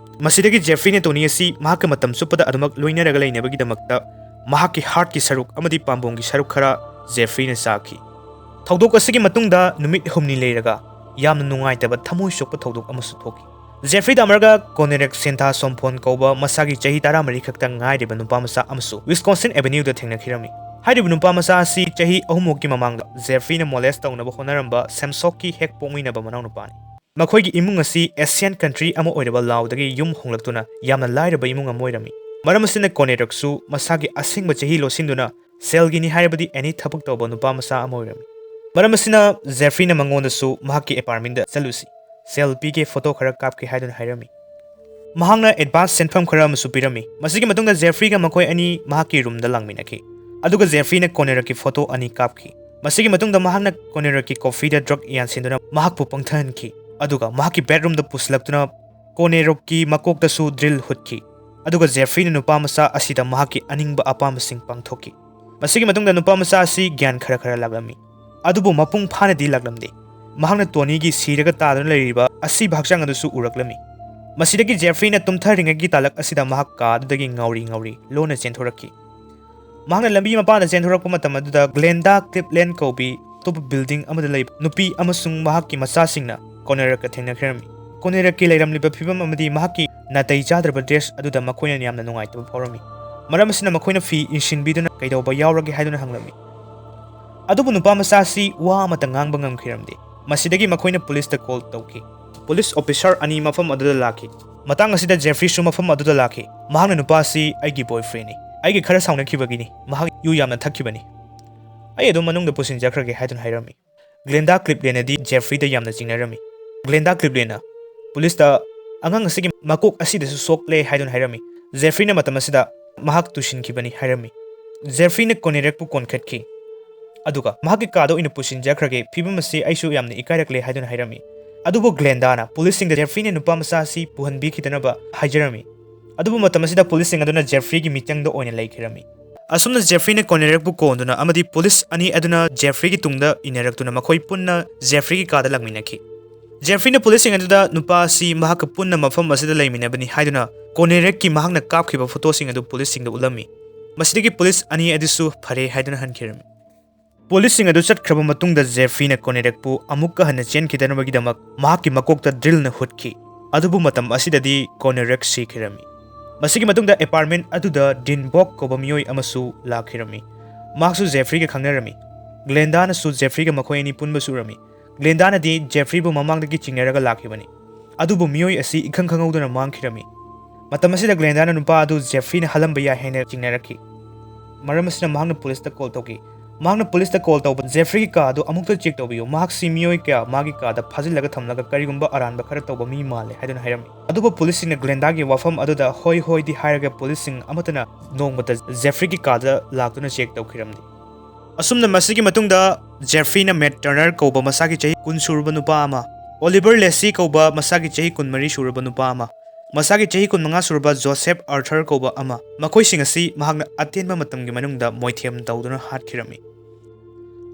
ꯃꯁꯤꯗꯒꯤ ꯖꯦꯐ꯭ꯔꯤꯅ ꯇꯣꯅꯤ ꯑꯁꯤ ꯃꯍꯥꯛꯀ ꯃꯇꯝ ꯆꯨꯞꯄꯗ ꯑꯗꯨꯃꯛ ꯂꯣꯏꯅꯔꯒ ꯂꯩꯅꯕꯒꯤꯗꯃꯛꯇ ꯃꯍꯥꯛꯀꯤ ꯍꯥꯔꯠꯀꯤ ꯁꯔꯨꯛ ꯑꯃꯗꯤ ꯄꯥꯝꯕꯣꯝꯒꯤ ꯁꯔꯨꯛ ꯈꯔ ꯖꯦꯐ꯭ꯔꯤꯅ ꯆꯥꯈꯤ꯫ ꯊꯧꯗꯣꯛ ꯑꯁꯤꯒꯤ ꯃꯇꯨꯡꯗ ꯅꯨꯃꯤꯠ ꯍꯨꯝꯅꯤ ꯂꯩꯔꯒ ꯌꯥꯝꯅ ꯅꯨꯡꯉꯥꯏꯇꯕ ꯊꯃꯣꯏ ꯁꯣꯛꯄ ꯊꯧꯗꯣꯛ ꯑꯃꯁꯨ ꯊꯣꯛꯈꯤ꯫ ꯖꯦꯐ꯭ꯔꯤ ꯗꯥꯃꯔꯒ ꯀꯣꯅꯦꯔꯦꯛ ꯁꯦꯟꯊꯥ ꯁꯣꯝꯐꯣꯟ ꯀꯧꯕ ꯃꯁꯥꯒꯤ ꯆꯍꯤ ꯇꯔꯥꯃꯔꯤ ꯈꯛꯇ ꯉꯥꯏꯔꯤꯕ ꯅꯨꯄꯥ ꯃꯆꯥ ꯑꯃꯁꯨ ꯋꯤꯁꯀꯣꯟꯁꯤꯟ ꯑꯦꯚꯦꯅ꯭ꯌꯨꯗ ꯊꯦꯡꯅꯈꯤꯔꯝꯃꯤ꯫ ꯍꯥꯏꯔꯤꯕ ꯅꯨꯄꯥ ꯃꯆꯥ ꯑꯁꯤ ꯆꯍꯤ ꯑꯍꯨꯝꯃꯨꯛꯀꯤ ꯃꯃꯥꯡꯗ ꯖꯦꯐ꯭ꯔꯤꯅ ꯃꯣꯂꯦꯁ ꯇꯧꯅꯕ ꯍꯣꯠꯅꯔꯝꯕ ꯁꯦꯝꯁꯣꯛꯀꯤ ꯍꯦꯛ ꯄꯣꯛꯃꯤꯟꯅꯕ ꯃꯅꯥꯎꯅꯨꯄꯥꯅꯤ꯫ ꯃꯈꯣꯏꯒꯤ ꯏꯃꯨꯡ ꯑꯁꯤ ꯑꯦꯁꯤꯌꯥꯟ ꯀꯟꯇ꯭ꯔꯤ ꯑꯃ ꯑꯣꯏꯔꯕ ꯂꯥꯎꯗꯒꯤ ꯌꯨꯝ ꯍꯣꯡꯂꯛꯇꯨꯅ ꯌꯥꯝꯅ ꯂꯥꯏꯔꯕ ꯏꯃꯨꯡ ꯑꯃ ꯑꯣꯏꯔꯝꯃꯤ꯫ ꯃꯔꯝ ꯑꯁꯤꯅ ꯀꯣꯅꯦꯔꯛꯁꯨ ꯃꯁꯥꯒꯤ ꯑꯁꯦꯡꯕ ꯆꯍꯤ ꯂꯣꯠꯁꯤꯟꯗꯨꯅ ꯁꯦꯜꯒꯤꯅꯤ ꯍꯥꯏꯔꯕꯗꯤ ꯑꯦꯅꯤ ꯊꯕꯛ ꯇꯧꯕ ꯅꯨꯄꯥ ꯃꯆꯥ ꯑꯃ ꯑꯣꯏꯔꯝꯃꯤ꯫ ꯃꯔꯝ ꯑꯁꯤꯅ ꯖꯦꯐ꯭ꯔꯤꯅ ꯃꯉꯣꯟꯗꯁꯨ ꯃꯍꯥꯛꯀꯤ ꯑꯦꯄꯥꯔꯠꯃꯦꯟꯗ ꯆꯠꯂꯨꯁꯤ, ꯁꯦꯜ ꯄꯤꯒꯦ, ꯐꯣꯇꯣ ꯈꯔ ꯀꯥꯞꯀꯦ ꯍꯥꯏꯗꯨꯅ ꯍꯥꯏꯔꯝꯃꯤ꯫ ꯃꯍꯥꯛꯅ ꯑꯦꯗꯚꯥꯟꯁ ꯁꯦꯟꯐꯝ ꯈꯔ ꯑꯃꯁꯨ ꯄꯤꯔꯝꯃꯤ꯫ ꯃꯁꯤꯒꯤ ꯃꯇꯨꯡꯗ ꯖꯦꯐ꯭ꯔꯤꯒ ꯃꯈꯣꯏ ꯑꯅꯤ ꯃꯍꯥꯛꯀꯤ ꯔꯨꯝꯗ ꯂꯥꯡꯃꯤꯟꯅꯈꯤ꯫ ꯑꯗꯨꯒ ꯖꯦꯐ꯭ꯔꯤꯅ ꯀꯣꯅꯦꯔꯛꯀꯤ ꯐꯣꯇꯣ ꯑꯅꯤ ꯀꯥꯞꯈꯤ꯫ ꯃꯁꯤꯒꯤ ꯃꯇꯨꯡꯗ ꯃꯍꯥꯛꯅ ꯀꯣꯅꯦꯔꯛꯀꯤ ꯀꯣꯐꯤꯗ ꯗ꯭ꯔꯒ ꯌꯥꯟꯁꯤꯟꯗꯨꯅ ꯃꯍꯥꯛꯄꯨ ꯄꯪꯊꯍꯟꯈꯤ꯫ ꯑꯗꯨꯒ ꯃꯍꯥꯛꯀꯤ ꯕꯦꯗꯔꯨꯝꯗ ꯄꯨꯁꯤꯜꯂꯛꯇꯨꯅ ꯀꯣꯅꯦꯔꯣꯛꯀꯤ ꯃꯀꯣꯛꯇꯁꯨ ꯗ꯭ꯔꯤꯜ ꯍꯨꯠꯈꯤ꯫ ꯑꯗꯨꯒ ꯖꯦꯐ꯭ꯔꯤꯅ ꯅꯨꯄꯥ ꯃꯆꯥ ꯑꯁꯤꯗ ꯃꯍꯥꯛꯀꯤ ꯑꯅꯤꯡꯕ ꯑꯄꯥꯝꯕꯁꯤꯡ ꯄꯥꯡꯊꯣꯛꯈꯤ꯫ ꯃꯁꯤꯒꯤ ꯃꯇꯨꯡꯗ ꯅꯨꯄꯥ ꯃꯆꯥ ꯑꯁꯤ ꯒ꯭ꯌꯥꯟ ꯈꯔ ꯈꯔ ꯂꯥꯛꯂꯝꯃꯤ꯫ ꯑꯗꯨꯕꯨ ꯃꯄꯨꯡ ꯐꯥꯅꯗꯤ ꯂꯥꯛꯂꯝꯗꯦ꯫ ꯃꯍꯥꯛꯅ ꯇꯣꯅꯤꯒꯤ ꯁꯤꯔꯒ ꯇꯥꯗꯨꯅ ꯂꯩꯔꯤꯕ ꯑꯁꯤꯕ ꯍꯛꯆꯥꯡ ꯑꯗꯨꯁꯨ ꯎꯔꯛꯂꯝꯃꯤ꯫ ꯃꯁꯤꯗꯒꯤ ꯖꯦꯐ꯭ꯔꯤꯅ ꯇꯨꯝꯊꯔꯤꯉꯩꯒꯤ ꯇꯥꯂꯛ ꯑꯁꯤꯗ ꯃꯍꯥꯛ ꯀꯥ ꯑꯗꯨꯗꯒꯤ ꯉꯥꯎꯔꯤ ꯉꯥꯎꯔꯤ ꯂꯣꯟꯅ ꯆꯦꯟꯊꯣꯔꯛꯈꯤ꯫ ꯃꯍꯥꯛꯅ ꯂꯝꯕꯤ ꯃꯄꯥꯟꯗ ꯆꯦꯟꯊꯣꯔꯛꯄ ꯃꯇꯝ ꯑꯗꯨꯗ ꯒ꯭ꯂꯦꯟꯗꯥ ꯀ꯭ꯂꯤꯞꯂꯦꯟ ꯀꯧꯕꯤ ꯑꯇꯣꯞꯄ ꯕꯤꯜꯗꯤꯡ ꯑꯃꯗ ꯂꯩꯕ ꯅꯨꯄꯤ ꯑꯃꯁꯨꯡ ꯃꯍꯥꯛꯀꯤ ꯃꯆꯥꯁꯤꯡꯅ ꯀꯣꯅꯦꯔꯛꯀ ꯊꯦꯡꯅꯈꯤꯔꯝꯃꯤ꯫ ꯀꯣꯅꯦꯔꯛꯀꯤ ꯂꯩꯔꯝꯂꯤꯕ ꯐꯤꯕꯝ ꯑꯃꯗꯤ ꯃꯍꯥꯛꯀꯤ ꯅꯥꯇꯩ ꯆꯥꯗ꯭ꯔꯕ ꯗ꯭ꯔꯦꯁ ꯑꯗꯨꯗ ꯃꯈꯣꯏꯅ ꯌꯥꯝꯅ ꯅꯨꯡꯉꯥꯏꯇꯕ ꯐꯥꯎꯔꯝꯃꯤ꯫ ꯃꯔꯝ ꯑꯁꯤꯅ ꯃꯈꯣꯏꯅ ꯐꯤ ꯏꯟꯁꯤꯟꯕꯤꯗꯨꯅ ꯀꯩꯗꯧꯕ ꯌꯥꯎꯔꯒꯦ ꯍꯥꯏꯗꯨꯅ ꯍꯪꯂꯝꯃꯤ꯫ ꯑꯗꯨꯕꯨ ꯅꯨꯄꯥ ꯃꯆꯥ ꯑꯁꯤ ꯋꯥ ꯑꯃꯠꯇ ꯉꯥꯡꯕ ꯉꯝꯈꯤꯔꯝꯗꯦ꯫ ꯃꯁꯤꯗꯒꯤ ꯃꯈꯣꯏꯅ ꯄꯨꯂꯤꯁꯇ ꯀꯣꯜ ꯇꯧꯈꯤ꯫ ꯄꯨꯂꯤꯁ ꯑꯣꯐꯤꯁꯥꯔ ꯑꯅꯤ ꯃꯐꯝ ꯑꯗꯨꯗ ꯂꯥꯛꯈꯤ꯫ ꯃꯇꯥꯡ ꯑꯁꯤꯗ ꯖꯦꯐ꯭ꯔꯤꯁꯨ ꯃꯐꯝ ꯑꯗꯨꯗ ꯂꯥꯛꯈꯤ꯫ ꯃꯍꯥꯛꯅ ꯅꯨꯄꯥ ꯑꯁꯤ ꯑꯩꯒꯤ ꯕꯣꯏꯐ꯭ꯔꯦꯟꯅꯤ, ꯑꯩꯒ ꯈꯔ ꯁꯥꯎꯅꯈꯤꯕꯒꯤꯅꯤ, ꯃꯍꯥꯛ ꯌꯨ ꯌꯥꯝꯅ ꯊꯛꯈꯤꯕꯅꯤ, ꯑꯩ ꯑꯗꯨꯝ ꯃꯅꯨꯡꯗ ꯄꯨꯁꯤꯟꯖꯈ꯭ꯔꯒꯦ ꯍꯥꯏꯗꯨꯅ ꯍꯥꯏꯔꯝꯃꯤ꯫ ꯒ꯭ꯂꯦꯟꯗꯥ ꯀ꯭ꯂꯤꯞꯂꯦꯟꯅꯗꯤ ꯖꯦꯐ꯭ꯔꯤꯗ ꯌꯥꯝꯅ ꯆꯤꯡꯅꯔꯝꯃꯤ꯫ ꯒ꯭ꯂꯦꯟꯗꯥ ꯀ꯭ꯂꯤꯞꯂꯦꯟꯅ ꯄꯨꯂꯤꯁꯇ ꯑꯉꯥꯡ ꯑꯁꯤꯒꯤ ꯃꯀꯣꯛ ꯑꯁꯤꯗꯁꯨ ꯁꯣꯛꯂꯦ ꯍꯥꯏꯗꯨꯅ ꯍꯥꯏꯔꯝꯃꯤ꯫ ꯖꯦꯐ꯭ꯔꯤꯅ ꯃꯇꯝ ꯑꯁꯤꯗ ꯃꯍꯥꯛ ꯇꯨꯁꯤꯟꯈꯤꯕꯅꯤ ꯍꯥꯏꯔꯝꯃꯤ꯫ ꯖꯦꯐ꯭ꯔꯤꯅ ꯀꯣꯅꯦꯔꯦꯛꯄꯨ ꯀꯣꯟꯈꯠꯈꯤ꯫ ꯑꯗꯨꯒ ꯃꯍꯥꯛꯀꯤ ꯀꯥꯗ ꯑꯣꯏꯅ ꯄꯨꯁꯤꯟꯖꯈ꯭ꯔꯒꯦ, ꯐꯤꯕꯝ ꯑꯁꯤ ꯑꯩꯁꯨ ꯌꯥꯝꯅ ꯏꯀꯥꯏꯔꯛꯂꯦ ꯍꯥꯏꯗꯨꯅ ꯍꯥꯏꯔꯝꯃꯤ꯫ ꯑꯗꯨꯕꯨ ꯒ꯭ꯂꯦꯟꯗꯥꯅ ꯄꯨꯂꯤꯁꯁꯤꯡꯗ ꯖꯦꯐ꯭ꯔꯤꯅ ꯅꯨꯄꯥ ꯃꯆꯥ ꯑꯁꯤ ꯄꯨꯍꯟꯕꯤꯈꯤꯗꯅꯕ ꯍꯥꯏꯖꯔꯝꯃꯤ꯫ ꯑꯗꯨꯕꯨ ꯃꯇꯝ ꯑꯁꯤꯗ ꯄꯨꯂꯤꯁꯁꯤꯡ ꯑꯗꯨꯅ ꯖꯦꯐ꯭ꯔꯤꯒꯤ ꯃꯤꯆꯪꯗ ꯑꯣꯏꯅ ꯂꯩꯈꯤꯔꯝꯃꯤ꯫ ꯑꯁꯨꯝꯅ ꯖꯦꯐ꯭ꯔꯤꯅ ꯀꯣꯅꯦꯔꯦꯛꯄꯨ ꯀꯣꯟꯗꯨꯅ ꯑꯃꯗꯤ ꯄꯨꯂꯤꯁ ꯑꯅꯤ ꯑꯗꯨꯅ ꯖꯦꯐ꯭ꯔꯤꯒꯤ ꯇꯨꯡꯗ ꯏꯟꯅꯔꯛꯇꯨꯅ ꯃꯈꯣꯏ ꯄꯨꯟꯅ ꯖꯦꯐ꯭ꯔꯤꯒꯤ ꯀꯥꯗ ꯂꯥꯛꯃꯤꯟꯅꯈꯤ꯫ ꯖꯦꯐ꯭ꯔꯤꯅ ꯄꯨꯂꯤꯁꯁꯤꯡ ꯑꯗꯨꯗ ꯅꯨꯄꯥ ꯑꯁꯤ ꯃꯍꯥꯛꯀ ꯄꯨꯟꯅ ꯃꯐꯝ ꯑꯁꯤꯗ ꯂꯩꯃꯤꯟꯅꯕꯅꯤ ꯍꯥꯏꯗꯨꯅ ꯀꯣꯅꯦꯔꯦꯛꯀꯤ ꯃꯍꯥꯛꯅ ꯀꯥꯞꯈꯤꯕ ꯐꯣꯇꯣꯁꯤꯡ ꯑꯗꯨ ꯄꯨꯂꯤꯁꯁꯤꯡꯗ ꯎꯠꯂꯝꯃꯤ꯫ ꯃꯁꯤꯗꯒꯤ ꯄꯨꯂꯤꯁ ꯑꯅꯤ ꯑꯗꯨꯁꯨ ꯐꯔꯦ ꯍꯥꯏꯗꯨꯅ ꯍꯟꯈꯤꯔꯝꯃꯤ꯫ ꯄꯨꯂꯤꯁꯁꯤꯡ ꯑꯗꯨ ꯆꯠꯈ꯭ꯔꯕ ꯃꯇꯨꯡꯗ ꯖꯦꯐ꯭ꯔꯤꯅ ꯀꯣꯅꯦꯔꯦꯛꯄꯨ ꯑꯃꯨꯛꯀ ꯍꯟꯅ ꯆꯦꯟꯈꯤꯗꯅꯕꯒꯤꯗꯃꯛ ꯃꯍꯥꯛꯀꯤ ꯃꯀꯣꯛꯇ ꯗ꯭ꯔꯤꯜꯅ ꯍꯨꯠꯈꯤ꯫ ꯑꯗꯨꯕꯨ ꯃꯇꯝ ꯑꯁꯤꯗꯗꯤ ꯀꯣꯅꯦꯔꯦꯛ ꯁꯤꯈꯤꯔꯝꯃꯤ꯫ ꯃꯁꯤꯒꯤ ꯃꯇꯨꯡꯗ ꯑꯦꯄꯥꯔꯠꯃꯦꯟ ꯑꯗꯨꯗ ꯗꯤꯟ ꯕꯣꯛ ꯀꯧꯕ ꯃꯤꯑꯣꯏ ꯑꯃꯁꯨ ꯂꯥꯛꯈꯤꯔꯝꯃꯤ꯫ ꯃꯍꯥꯛꯁꯨ ꯖꯦꯐ꯭ꯔꯤꯒ ꯈꯪꯅꯔꯝꯃꯤ꯫ ꯒ꯭ꯂꯦꯟꯗꯥꯅꯁꯨ ꯖꯦꯐ꯭ꯔꯤꯒ ꯃꯈꯣꯏ ꯑꯅꯤ ꯄꯨꯟꯕꯁꯨ ꯎꯔꯝꯃꯤ꯫ ꯒ꯭ꯂꯦꯟꯗꯥꯅꯗꯤ ꯖꯦꯐ꯭ꯔꯤꯕꯨ ꯃꯃꯥꯡꯗꯒꯤ ꯆꯤꯡꯅꯔꯒ ꯂꯥꯛꯈꯤꯕꯅꯤ꯫ ꯑꯗꯨꯕꯨ ꯃꯤꯑꯣꯏ ꯑꯁꯤ ꯏꯈꯪ ꯈꯪꯍꯧꯗꯅ ꯃꯥꯡꯈꯤꯔꯝꯃꯤ꯫ ꯃꯇꯝ ꯑꯁꯤꯗ ꯒ꯭ꯂꯦꯟꯗꯥꯅ ꯅꯨꯄꯥ ꯑꯗꯨ ꯖꯦꯐ꯭ꯔꯤꯅ ꯍꯥꯠꯂꯝꯕ ꯌꯥꯏ ꯍꯥꯏꯅ ꯆꯤꯡꯅꯔꯛꯈꯤ꯫ ꯃꯔꯝ ꯑꯁꯤꯅ ꯃꯍꯥꯛꯅ ꯄꯨꯂꯤꯁꯇ ꯀꯣꯜ ꯇꯧꯈꯤ꯫ ꯃꯍꯥꯛꯅ ꯄꯨꯂꯤꯁꯇ ꯀꯣꯜ ꯇꯧꯕ, "ꯖꯦꯐ꯭ꯔꯤꯒꯤ ꯀꯥ ꯑꯗꯨ ꯑꯃꯨꯛꯇ ꯆꯦꯛ ꯇꯧꯕꯤꯌꯨ, ꯃꯍꯥꯛꯁꯤ ꯃꯤꯑꯣꯏ ꯀꯌꯥ ꯃꯥꯒꯤ ꯀꯥꯗ ꯐꯥꯖꯤꯜꯂꯒ ꯊꯝꯂꯒ ꯀꯔꯤꯒꯨꯝꯕ ꯑꯔꯥꯟꯕ ꯈꯔ ꯇꯧꯕ ꯃꯤ ꯃꯥꯜꯂꯦ" ꯍꯥꯏꯗꯨꯅ ꯍꯥꯏꯔꯝꯃꯤ꯫ ꯑꯗꯨꯕꯨ ꯄꯨꯂꯤꯁꯁꯤꯡꯅ ꯒ꯭ꯂꯦꯟꯗꯥꯒꯤ ꯋꯥꯐꯝ ꯑꯗꯨꯗ ꯍꯣꯏ ꯍꯣꯏꯗꯤ ꯍꯥꯏꯔꯒ ꯄꯨꯂꯤꯁꯁꯤꯡ ꯑꯃꯠꯇꯅ ꯅꯣꯡꯃꯇ ꯖꯦꯐ꯭ꯔꯤꯒꯤ ꯀꯥꯗ ꯂꯥꯛꯇꯨꯅ ꯆꯦꯛ ꯇꯧꯈꯤꯔꯝꯗꯦ꯫ ꯑꯁꯨꯝꯅ ꯃꯁꯤꯒꯤ ꯃꯇꯨꯡꯗ ꯖꯦꯐ꯭ꯔꯤꯅ ꯃꯦꯠ ꯇꯔꯅꯔ ꯀꯧꯕ ꯃꯁꯥꯒꯤ ꯆꯍꯤ ꯀꯨꯟ ꯁꯨꯔꯕ ꯅꯨꯄꯥ ꯑꯃ, ꯑꯣꯂꯤꯚꯔ ꯂꯦꯁꯤ ꯀꯧꯕ ꯃꯁꯥꯒꯤ ꯆꯍꯤ ꯀꯨꯟꯃꯔꯤ ꯁꯨꯔꯕ ꯅꯨꯄꯥ ꯑꯃ, ꯃꯁꯥꯒꯤ ꯆꯍꯤ ꯀꯨꯟꯃꯉꯥ ꯁꯨꯔꯕ ꯖꯣꯁꯦꯐ ꯑꯥꯔꯊꯔ ꯀꯧꯕ ꯑꯃ, ꯃꯈꯣꯏꯁꯤꯡ ꯑꯁꯤ ꯃꯍꯥꯛꯅ ꯑꯇꯦꯟꯕ ꯃꯇꯝꯒꯤ ꯃꯅꯨꯡꯗ ꯃꯣꯏꯊꯦꯝ ꯇꯧꯗꯨꯅ ꯍꯥꯠꯈꯤꯔꯝꯃꯤ꯫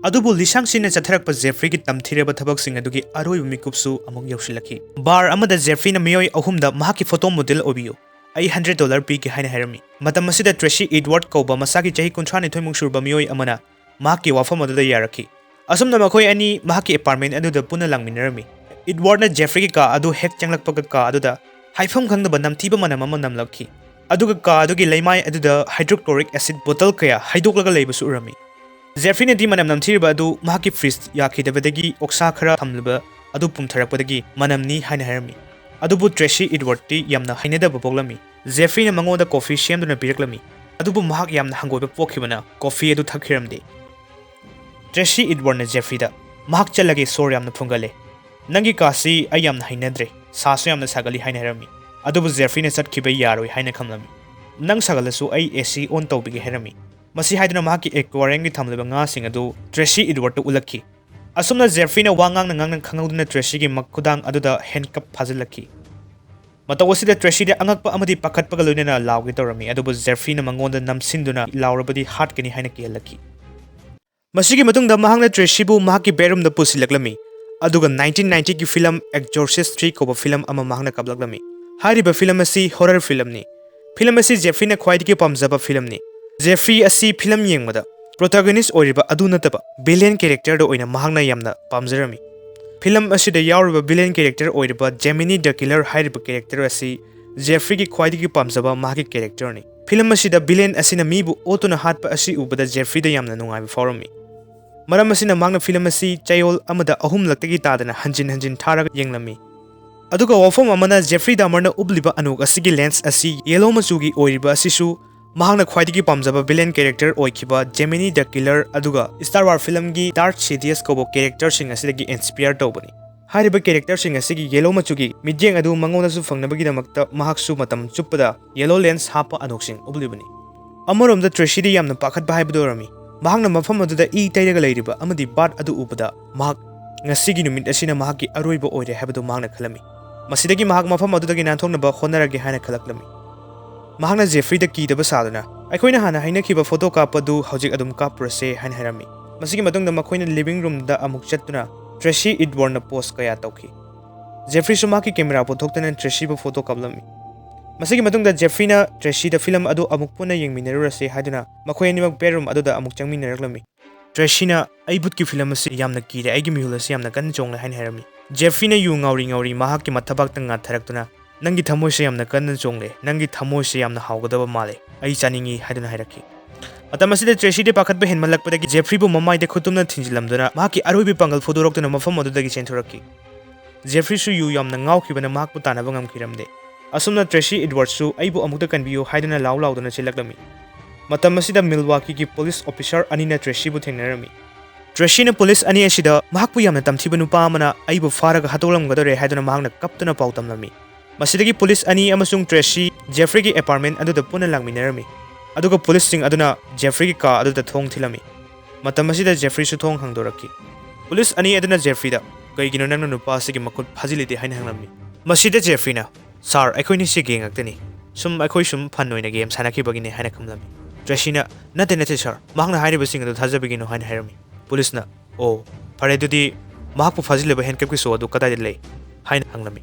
ꯑꯗꯨꯕꯨ ꯂꯤꯁꯥꯡ ꯁꯤꯟꯅ ꯆꯠꯊꯔꯛꯄ ꯖꯦꯐ꯭ꯔꯤꯒꯤ ꯇꯝꯊꯤꯔꯕ ꯊꯕꯛꯁꯤꯡ ꯑꯗꯨꯒꯤ ꯑꯔꯣꯏꯕ ꯃꯤꯀꯨꯞꯁꯨ ꯑꯃꯨꯛ ꯌꯧꯁꯤꯜꯂꯛꯈꯤ꯫ ꯕꯥꯔ ꯑꯃꯗ ꯖꯦꯐ꯭ꯔꯤꯅ ꯃꯤꯑꯣꯏ ꯑꯍꯨꯝꯗ ꯃꯍꯥꯛꯀꯤ ꯐꯣꯇꯣ ꯃꯣꯗꯦꯜ ꯑꯣꯏꯕꯤꯌꯨ, ꯑꯩ ꯍꯟꯗ꯭ꯔꯦꯠ ꯗꯣꯂꯔ ꯄꯤꯒꯦ ꯍꯥꯏꯅ ꯍꯥꯏꯔꯝꯃꯤ꯫ ꯃꯇꯝ ꯑꯁꯤꯗ ꯇ꯭ꯔꯦꯁꯤ ꯏꯗꯋꯥꯔꯗ ꯀꯧꯕ ꯃꯁꯥꯒꯤ ꯆꯍꯤ ꯀꯨꯟꯊ꯭ꯔꯥꯅꯤꯊꯣꯏꯃꯨꯛ ꯁꯨꯔꯕ ꯃꯤꯑꯣꯏ ꯑꯃꯅ ꯃꯍꯥꯛꯀꯤ ꯋꯥꯐꯝ ꯑꯗꯨꯗ ꯌꯥꯔꯛꯈꯤ꯫ ꯑꯁꯨꯝꯅ ꯃꯈꯣꯏ ꯑꯅꯤ ꯃꯍꯥꯛꯀꯤ ꯑꯦꯄꯥꯔꯠꯃꯦꯟ ꯑꯗꯨꯗ ꯄꯨꯟꯅ ꯂꯥꯛꯃꯤꯟꯅꯔꯝꯃꯤ꯫ ꯏꯗꯋꯥꯔꯗꯅ ꯖꯦꯐ꯭ꯔꯤꯒꯤ ꯀꯥ ꯑꯗꯨ ꯍꯦꯛ ꯆꯪꯂꯛꯄꯒ ꯀꯥ ꯑꯗꯨꯗ ꯍꯥꯏꯐꯝ ꯈꯪꯗꯕ ꯅꯝꯊꯤꯕ ꯃꯅꯝ ꯑꯃ ꯅꯝꯂꯛꯈꯤ꯫ ꯑꯗꯨꯒ ꯀꯥ ꯑꯗꯨꯒꯤ ꯂꯩꯃꯥꯏ ꯑꯗꯨꯗ ꯍꯥꯏꯗ꯭ꯔꯣꯀ꯭ꯂꯣꯔꯤꯛ ꯑꯦꯁꯤꯗ ꯕꯣꯇꯜ ꯀꯌꯥ ꯍꯩꯗꯣꯛꯂꯒ ꯂꯩꯕꯁꯨ ꯎꯔꯝꯃꯤ꯫ ꯖꯦꯐ꯭ꯔꯤꯅꯗꯤ ꯃꯅꯝ ꯅꯝꯊꯤꯔꯤꯕ ꯑꯗꯨ ꯃꯍꯥꯛꯀꯤ ꯐ꯭ꯔꯤꯖ ꯌꯥꯈꯤꯗꯕꯗꯒꯤ ꯑꯣꯛꯁꯥ ꯈꯔ ꯊꯝꯂꯤꯕ ꯑꯗꯨ ꯄꯨꯝꯊꯔꯛꯄꯗꯤ ꯃꯅꯝꯅꯤ ꯍꯥꯏꯅ ꯍꯥꯏꯔꯝꯃꯤ꯫ ꯑꯗꯨꯕꯨ ꯇ꯭ꯔꯦꯁꯤ ꯏꯗꯋꯥꯔꯗꯇꯤ ꯌꯥꯝꯅ ꯍꯩꯅꯗꯕ ꯄꯣꯛꯂꯝꯃꯤ꯫ ꯖꯦꯐ꯭ꯔꯤꯅ ꯃꯉꯣꯟꯗ ꯀꯣꯐꯤ ꯁꯦꯝꯗꯨꯅ ꯄꯤꯔꯛꯂꯝꯃꯤ꯫ ꯑꯗꯨꯕꯨ ꯃꯍꯥꯛ ꯌꯥꯝꯅ ꯍꯪꯒꯣꯏꯕ ꯄꯣꯛꯈꯤꯕꯅ ꯀꯣꯐꯤ ꯑꯗꯨ ꯊꯛꯈꯤꯔꯝꯗꯦ꯫ ꯇ꯭ꯔꯦꯁꯤ ꯏꯗꯋꯥꯔꯗꯅ ꯖꯦꯐ꯭ꯔꯤꯗ, "ꯃꯍꯥꯛ ꯆꯠꯂꯒꯦ, ꯁꯣꯔ ꯌꯥꯝꯅ ꯐꯨꯟꯒꯠꯂꯦ꯫ ꯅꯪꯒꯤ ꯀꯥꯁꯤ ꯑꯩ ꯌꯥꯝꯅ ꯍꯩꯅꯗ꯭ꯔꯦ, ꯁꯥꯁꯨ ꯌꯥꯝꯅ ꯁꯥꯒꯠꯂꯤ" ꯍꯥꯏꯅ ꯍꯥꯏꯔꯝꯃꯤ꯫ ꯑꯗꯨꯕꯨ ꯖꯦꯐ꯭ꯔꯤꯅ ꯆꯠꯈꯤꯕ ꯌꯥꯔꯣꯏ ꯍꯥꯏꯅ ꯈꯨꯝꯂꯝꯃꯤ꯫ "ꯅꯪ ꯁꯥꯒꯠꯂꯁꯨ ꯑꯩ ꯑꯦ ꯁꯤ ꯑꯣꯟ ꯇꯧꯕꯤꯒꯦ" ꯍꯥꯏꯔꯝꯃꯤ꯫ ꯃꯁꯤ ꯍꯥꯏꯗꯨꯅ ꯃꯍꯥꯛꯀꯤ ꯑꯦꯀ꯭ꯋꯥꯔꯤꯌꯝꯒꯤ ꯊꯝꯂꯤꯕ ꯉꯥꯁꯤꯡ ꯑꯗꯨ ꯇ꯭ꯔꯦꯁꯤ ꯏꯗꯋꯥꯔꯗꯇ ꯎꯠꯂꯛꯈꯤ꯫ ꯑꯁꯨꯝꯅ ꯖꯦꯐ꯭ꯔꯤꯅ ꯋꯥ ꯉꯥꯡꯅ ꯉꯥꯡꯅ ꯈꯪꯍꯧꯗꯅ ꯇ꯭ꯔꯦꯁꯤꯒꯤ ꯃꯈꯨꯗꯥꯡ ꯑꯗꯨꯗ ꯍꯦꯟꯀꯞ ꯐꯥꯖꯤꯜꯂꯛꯈꯤ꯫ ꯃꯇꯧ ꯑꯁꯤꯗ ꯇ꯭ꯔꯦꯁꯤꯗꯤ ꯑꯉꯛꯄ ꯑꯃꯗꯤ ꯄꯥꯈꯠꯄꯒ ꯂꯣꯏꯅꯅ ꯂꯥꯎꯒꯦ ꯇꯧꯔꯝꯃꯤ, ꯑꯗꯨꯕꯨ ꯖꯦꯐ꯭ꯔꯤꯅ ꯃꯉꯣꯟꯗ ꯅꯝꯁꯤꯟꯗꯨꯅ ꯂꯥꯎꯔꯕꯗꯤ ꯍꯥꯠꯀꯅꯤ ꯍꯥꯏꯅ ꯀꯤꯍꯜꯂꯛꯈꯤ꯫ ꯃꯁꯤꯒꯤ ꯃꯇꯨꯡꯗ ꯃꯍꯥꯛꯅ ꯇ꯭ꯔꯦꯁꯤꯕꯨ ꯃꯍꯥꯛꯀꯤ ꯕꯦꯗꯔꯨꯝꯗ ꯄꯨꯁꯤꯜꯂꯛꯂꯝꯃꯤ, ꯑꯗꯨꯒ ꯅꯥꯏꯟꯇꯤꯟ ꯅꯥꯏꯟꯇꯤꯒꯤ ꯐꯤꯂꯝ ꯑꯦꯛꯖꯣꯔꯁꯤꯁ ꯊ꯭ꯔꯤ ꯀꯧꯕ ꯐꯤꯂꯝ ꯑꯃ ꯃꯍꯥꯛꯅ ꯀꯥꯞꯂꯛꯂꯝꯃꯤ꯫ ꯍꯥꯏꯔꯤꯕ ꯐꯤꯂꯝ ꯑꯁꯤ ꯍꯣꯔꯔ ꯐꯤꯂꯝꯅꯤ꯫ ꯐꯤꯂꯝ ꯑꯁꯤ ꯖꯦꯐ꯭ꯔꯤꯅ ꯈ꯭ꯋꯥꯏꯗꯒꯤ ꯄꯥꯝꯖꯕ ꯐꯤꯂꯝꯅꯤ꯫ ꯖꯦꯐ꯭ꯔꯤ ꯑꯁꯤ ꯐꯤꯂꯝ ꯌꯦꯡꯕꯗ ꯄ꯭ꯔꯣꯇꯥꯒꯣꯅꯤꯁ ꯑꯣꯏꯔꯤꯕ ꯑꯗꯨ ꯅꯠꯇꯕ ꯚꯤꯂꯦꯟ ꯀꯦꯔꯦꯛꯇꯔꯗ ꯑꯣꯏꯅ ꯃꯍꯥꯛꯅ ꯌꯥꯝꯅ ꯄꯥꯝꯖꯔꯝꯃꯤ꯫ ꯐꯤꯂꯝ ꯑꯁꯤꯗ ꯌꯥꯎꯔꯤꯕ ꯚꯤꯂꯦꯟ ꯀꯦꯔꯦꯛꯇꯔ ꯑꯣꯏꯔꯤꯕ ꯖꯦꯃꯤꯅꯤ ꯗ ꯀꯤꯂꯔ ꯍꯥꯏꯔꯤꯕ ꯀꯦꯔꯦꯛꯇꯔ ꯑꯁꯤ ꯖꯦꯐ꯭ꯔꯤꯒꯤ ꯈ꯭ꯋꯥꯏꯗꯒꯤ ꯄꯥꯝꯖꯕ ꯃꯍꯥꯛꯀꯤ ꯀꯦꯔꯦꯛꯇꯔꯅꯤ꯫ ꯐꯤꯂꯝ ꯑꯁꯤꯗ ꯚꯤꯂꯦꯟ ꯑꯁꯤꯅ ꯃꯤꯕꯨ ꯑꯣꯠꯇꯨꯅ ꯍꯥꯠꯄ ꯑꯁꯤ ꯎꯕꯗ ꯖꯦꯐ꯭ꯔꯤꯗ ꯌꯥꯝꯅ ꯅꯨꯡꯉꯥꯏꯕ ꯐꯥꯎꯔꯝꯃꯤ꯫ ꯃꯔꯝ ꯑꯁꯤꯅ ꯃꯍꯥꯛꯅ ꯐꯤꯂꯝ ꯑꯁꯤ ꯆꯌꯣꯜ ꯑꯃꯗ ꯑꯍꯨꯝꯂꯛꯇꯒꯤ ꯇꯥꯗꯅ ꯍꯟꯖꯤꯟ ꯍꯟꯖꯤꯟ ꯊꯥꯔꯒ ꯌꯦꯡꯂꯝꯃꯤ꯫ ꯑꯗꯨꯒ ꯋꯥꯐꯝ ꯑꯃꯅ, ꯖꯦꯐ꯭ꯔꯤ ꯗꯥꯃꯔꯅ ꯎꯞꯂꯤꯕ ꯑꯅꯣꯛ ꯑꯁꯤꯒꯤ ꯂꯦꯟꯁ ꯑꯁꯤ ꯌꯦꯂꯣ ꯃꯆꯨꯒꯤ ꯑꯣꯏꯔꯤꯕ ꯑꯁꯤꯁꯨ ꯃꯍꯥꯛꯅ ꯈ꯭ꯋꯥꯏꯗꯒꯤ ꯄꯥꯝꯖꯕ ꯚꯤꯂꯦꯟ ꯀꯦꯔꯦꯛꯇꯔ ꯑꯣꯏꯈꯤꯕ ꯖꯦꯃꯤꯅꯤ ꯗ ꯀꯤꯂꯔ ꯑꯗꯨꯒ ꯁ꯭ꯇꯥꯔ ꯋꯥꯔ ꯐꯤꯂꯝꯒꯤ ꯗꯥꯔꯊ ꯁꯤꯗꯤꯌꯁ ꯀꯧꯕ ꯀꯦꯔꯦꯛꯇꯔꯁꯤꯡ ꯑꯁꯤꯗꯒꯤ ꯏꯟꯁꯄꯤꯌꯔ ꯇꯧꯕꯅꯤ꯫ ꯍꯥꯏꯔꯤꯕ ꯀꯦꯔꯦꯛꯇꯔꯁꯤꯡ ꯑꯁꯤꯒꯤ ꯌꯦꯂꯣ ꯃꯆꯨꯒꯤ ꯃꯤꯠꯌꯦꯡ ꯑꯗꯨ ꯃꯉꯣꯟꯗꯁꯨ ꯐꯪꯅꯕꯒꯤꯗꯃꯛꯇ ꯃꯍꯥꯛꯁꯨ ꯃꯇꯝ ꯆꯨꯞꯄꯗ ꯌꯦꯂꯣ ꯂꯦꯟꯁ ꯍꯥꯞꯄ ꯑꯅꯣꯛꯁꯤꯡ ꯎꯞꯂꯤꯕꯅꯤ꯫ ꯑꯃꯔꯣꯝꯗ ꯇ꯭ꯔꯦꯁꯤꯗꯤ ꯌꯥꯝꯅ ꯄꯥꯈꯠꯄ ꯍꯥꯏꯕꯗꯨ ꯑꯣꯏꯔꯝꯃꯤ꯫ ꯃꯍꯥꯛꯅ ꯃꯐꯝ ꯑꯗꯨꯗ ꯏ ꯇꯩꯔꯒ ꯂꯩꯔꯤꯕ ꯑꯃꯗꯤ ꯕꯥꯔꯠ ꯑꯗꯨ ꯎꯕꯗ ꯃꯍꯥꯛ ꯉꯁꯤꯒꯤ ꯅꯨꯃꯤꯠ ꯑꯁꯤꯅ ꯃꯍꯥꯛꯀꯤ ꯑꯔꯣꯏꯕ ꯑꯣꯏꯔꯦ ꯍꯥꯏꯕꯗꯨ ꯃꯍꯥꯛꯅ ꯈꯜꯂꯝꯃꯤ꯫ ꯃꯁꯤꯗꯒꯤ ꯃꯍꯥꯛ ꯃꯐꯝ ꯑꯗꯨꯗꯒꯤ ꯅꯥꯟꯊꯣꯛꯅꯕ ꯍꯣꯠꯅꯔꯒꯦ ꯍꯥꯏꯅ ꯈꯜꯂꯛꯂꯝꯃꯤ꯫ ꯃꯍꯥꯛꯅ ꯖꯦꯐ꯭ꯔꯤꯗ ꯀꯤꯗꯕ ꯁꯥꯗꯨꯅ, "ꯑꯩꯈꯣꯏꯅ ꯍꯥꯟꯅ ꯍꯥꯏꯅꯈꯤꯕ ꯐꯣꯇꯣ ꯀꯥꯞꯄ ꯑꯗꯨ ꯍꯧꯖꯤꯛ ꯑꯗꯨꯝ ꯀꯥꯞꯄꯨꯔꯁꯦ" ꯍꯥꯏꯅ ꯍꯥꯏꯔꯝꯃꯤ꯫ ꯃꯁꯤꯒꯤ ꯃꯇꯨꯡꯗ ꯃꯈꯣꯏꯅ ꯂꯤꯚꯤꯡ ꯔꯨꯝꯗ ꯑꯃꯨꯛ ꯆꯠꯇꯨꯅ ꯇ꯭ꯔꯦꯁꯤ ꯏꯗꯋꯥꯔꯗꯅ ꯄꯣꯁ ꯀꯌꯥ ꯇꯧꯈꯤ꯫ ꯖꯦꯐ꯭ꯔꯤꯁꯨ ꯃꯍꯥꯛꯀꯤ ꯀꯦꯃꯦꯔꯥ ꯄꯨꯊꯣꯛꯇꯨꯅ ꯇ꯭ꯔꯦꯁꯤꯕꯨ ꯐꯣꯇꯣ ꯀꯥꯞꯂꯝꯃꯤ꯫ ꯃꯁꯤꯒꯤ ꯃꯇꯨꯡꯗ ꯖꯦꯐ꯭ꯔꯤꯅ ꯇ꯭ꯔꯦꯁꯤꯗ ꯐꯤꯂꯝ ꯑꯗꯨ ꯑꯃꯨꯛ ꯄꯨꯟꯅ ꯌꯦꯡꯃꯤꯟꯅꯔꯨꯔꯁꯦ ꯍꯥꯏꯗꯨꯅ ꯃꯈꯣꯏ ꯑꯅꯤꯃꯛ ꯕꯦꯗꯔꯨꯝ ꯑꯗꯨꯗ ꯑꯃꯨꯛ ꯆꯪꯃꯤꯟꯅꯔꯛꯂꯝꯃꯤ꯫ ꯇ꯭ꯔꯦꯁꯤꯅ, "ꯑꯩ ꯚꯨꯠꯀꯤ ꯐꯤꯂꯝ ꯑꯁꯤ ꯌꯥꯝꯅ ꯀꯤꯔꯦ, ꯑꯩꯒꯤ ꯃꯤꯍꯨꯜ ꯑꯁꯤ ꯌꯥꯝꯅ ꯀꯟꯅ ꯆꯣꯡꯂꯦ" ꯍꯥꯏꯅ ꯍꯥꯏꯔꯝꯃꯤ꯫ ꯖꯦꯐ꯭ꯔꯤꯅ ꯌꯨ ꯉꯥꯎꯔꯤ ꯉꯥꯎꯔꯤ ꯃꯍꯥꯛꯀꯤ ꯃꯊꯕꯥꯛꯇ ꯉꯥꯊꯔꯛꯇꯨꯅ, "ꯅꯪꯒꯤ ꯊꯃꯣꯏꯁꯦ ꯌꯥꯝꯅ ꯀꯟꯅ ꯆꯣꯡꯂꯦ, ꯅꯪꯒꯤ ꯊꯃꯣꯏꯁꯦ ꯌꯥꯝꯅ ꯍꯥꯎꯒꯗꯕ ꯃꯥꯜꯂꯦ, ꯑꯩ ꯆꯥꯅꯤꯡꯏ" ꯍꯥꯏꯗꯨꯅ ꯍꯥꯏꯔꯛꯈꯤ꯫ ꯃꯇꯝ ꯑꯁꯤꯗ ꯇ꯭ꯔꯦꯁꯤꯗꯤ ꯄꯥꯈꯠꯄ ꯍꯦꯟꯃꯜꯂꯛꯄꯗꯒꯤ ꯖꯦꯐ꯭ꯔꯤꯕꯨ ꯃꯃꯥꯏꯗ ꯈꯨꯇꯨꯝꯅ ꯊꯤꯟꯖꯤꯜꯂꯝꯗꯨꯅ ꯃꯍꯥꯛꯀꯤ ꯑꯔꯣꯏꯕ ꯄꯥꯡꯒꯜ ꯐꯣꯡꯗꯣꯔꯛꯇꯨꯅ ꯃꯐꯝ ꯑꯗꯨꯗꯒꯤ ꯆꯦꯟꯊꯣꯔꯛꯈꯤ꯫ ꯖꯦꯐ꯭ꯔꯤꯁꯨ ꯌꯨ ꯌꯥꯝꯅ ꯉꯥꯎꯈꯤꯕꯅ ꯃꯍꯥꯛꯄꯨ ꯇꯥꯟꯅꯕ ꯉꯝꯈꯤꯔꯝꯗꯦ꯫ ꯑꯁꯨꯝꯅ ꯇ꯭ꯔꯦꯁꯤ ꯏꯗꯋꯥꯔꯗꯁꯨ "ꯑꯩꯕꯨ ꯑꯃꯨꯛꯇ ꯀꯟꯕꯤꯌꯨ" ꯍꯥꯏꯗꯨꯅ ꯂꯥꯎ ꯂꯥꯎꯗꯨꯅ ꯆꯦꯜꯂꯛꯂꯝꯃꯤ꯫ ꯃꯇꯝ ꯑꯁꯤꯗ ꯃꯤꯜꯋꯥꯀꯤꯒꯤ ꯄꯨꯂꯤꯁ ꯑꯣꯐꯤꯁꯥꯔ ꯑꯅꯤꯅ ꯇ꯭ꯔꯦꯁꯤꯕꯨ ꯊꯦꯡꯅꯔꯝꯃꯤ꯫ ꯇ꯭ꯔꯦꯁꯤꯅ ꯄꯨꯂꯤꯁ ꯑꯅꯤ ꯑꯁꯤꯗ ꯃꯍꯥꯛꯄꯨ ꯌꯥꯝꯅ ꯇꯝꯊꯤꯕ ꯅꯨꯄꯥ ꯑꯃꯅ ꯑꯩꯕꯨ ꯐꯥꯔꯒ ꯍꯥꯠꯇꯣꯛꯂꯝꯒꯗꯧꯔꯦ ꯍꯥꯏꯗꯨꯅ ꯃꯍꯥꯛꯅ ꯀꯞꯇꯨꯅ ꯄꯥꯎ ꯇꯝꯂꯝꯃꯤ꯫ ꯃꯁꯤꯗꯒꯤ ꯄꯨꯂꯤꯁ ꯑꯅꯤ ꯑꯃꯁꯨꯡ ꯇ꯭ꯔꯦꯁꯤ ꯖꯦꯐ꯭ꯔꯤꯒꯤ ꯑꯦꯄꯥꯔꯠꯃꯦꯟ ꯑꯗꯨꯗ ꯄꯨꯟꯅ ꯂꯥꯛꯃꯤꯟꯅꯔꯝꯃꯤ꯫ ꯑꯗꯨꯒ ꯄꯨꯂꯤꯁꯁꯤꯡ ꯑꯗꯨꯅ ꯖꯦꯐ꯭ꯔꯤꯒꯤ ꯀꯥ ꯑꯗꯨꯗ ꯊꯣꯡ ꯊꯤꯜꯂꯝꯃꯤ꯫ ꯃꯇꯝ ꯑꯁꯤꯗ ꯖꯦꯐ꯭ꯔꯤꯁꯨ ꯊꯣꯡ ꯍꯥꯡꯗꯣꯔꯛꯈꯤ꯫ ꯄꯨꯂꯤꯁ ꯑꯅꯤ ꯑꯗꯨꯅ ꯖꯦꯐ꯭ꯔꯤꯗ, "ꯀꯩꯒꯤꯅꯣ ꯅꯪꯅ ꯅꯨꯄꯥ ꯑꯁꯤꯒꯤ ꯃꯈꯨꯠ ꯐꯥꯖꯤꯜꯂꯤꯗꯦ?" ꯍꯥꯏꯅ ꯍꯪꯂꯝꯃꯤ꯫ ꯃꯁꯤꯗ ꯖꯦꯐ꯭ꯔꯤꯅ, "ꯁꯥꯔ, ꯑꯩꯈꯣꯏꯅꯤꯁꯤ ꯒꯦꯡ ꯉꯥꯛꯇꯅꯤ꯫ ꯁꯨꯝ ꯑꯩꯈꯣꯏ ꯁꯨꯝ ꯐꯟ ꯑꯣꯏꯅ ꯒꯦꯝ ꯁꯥꯟꯅꯈꯤꯕꯒꯤꯅꯦ" ꯍꯥꯏꯅ ꯈꯨꯝꯂꯝꯃꯤ꯫ ꯇ꯭ꯔꯦꯁꯤꯅ, "ꯅꯠꯇꯦ, ꯅꯠꯇꯦ, ꯁꯥꯔ, ꯃꯍꯥꯛꯅ ꯍꯥꯏꯔꯤꯕꯁꯤꯡ ꯑꯗꯨ ꯊꯥꯖꯕꯤꯒꯅꯨ" ꯍꯥꯏꯅ ꯍꯥꯏꯔꯝꯃꯤ꯫ ꯄꯨꯂꯤꯁꯅ, "ꯑꯣ, ꯐꯔꯦ, ꯑꯗꯨꯗꯤ ꯃꯍꯥꯛꯄꯨ ꯐꯥꯖꯤꯜꯂꯤꯕ ꯍꯦꯟꯀꯞꯀꯤ ꯁꯣ ꯑꯗꯨ ꯀꯗꯥꯏꯗ ꯂꯩ?" ꯍꯥꯏꯅ ꯍꯪꯂꯝꯃꯤ꯫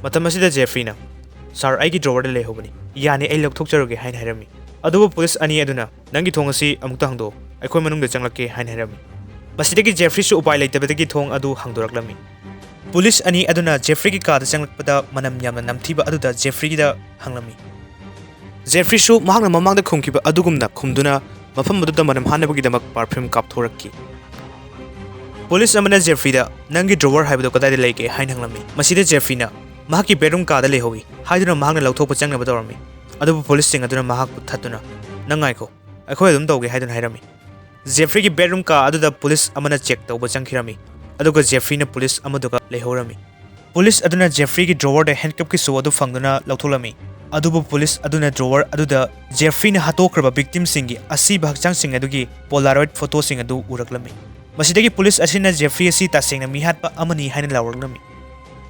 ꯃꯇꯝ ꯑꯁꯤꯗ ꯖꯦꯐ꯭ꯔꯤꯅ, "ꯁꯥꯔ, ꯑꯩꯒꯤ ꯗ꯭ꯔꯣꯋꯔꯗ ꯂꯩꯍꯧꯕꯅꯤ, ꯌꯥꯅꯤ, ꯑꯩ ꯂꯧꯊꯣꯛꯆꯔꯨꯒꯦ" ꯍꯥꯏꯅ ꯍꯥꯏꯔꯝꯃꯤ꯫ ꯑꯗꯨꯕꯨ ꯄꯨꯂꯤꯁ ꯑꯅꯤ ꯑꯗꯨꯅ, "ꯅꯪꯒꯤ ꯊꯣꯡ ꯑꯁꯤ ꯑꯃꯨꯛꯇ ꯍꯥꯡꯗꯣꯛꯎ, ꯑꯩꯈꯣꯏ ꯃꯅꯨꯡꯗ ꯆꯪꯂꯛꯀꯦ" ꯍꯥꯏꯅ ꯍꯥꯏꯔꯝꯃꯤ꯫ ꯃꯁꯤꯗꯒꯤ ꯖꯦꯐ꯭ꯔꯤꯁꯨ ꯎꯄꯥꯏ ꯂꯩꯇꯕꯗꯒꯤ ꯊꯣꯡ ꯑꯗꯨ ꯍꯥꯡꯗꯣꯔꯛꯂꯝꯃꯤ꯫ ꯄꯨꯂꯤꯁ ꯑꯅꯤ ꯑꯗꯨꯅ ꯖꯦꯐ꯭ꯔꯤꯒꯤ ꯀꯥꯗ ꯆꯪꯂꯛꯄꯗ ꯃꯅꯝ ꯌꯥꯝꯅ ꯅꯝꯊꯤꯕ ꯑꯗꯨꯗ ꯖꯦꯐ꯭ꯔꯤꯒꯤꯗ ꯍꯪꯂꯝꯃꯤ꯫ ꯖꯦꯐ꯭ꯔꯤꯁꯨ ꯃꯍꯥꯛꯅ ꯃꯃꯥꯡꯗ ꯈꯨꯝꯈꯤꯕ ꯑꯗꯨꯒꯨꯝꯅ ꯈꯨꯝꯗꯨꯅ ꯃꯐꯝ ꯑꯗꯨꯗ ꯃꯅꯝ ꯍꯥꯟꯅꯕꯒꯤꯗꯃꯛ ꯄꯥꯔꯐ꯭ꯌꯨꯝ ꯀꯥꯞꯊꯣꯔꯛꯈꯤ꯫ ꯄꯨꯂꯤꯁ ꯑꯃꯅ ꯖꯦꯐ꯭ꯔꯤꯗ, "ꯅꯪꯒꯤ ꯗ꯭ꯔꯣꯋꯔ ꯍꯥꯏꯕꯗꯨ ꯀꯗꯥꯏꯗ ꯂꯩꯒꯦ?" ꯍꯥꯏꯅ ꯍꯪꯂꯝꯃꯤ꯫ ꯃꯁꯤꯗ ꯖꯦꯐ꯭ꯔꯤꯅ, "ꯃꯍꯥꯛꯀꯤ ꯕꯦꯗꯔꯨꯝ ꯀꯥꯗ ꯂꯩꯍꯧꯏ" ꯍꯥꯏꯗꯨꯅ ꯃꯍꯥꯛꯅ ꯂꯧꯊꯣꯛꯄ ꯆꯪꯅꯕ ꯇꯧꯔꯝꯃꯤ꯫ ꯑꯗꯨꯕꯨ ꯄꯨꯂꯤꯁꯁꯤꯡ ꯑꯗꯨꯅ ꯃꯍꯥꯛꯄꯨ ꯊꯠꯇꯨꯅ, "ꯅꯪ ꯉꯥꯏꯈꯣ, ꯑꯩꯈꯣꯏ ꯑꯗꯨꯝ ꯇꯧꯒꯦ" ꯍꯥꯏꯗꯨꯅ ꯍꯥꯏꯔꯝꯃꯤ꯫ ꯖꯦꯐ꯭ꯔꯤꯒꯤ ꯕꯦꯗꯔꯨꯝ ꯀꯥ ꯑꯗꯨꯗ ꯄꯨꯂꯤꯁ ꯑꯃꯅ ꯆꯦꯛ ꯇꯧꯕ ꯆꯪꯈꯤꯔꯝꯃꯤ, ꯑꯗꯨꯒ ꯖꯦꯐ꯭ꯔꯤꯅ ꯄꯨꯂꯤꯁ ꯑꯃꯗꯨꯒ ꯂꯩꯍꯧꯔꯝꯃꯤ꯫ ꯄꯨꯂꯤꯁ ꯑꯗꯨꯅ ꯖꯦꯐ꯭ꯔꯤꯒꯤ ꯗ꯭ꯔꯣꯋꯔꯗ ꯍꯦꯟꯀꯞꯀꯤ ꯁꯣ ꯑꯗꯨ ꯐꯪꯗꯨꯅ ꯂꯧꯊꯣꯛꯂꯝꯃꯤ꯫ ꯑꯗꯨꯕꯨ ꯄꯨꯂꯤꯁ ꯑꯗꯨꯅ ꯗ꯭ꯔꯣꯋꯔ ꯑꯗꯨꯗ ꯖꯦꯐ꯭ꯔꯤꯅ ꯍꯥꯠꯇꯣꯛꯈ꯭ꯔꯕ ꯚꯤꯛꯇꯤꯝꯁꯤꯡꯒꯤ ꯑꯁꯤꯕ ꯍꯛꯆꯥꯡꯁꯤꯡ ꯑꯗꯨꯒꯤ ꯄꯣꯂꯥꯔꯣꯏꯗ ꯐꯣꯇꯣꯁꯤꯡ ꯑꯗꯨ ꯎꯔꯛꯂꯝꯃꯤ꯫ ꯃꯁꯤꯗꯒꯤ ꯄꯨꯂꯤꯁ ꯑꯁꯤꯅ ꯖꯦꯐ꯭ꯔꯤ ꯑꯁꯤ ꯇꯁꯦꯡꯅ ꯃꯤꯍꯥꯠꯄ ꯑꯃꯅꯤ ꯍꯥꯏꯅ ꯂꯥꯎꯔꯛꯂꯝꯃꯤ꯫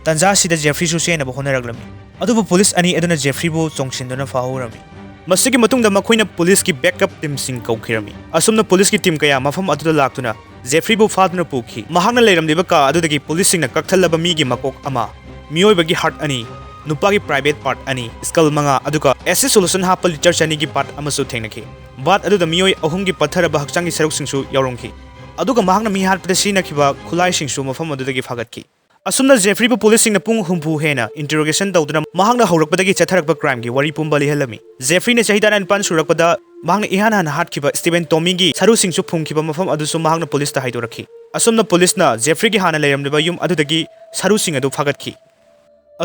ꯇꯥꯟꯖꯥ ꯑꯁꯤꯗ ꯖꯦꯐ꯭ꯔꯤꯁꯨ ꯆꯦꯟꯅꯕ ꯍꯣꯠꯅꯔꯛꯂꯝꯃꯤ꯫ ꯑꯗꯨꯕꯨ ꯄꯨꯂꯤꯁ ꯑꯅꯤ ꯑꯗꯨꯅ ꯖꯦꯐ꯭ꯔꯤꯕꯨ ꯆꯣꯡꯁꯤꯟꯗꯨꯅ ꯐꯥꯍꯧꯔꯝꯃꯤ꯫ ꯃꯁꯤꯒꯤ ꯃꯇꯨꯡꯗ ꯃꯈꯣꯏꯅ ꯄꯨꯂꯤꯁꯀꯤ ꯕꯦꯛꯑꯞ ꯇꯤꯝꯁꯤꯡ ꯀꯧꯈꯤꯔꯝꯃꯤ꯫ ꯑꯁꯨꯝꯅ ꯄꯨꯂꯤꯁꯀꯤ ꯇꯤꯝ ꯀꯌꯥ ꯃꯐꯝ ꯑꯗꯨꯗ ꯂꯥꯛꯇꯨꯅ ꯖꯦꯐ꯭ꯔꯤꯕꯨ ꯐꯥꯗꯨꯅ ꯄꯨꯈꯤ꯫ ꯃꯍꯥꯛꯅ ꯂꯩꯔꯝꯂꯤꯕ ꯀꯥ ꯑꯗꯨꯗꯒꯤ ꯄꯨꯂꯤꯁꯁꯤꯡꯅ ꯀꯛꯊꯠꯂꯕ ꯃꯤꯒꯤ ꯃꯀꯣꯛ ꯑꯃ, ꯃꯤꯑꯣꯏꯕꯒꯤ ꯍꯥꯔꯠ ꯑꯅꯤ, ꯅꯨꯄꯥꯒꯤ ꯄ꯭ꯔꯥꯏꯚꯦꯠ ꯄꯥꯔꯠ ꯑꯅꯤ, ꯁ꯭ꯀꯜ ꯃꯉꯥ, ꯑꯗꯨꯒ ꯑꯦꯁꯤꯗ ꯁꯣꯂꯨꯁꯟ ꯍꯥꯞꯄ ꯂꯤꯇꯔ ꯆꯅꯤꯒꯤ ꯕꯥꯠ ꯑꯃꯁꯨ ꯊꯦꯡꯅꯈꯤ꯫ ꯕꯥꯠ ꯑꯗꯨꯗ ꯃꯤꯑꯣꯏ ꯑꯍꯨꯝꯒꯤ ꯄꯠꯊꯔꯕ ꯍꯛꯆꯥꯡꯒꯤ ꯁꯔꯨꯛꯁꯤꯡꯁꯨ ꯌꯥꯎꯔꯝꯈꯤ꯫ ꯑꯗꯨꯒ ꯃꯍꯥꯛꯅ ꯃꯤ ꯍꯥꯠꯄꯗ ꯁꯤꯖꯤꯟꯅꯈꯤꯕ ꯈꯨꯠꯂꯥꯏꯁꯤꯡꯁꯨ ꯃꯐꯝ ꯑꯗꯨꯗꯒꯤ ꯐꯥꯒꯠꯈꯤ꯫ ꯑꯁꯨꯝꯅ ꯖꯦꯐ꯭ꯔꯤꯕꯨ ꯄꯨꯂꯤꯁꯁꯤꯡꯅ ꯄꯨꯡ ꯍꯨꯝꯐꯨ ꯍꯦꯟꯅ ꯏꯟꯇꯔꯣꯒꯦꯁꯟ ꯇꯧꯗꯨꯅ ꯃꯍꯥꯛꯅ ꯍꯧꯔꯛꯄꯗꯒꯤ ꯆꯠꯊꯔꯛꯄ ꯀ꯭ꯔꯥꯏꯝꯒꯤ ꯋꯥꯔꯤ ꯄꯨꯝꯕ ꯂꯤꯍꯜꯂꯝꯃꯤ꯫ ꯖꯦꯐ꯭ꯔꯤꯅ ꯆꯍꯤ ꯇꯔꯥꯅꯤꯄꯥꯟ ꯁꯨꯔꯛꯄꯗ ꯃꯍꯥꯛꯅ ꯏꯍꯥꯟ ꯍꯥꯟꯅ ꯍꯥꯠꯈꯤꯕ ꯁ꯭ꯇꯤꯚꯦꯟ ꯇꯣꯃꯤꯒꯤ ꯁꯔꯨꯁꯤꯡꯁꯨ ꯐꯨꯝꯈꯤꯕ ꯃꯐꯝ ꯑꯗꯨꯁꯨ ꯃꯍꯥꯛꯅ ꯄꯨꯂꯤꯁꯇ ꯍꯥꯏꯗꯣꯔꯛꯈꯤ꯫ ꯑꯁꯨꯝꯅ ꯄꯨꯂꯤꯁꯅ ꯖꯦꯐ꯭ꯔꯤꯒꯤ ꯍꯥꯟꯅ ꯂꯩꯔꯝꯂꯤꯕ ꯌꯨꯝ ꯑꯗꯨꯗꯒꯤ ꯁꯔꯨꯁꯤꯡ ꯑꯗꯨ ꯐꯥꯒꯠꯈꯤ꯫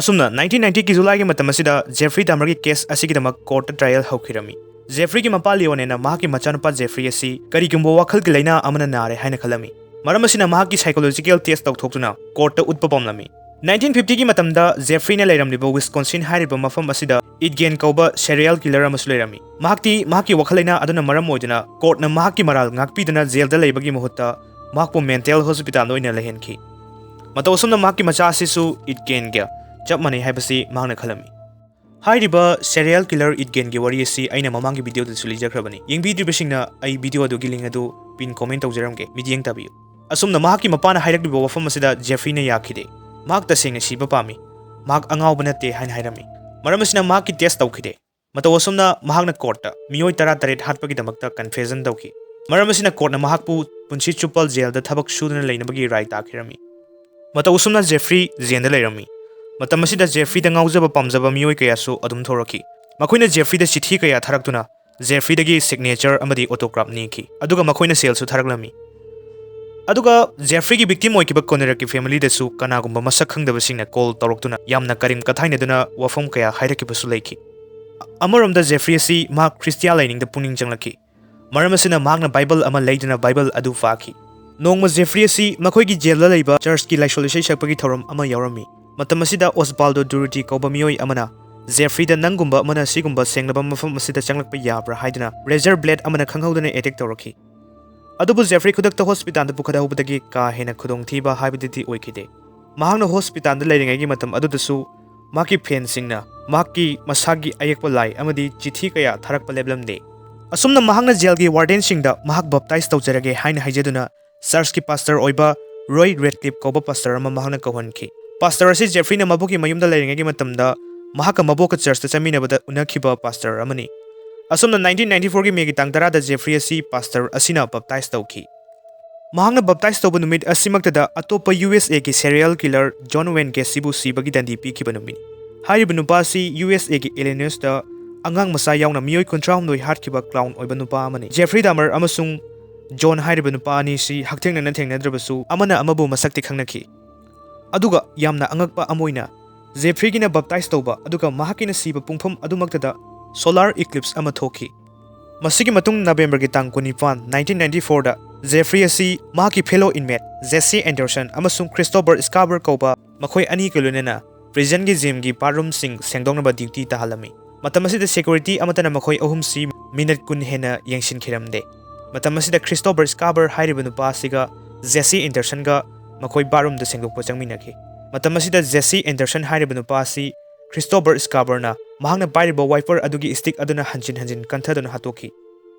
ꯑꯁꯨꯝꯅ ꯅꯥꯏꯟꯇꯤꯟ ꯅꯥꯏꯟꯇꯤꯒꯤ ꯖꯨꯂꯥꯏꯒꯤ ꯃꯇꯝ ꯑꯁꯤꯗ ꯖꯦꯐ꯭ꯔꯤ ꯗꯥꯃꯔꯒꯤ ꯀꯦꯁ ꯑꯁꯤꯒꯤꯗꯃꯛ ꯀꯣꯔꯠꯇ ꯇ꯭ꯔꯥꯏꯌꯦꯜ ꯍꯧꯈꯤꯔꯝꯃꯤ꯫ ꯖꯦꯐ꯭ꯔꯤꯒꯤ ꯃꯄꯥ ꯂꯤꯑꯣꯅꯦꯅ ꯃꯍꯥꯛꯀꯤ ꯃꯆꯥꯅꯨꯄꯥ ꯖꯦꯐ꯭ꯔꯤ ꯑꯁꯤ ꯀꯔꯤꯒꯨꯝꯕ ꯋꯥꯈꯜꯒꯤ ꯂꯥꯏꯅꯥ ꯑꯃꯅ ꯅꯥꯔꯦ ꯍꯥꯏꯅ ꯈꯜꯂꯝꯃꯤ꯫ ꯃꯔꯝ ꯑꯁꯤꯅ ꯃꯍꯥꯛꯀꯤ ꯁꯥꯏꯀꯣꯂꯣꯖꯤꯀꯦꯜ ꯇꯦꯁ ꯇꯧꯊꯣꯛꯇꯨꯅ ꯀꯣꯔꯠꯇ ꯎꯠꯄ ꯄꯥꯝꯂꯝꯃꯤ꯫ ꯅꯥꯏꯟꯇꯤꯟ ꯐꯤꯐꯇꯤꯒꯤ ꯃꯇꯝꯗ ꯖꯦꯐ꯭ꯔꯤꯅ ꯂꯩꯔꯝꯂꯤꯕ ꯋꯤꯁꯀꯣꯟꯁꯤꯟ ꯍꯥꯏꯔꯤꯕ ꯃꯐꯝ ꯑꯁꯤꯗ ꯏꯠꯒꯦꯟ ꯀꯧꯕ ꯁꯦꯔꯤꯌꯦꯜ ꯀꯤꯂꯔ ꯑꯃꯁꯨ ꯂꯩꯔꯝꯃꯤ꯫ ꯃꯍꯥꯛꯇꯤ ꯃꯍꯥꯛꯀꯤ ꯋꯥꯈꯜ ꯂꯩꯅꯥ ꯑꯗꯨꯅ ꯃꯔꯝ ꯑꯣꯏꯗꯨꯅ ꯀꯣꯔꯠꯅ ꯃꯍꯥꯛꯀꯤ ꯃꯔꯥꯜ ꯉꯥꯛꯄꯤꯗꯨꯅ ꯖꯦꯜꯗ ꯂꯩꯕꯒꯤ ꯃꯍꯨꯠꯇ ꯃꯍꯥꯛꯄꯨ ꯃꯦꯟꯇꯦꯜ ꯍꯣꯁꯄꯤꯇꯥꯜꯗ ꯑꯣꯏꯅ ꯂꯩꯍꯟꯈꯤ꯫ ꯃꯇꯧ ꯑꯁꯨꯝꯅ ꯃꯍꯥꯛꯀꯤ ꯃꯆꯥ ꯑꯁꯤꯁꯨ ꯏꯠꯒꯦꯟꯒ ꯆꯞ ꯃꯥꯟꯅꯩ ꯍꯥꯏꯕꯁꯤ ꯃꯍꯥꯛꯅ ꯈꯜꯂꯝꯃꯤ꯫ ꯍꯥꯏꯔꯤꯕ ꯁꯦꯔꯤꯌꯦꯜ ꯀꯤꯂꯔ ꯏꯠꯒꯦꯟꯒꯤ ꯋꯥꯔꯤ ꯑꯁꯤ ꯑꯩꯅ ꯃꯃꯥꯡꯒꯤ ꯚꯤꯗꯤꯑꯣꯗꯁꯨ ꯂꯤꯖꯈ꯭ꯔꯕꯅꯤ꯫ ꯌꯦꯡꯕꯤꯗ꯭ꯔꯤꯕꯁꯤꯡꯅ ꯑꯩ ꯚꯤꯗꯤꯑꯣ ꯑꯗꯨꯒꯤ ꯂꯤꯡ ꯑꯗꯨ ꯄꯤꯟ ꯀꯣꯃꯦꯟ ꯇꯧꯖꯔꯝꯒꯦ, ꯃꯤꯠꯌꯦꯡ ꯇꯥꯕꯤꯌꯨ꯫ ꯑꯁꯨꯝꯅ ꯃꯍꯥꯛꯀꯤ ꯃꯄꯥꯅ ꯍꯥꯏꯔꯛꯂꯤꯕ ꯋꯥꯐꯝ ꯑꯁꯤꯗ ꯖꯦꯐ꯭ꯔꯤꯅ ꯌꯥꯈꯤꯗꯦ꯫ ꯃꯍꯥꯛ ꯇꯁꯦꯡꯅ ꯁꯤꯕ ꯄꯥꯝꯃꯤ꯫ ꯃꯍꯥꯛ ꯑꯉꯥꯎꯕ ꯅꯠꯇꯦ ꯍꯥꯏꯅ ꯍꯥꯏꯔꯝꯃꯤ꯫ ꯃꯔꯝ ꯑꯁꯤꯅ ꯃꯍꯥꯛꯀꯤ ꯇꯦꯁ ꯇꯧꯈꯤꯗꯦ꯫ ꯃꯇꯧ ꯑꯁꯨꯝꯅ ꯃꯍꯥꯛꯅ ꯀꯣꯔꯠꯇ ꯃꯤꯑꯣꯏ ꯇꯔꯥꯇꯔꯦꯠ ꯍꯥꯠꯄꯒꯤꯗꯃꯛꯇ ꯀꯟꯐꯦꯁꯟ ꯇꯧꯈꯤ꯫ ꯃꯔꯝ ꯑꯁꯤꯅ ꯀꯣꯔꯠꯅ ꯃꯍꯥꯛꯄꯨ ꯄꯨꯟꯁꯤ ꯆꯨꯞꯄ ꯖꯦꯜꯗ ꯊꯕꯛ ꯁꯨꯗꯨꯅ ꯂꯩꯅꯕꯒꯤ ꯔꯥꯏ ꯇꯥꯈꯤꯔꯝꯃꯤ꯫ ꯃꯇꯧ ꯑꯁꯨꯝꯅ ꯖꯦꯐ꯭ꯔꯤ ꯖꯦꯟꯗ ꯂꯩꯔꯝꯃꯤ꯫ ꯃꯇꯝ ꯑꯁꯤꯗ ꯖꯦꯐ꯭ꯔꯤꯗ ꯉꯥꯎꯖꯕ ꯄꯥꯝꯖꯕ ꯃꯤꯑꯣꯏ ꯀꯌꯥꯁꯨ ꯑꯗꯨꯝ ꯊꯣꯔꯛꯈꯤ꯫ ꯃꯈꯣꯏꯅ ꯖꯦꯐ꯭ꯔꯤꯗ ꯆꯤꯊꯤ ꯀꯌꯥ ꯊꯥꯔꯛꯇꯨꯅ ꯖꯦꯐ꯭ꯔꯤꯗꯒꯤ ꯁꯤꯒꯅꯦꯆꯔ ꯑꯃꯗꯤ ꯑꯣꯇꯣꯒ꯭ꯔꯥꯐ ꯅꯤꯈꯤ, ꯑꯗꯨꯒ ꯃꯈꯣꯏꯅ ꯁꯦꯜꯁꯨ ꯊꯥꯔꯛꯂꯝꯃꯤ꯫ ꯑꯗꯨꯒ ꯖꯦꯐ꯭ꯔꯤꯒꯤ ꯚꯤꯛꯇꯤꯝ ꯑꯣꯏꯈꯤꯕ ꯀꯣꯅꯔꯛꯀꯤ ꯐꯦꯃꯤꯂꯤꯗꯁꯨ ꯀꯅꯥꯒꯨꯝꯕ ꯃꯁꯛ ꯈꯪꯗꯕꯁꯤꯡꯅ ꯀꯣꯜ ꯇꯧꯔꯛꯇꯨꯅ ꯌꯥꯝꯅ ꯀꯔꯦꯝ ꯀꯊꯥꯏꯅꯗꯨꯅ ꯋꯥꯐꯝ ꯀꯌꯥ ꯍꯥꯏꯔꯛꯈꯤꯕꯁꯨ ꯂꯩꯈꯤ꯫ ꯑꯃꯔꯣꯝꯗ ꯖꯦꯐ꯭ꯔꯤ ꯑꯁꯤ ꯃꯍꯥꯛ ꯈ꯭ꯔꯤꯁꯇꯤꯌꯥ ꯂꯥꯏꯅꯤꯡꯗ ꯄꯨꯛꯅꯤꯡ ꯆꯪꯂꯛꯈꯤ꯫ ꯃꯔꯝ ꯑꯁꯤꯅ ꯃꯍꯥꯛꯅ ꯕꯥꯏꯕꯜ ꯑꯃ ꯂꯩꯗꯨꯅ ꯕꯥꯏꯕꯜ ꯑꯗꯨ ꯄꯥꯈꯤ꯫ ꯅꯣꯡꯃ ꯖꯦꯐ꯭ꯔꯤ ꯑꯁꯤ ꯃꯈꯣꯏꯒꯤ ꯖꯦꯜꯗ ꯂꯩꯕ ꯆꯔꯆꯀꯤ ꯂꯥꯏꯁꯣꯜ ꯏꯁꯩ ꯁꯛꯄꯒꯤ ꯊꯧꯔꯝ ꯑꯃ ꯌꯥꯎꯔꯝꯃꯤ꯫ ꯃꯇꯝ ꯑꯁꯤꯗ ꯑꯣꯁꯕꯥꯜꯗꯣ ꯗꯨꯔꯨꯇꯤ ꯀꯧꯕ ꯃꯤꯑꯣꯏ ꯑꯃꯅ ꯖꯦꯐ꯭ꯔꯤꯗ "ꯅꯪꯒꯨꯝꯕ ꯑꯃꯅ ꯁꯤꯒꯨꯝꯕ ꯁꯦꯡꯂꯕ ꯃꯐꯝ ꯑꯁꯤꯗ ꯆꯪꯂꯛꯄ ꯌꯥꯕ꯭ꯔꯥ?" ꯍꯥꯏꯗꯨꯅ ꯔꯦꯖꯔ ꯕ꯭ꯂꯦꯗ ꯑꯃꯅ ꯈꯪꯍꯧꯗꯅ ꯑꯦꯇꯦꯛ ꯇꯧꯔꯛꯈꯤ꯫ ꯑꯗꯨꯕꯨ ꯖꯦꯐ꯭ꯔꯤ ꯈꯨꯗꯛꯇ ꯍꯣꯁꯄꯤꯇꯥꯜꯗ ꯄꯨꯈꯠꯍꯧꯕꯗꯒꯤ ꯀꯥ ꯍꯦꯟꯅ ꯈꯨꯗꯣꯡꯊꯤꯕ ꯍꯥꯏꯕꯗꯨꯗꯤ ꯑꯣꯏꯈꯤꯗꯦ꯫ ꯃꯍꯥꯛꯅ ꯍꯣꯁꯄꯤꯇꯥꯜꯗ ꯂꯩꯔꯤꯉꯩꯒꯤ ꯃꯇꯝ ꯑꯗꯨꯗꯁꯨ ꯃꯍꯥꯛꯀꯤ ꯐꯦꯟꯁꯤꯡꯅ ꯃꯍꯥꯛꯀꯤ ꯃꯁꯥꯒꯤ ꯑꯌꯦꯛꯄ ꯂꯥꯏ ꯑꯃꯗꯤ ꯆꯤꯊꯤ ꯀꯌꯥ ꯊꯥꯔꯛꯄ ꯂꯦꯞꯂꯝꯗꯦ꯫ ꯑꯁꯨꯝꯅ ꯃꯍꯥꯛꯅ ꯖꯦꯜꯒꯤ ꯋꯥꯔꯗꯦꯟꯁꯤꯡꯗ ꯃꯍꯥꯛ ꯕꯞꯇꯥꯏꯖ ꯇꯧꯖꯔꯒꯦ ꯍꯥꯏꯅ ꯍꯥꯏꯖꯗꯨꯅ ꯆꯔꯆꯀꯤ ꯄꯥꯁꯇꯔ ꯑꯣꯏꯕ ꯔꯣꯏ ꯔꯦꯗꯀ꯭ꯂꯤꯞ ꯀꯧꯕ ꯄꯥꯁꯇꯔ ꯑꯃ ꯃꯍꯥꯛꯅ ꯀꯧꯍꯟꯈꯤ꯫ ꯄꯥꯁꯇꯔ ꯑꯁꯤ ꯖꯦꯐ꯭ꯔꯤꯅ ꯃꯕꯣꯛꯀꯤ ꯃꯌꯨꯝꯗ ꯂꯩꯔꯤꯉꯩꯒꯤ ꯃꯇꯝꯗ ꯃꯍꯥꯛꯀ ꯃꯕꯣꯛꯀ ꯆꯔꯆꯇ ꯆꯠꯃꯤꯟꯅꯕꯗ ꯎꯅꯈꯤꯕ ꯄꯥꯁꯇꯔ ꯑꯃꯅꯤ꯫ ꯑꯁꯨꯝꯅ ꯅꯥꯏꯟꯇꯤꯟ ꯅꯥꯏꯟꯇꯤ ꯐꯣꯔꯒꯤ ꯃꯦꯒꯤ ꯇꯥꯡ ꯇꯔꯥꯗ ꯖꯦꯐ꯭ꯔꯤ ꯑꯁꯤ ꯄꯥꯁꯇꯔ ꯑꯁꯤꯅ ꯕꯞꯇꯥꯏꯖ ꯇꯧꯈꯤ꯫ ꯃꯍꯥꯛꯅ ꯕꯞꯇꯥꯏꯖ ꯇꯧꯕ ꯅꯨꯃꯤꯠ ꯑꯁꯤꯃꯛꯇꯗ ꯑꯇꯣꯞꯄ ꯌꯨ ꯑꯦꯁ ꯑꯦꯒꯤ ꯁꯦꯔꯤꯌꯦꯜ ꯀꯤꯂꯔ ꯖꯣꯟ ꯋꯦꯟ ꯒꯦꯁꯤꯕꯨ ꯁꯤꯕꯒꯤ ꯗꯟꯗꯤ ꯄꯤꯈꯤꯕ ꯅꯨꯃꯤꯠꯅꯤ꯫ ꯍꯥꯏꯔꯤꯕ ꯅꯨꯄꯥ ꯑꯁꯤ ꯌꯨ ꯑꯦꯁ ꯑꯦꯒꯤ ꯏꯂꯤꯅꯣꯏꯁꯇ ꯑꯉꯥꯡ ꯃꯆꯥ ꯌꯥꯎꯅ ꯃꯤꯑꯣꯏ ꯀꯨꯟꯊ꯭ꯔꯥ ꯍꯨꯝꯗꯣꯏ ꯍꯥꯠꯈꯤꯕ ꯀ꯭ꯂꯥꯎꯟ ꯑꯣꯏꯕ ꯅꯨꯄꯥ ꯑꯃꯅꯤ꯫ ꯖꯦꯐ꯭ꯔꯤ ꯗꯥꯃꯔ ꯑꯃꯁꯨꯡ ꯖꯣꯟ ꯍꯥꯏꯔꯤꯕ ꯅꯨꯄꯥ ꯑꯅꯤꯁꯤ ꯍꯛꯊꯦꯡꯅꯅ ꯊꯦꯡꯅꯗ꯭ꯔꯕꯁꯨ ꯑꯃꯅ ꯑꯃꯕꯨ ꯃꯁꯛꯇꯤ ꯈꯪꯅꯈꯤ꯫ ꯑꯗꯨꯒ ꯌꯥꯝꯅ ꯑꯉꯛꯄ ꯑꯃ ꯑꯣꯏꯅ ꯖꯦꯐ꯭ꯔꯤꯒꯤꯅ ꯕꯞꯇꯥꯏꯖ ꯇꯧꯕ ꯑꯗꯨꯒ ꯃꯍꯥꯛꯀꯤꯅ ꯁꯤꯕ ꯄꯨꯡꯐꯝ ꯑꯗꯨꯃꯛꯇꯗ ꯁꯣꯂꯥꯔ ꯏꯀ꯭ꯂꯤꯞꯁ ꯑꯃ ꯊꯣꯛꯈꯤ꯫ ꯃꯁꯤꯒꯤ ꯃꯇꯨꯡ ꯅꯕꯦꯝꯕꯔꯒꯤ ꯇꯥꯡ ꯀꯨꯟꯅꯤꯄꯥꯟ, ꯅꯥꯏꯟꯇꯤꯟ ꯅꯥꯏꯟꯇꯤ ꯐꯣꯔꯗ ꯖꯦꯐ꯭ꯔꯤ ꯑꯁꯤ ꯃꯍꯥꯛꯀꯤ ꯐꯦꯂꯣ ꯏꯟꯃꯦꯠ ꯖꯦꯁꯤ ꯑꯦꯟꯗꯔꯁꯟ ꯑꯃꯁꯨꯡ ꯈ꯭ꯔꯤꯁꯇꯣꯕꯔ ꯁ꯭ꯀꯥꯕꯔ ꯀꯧꯕ ꯃꯈꯣꯏ ꯑꯅꯤꯒ ꯂꯣꯏꯅꯅ ꯄ꯭ꯔꯤꯖꯟꯒꯤ ꯖꯤꯝꯒꯤ ꯕꯥꯠꯔꯨꯝꯁꯤꯡ ꯁꯦꯡꯗꯣꯛꯅꯕ ꯗ꯭ꯌꯨꯇꯤ ꯇꯥꯍꯜꯂꯝꯃꯤ꯫ ꯃꯇꯝ ꯑꯁꯤꯗ ꯁꯦꯀ꯭ꯌꯨꯔꯤꯇꯤ ꯑꯃꯠꯇꯅ ꯃꯈꯣꯏ ꯑꯍꯨꯝꯁꯤ ꯃꯤꯅꯠ ꯀꯨꯟ ꯍꯦꯟꯅ ꯌꯦꯡꯁꯤꯟꯈꯤꯔꯝꯗꯦ꯫ ꯃꯇꯝ ꯑꯁꯤꯗ ꯈ꯭ꯔꯤꯁꯇꯣꯕꯔ ꯁ꯭ꯀꯥꯕꯔ ꯍꯥꯏꯔꯤꯕ ꯅꯨꯄꯥ ꯑꯁꯤꯒ ꯖꯦꯁꯤ ꯑꯦꯟꯗꯔꯁꯟꯒ ꯃꯈꯣꯏ ꯕꯥꯠꯔꯨꯝꯗ ꯁꯦꯡꯗꯣꯛꯄ ꯆꯪꯃꯤꯟꯅꯈꯤ꯫ ꯃꯇꯝ ꯑꯁꯤꯗ ꯖꯦꯁꯤ ꯑꯦꯟꯗꯔꯁꯟ ꯍꯥꯏꯔꯤꯕ ꯅꯨꯄꯥ ꯑꯁꯤ ꯈ꯭ꯔꯤꯁꯇꯣꯕꯔ ꯁ꯭ꯀꯥꯕꯔꯅ ꯃꯍꯥꯛꯅ ꯄꯥꯏꯔꯤꯕ ꯋꯥꯏꯄꯔ ꯑꯗꯨꯒꯤ ꯁ꯭ꯇꯤꯛ ꯑꯗꯨꯅ ꯍꯟꯖꯤꯟ ꯍꯟꯖꯤꯟ ꯀꯟꯊꯗꯨꯅ ꯍꯥꯠꯇꯣꯛꯈꯤ꯫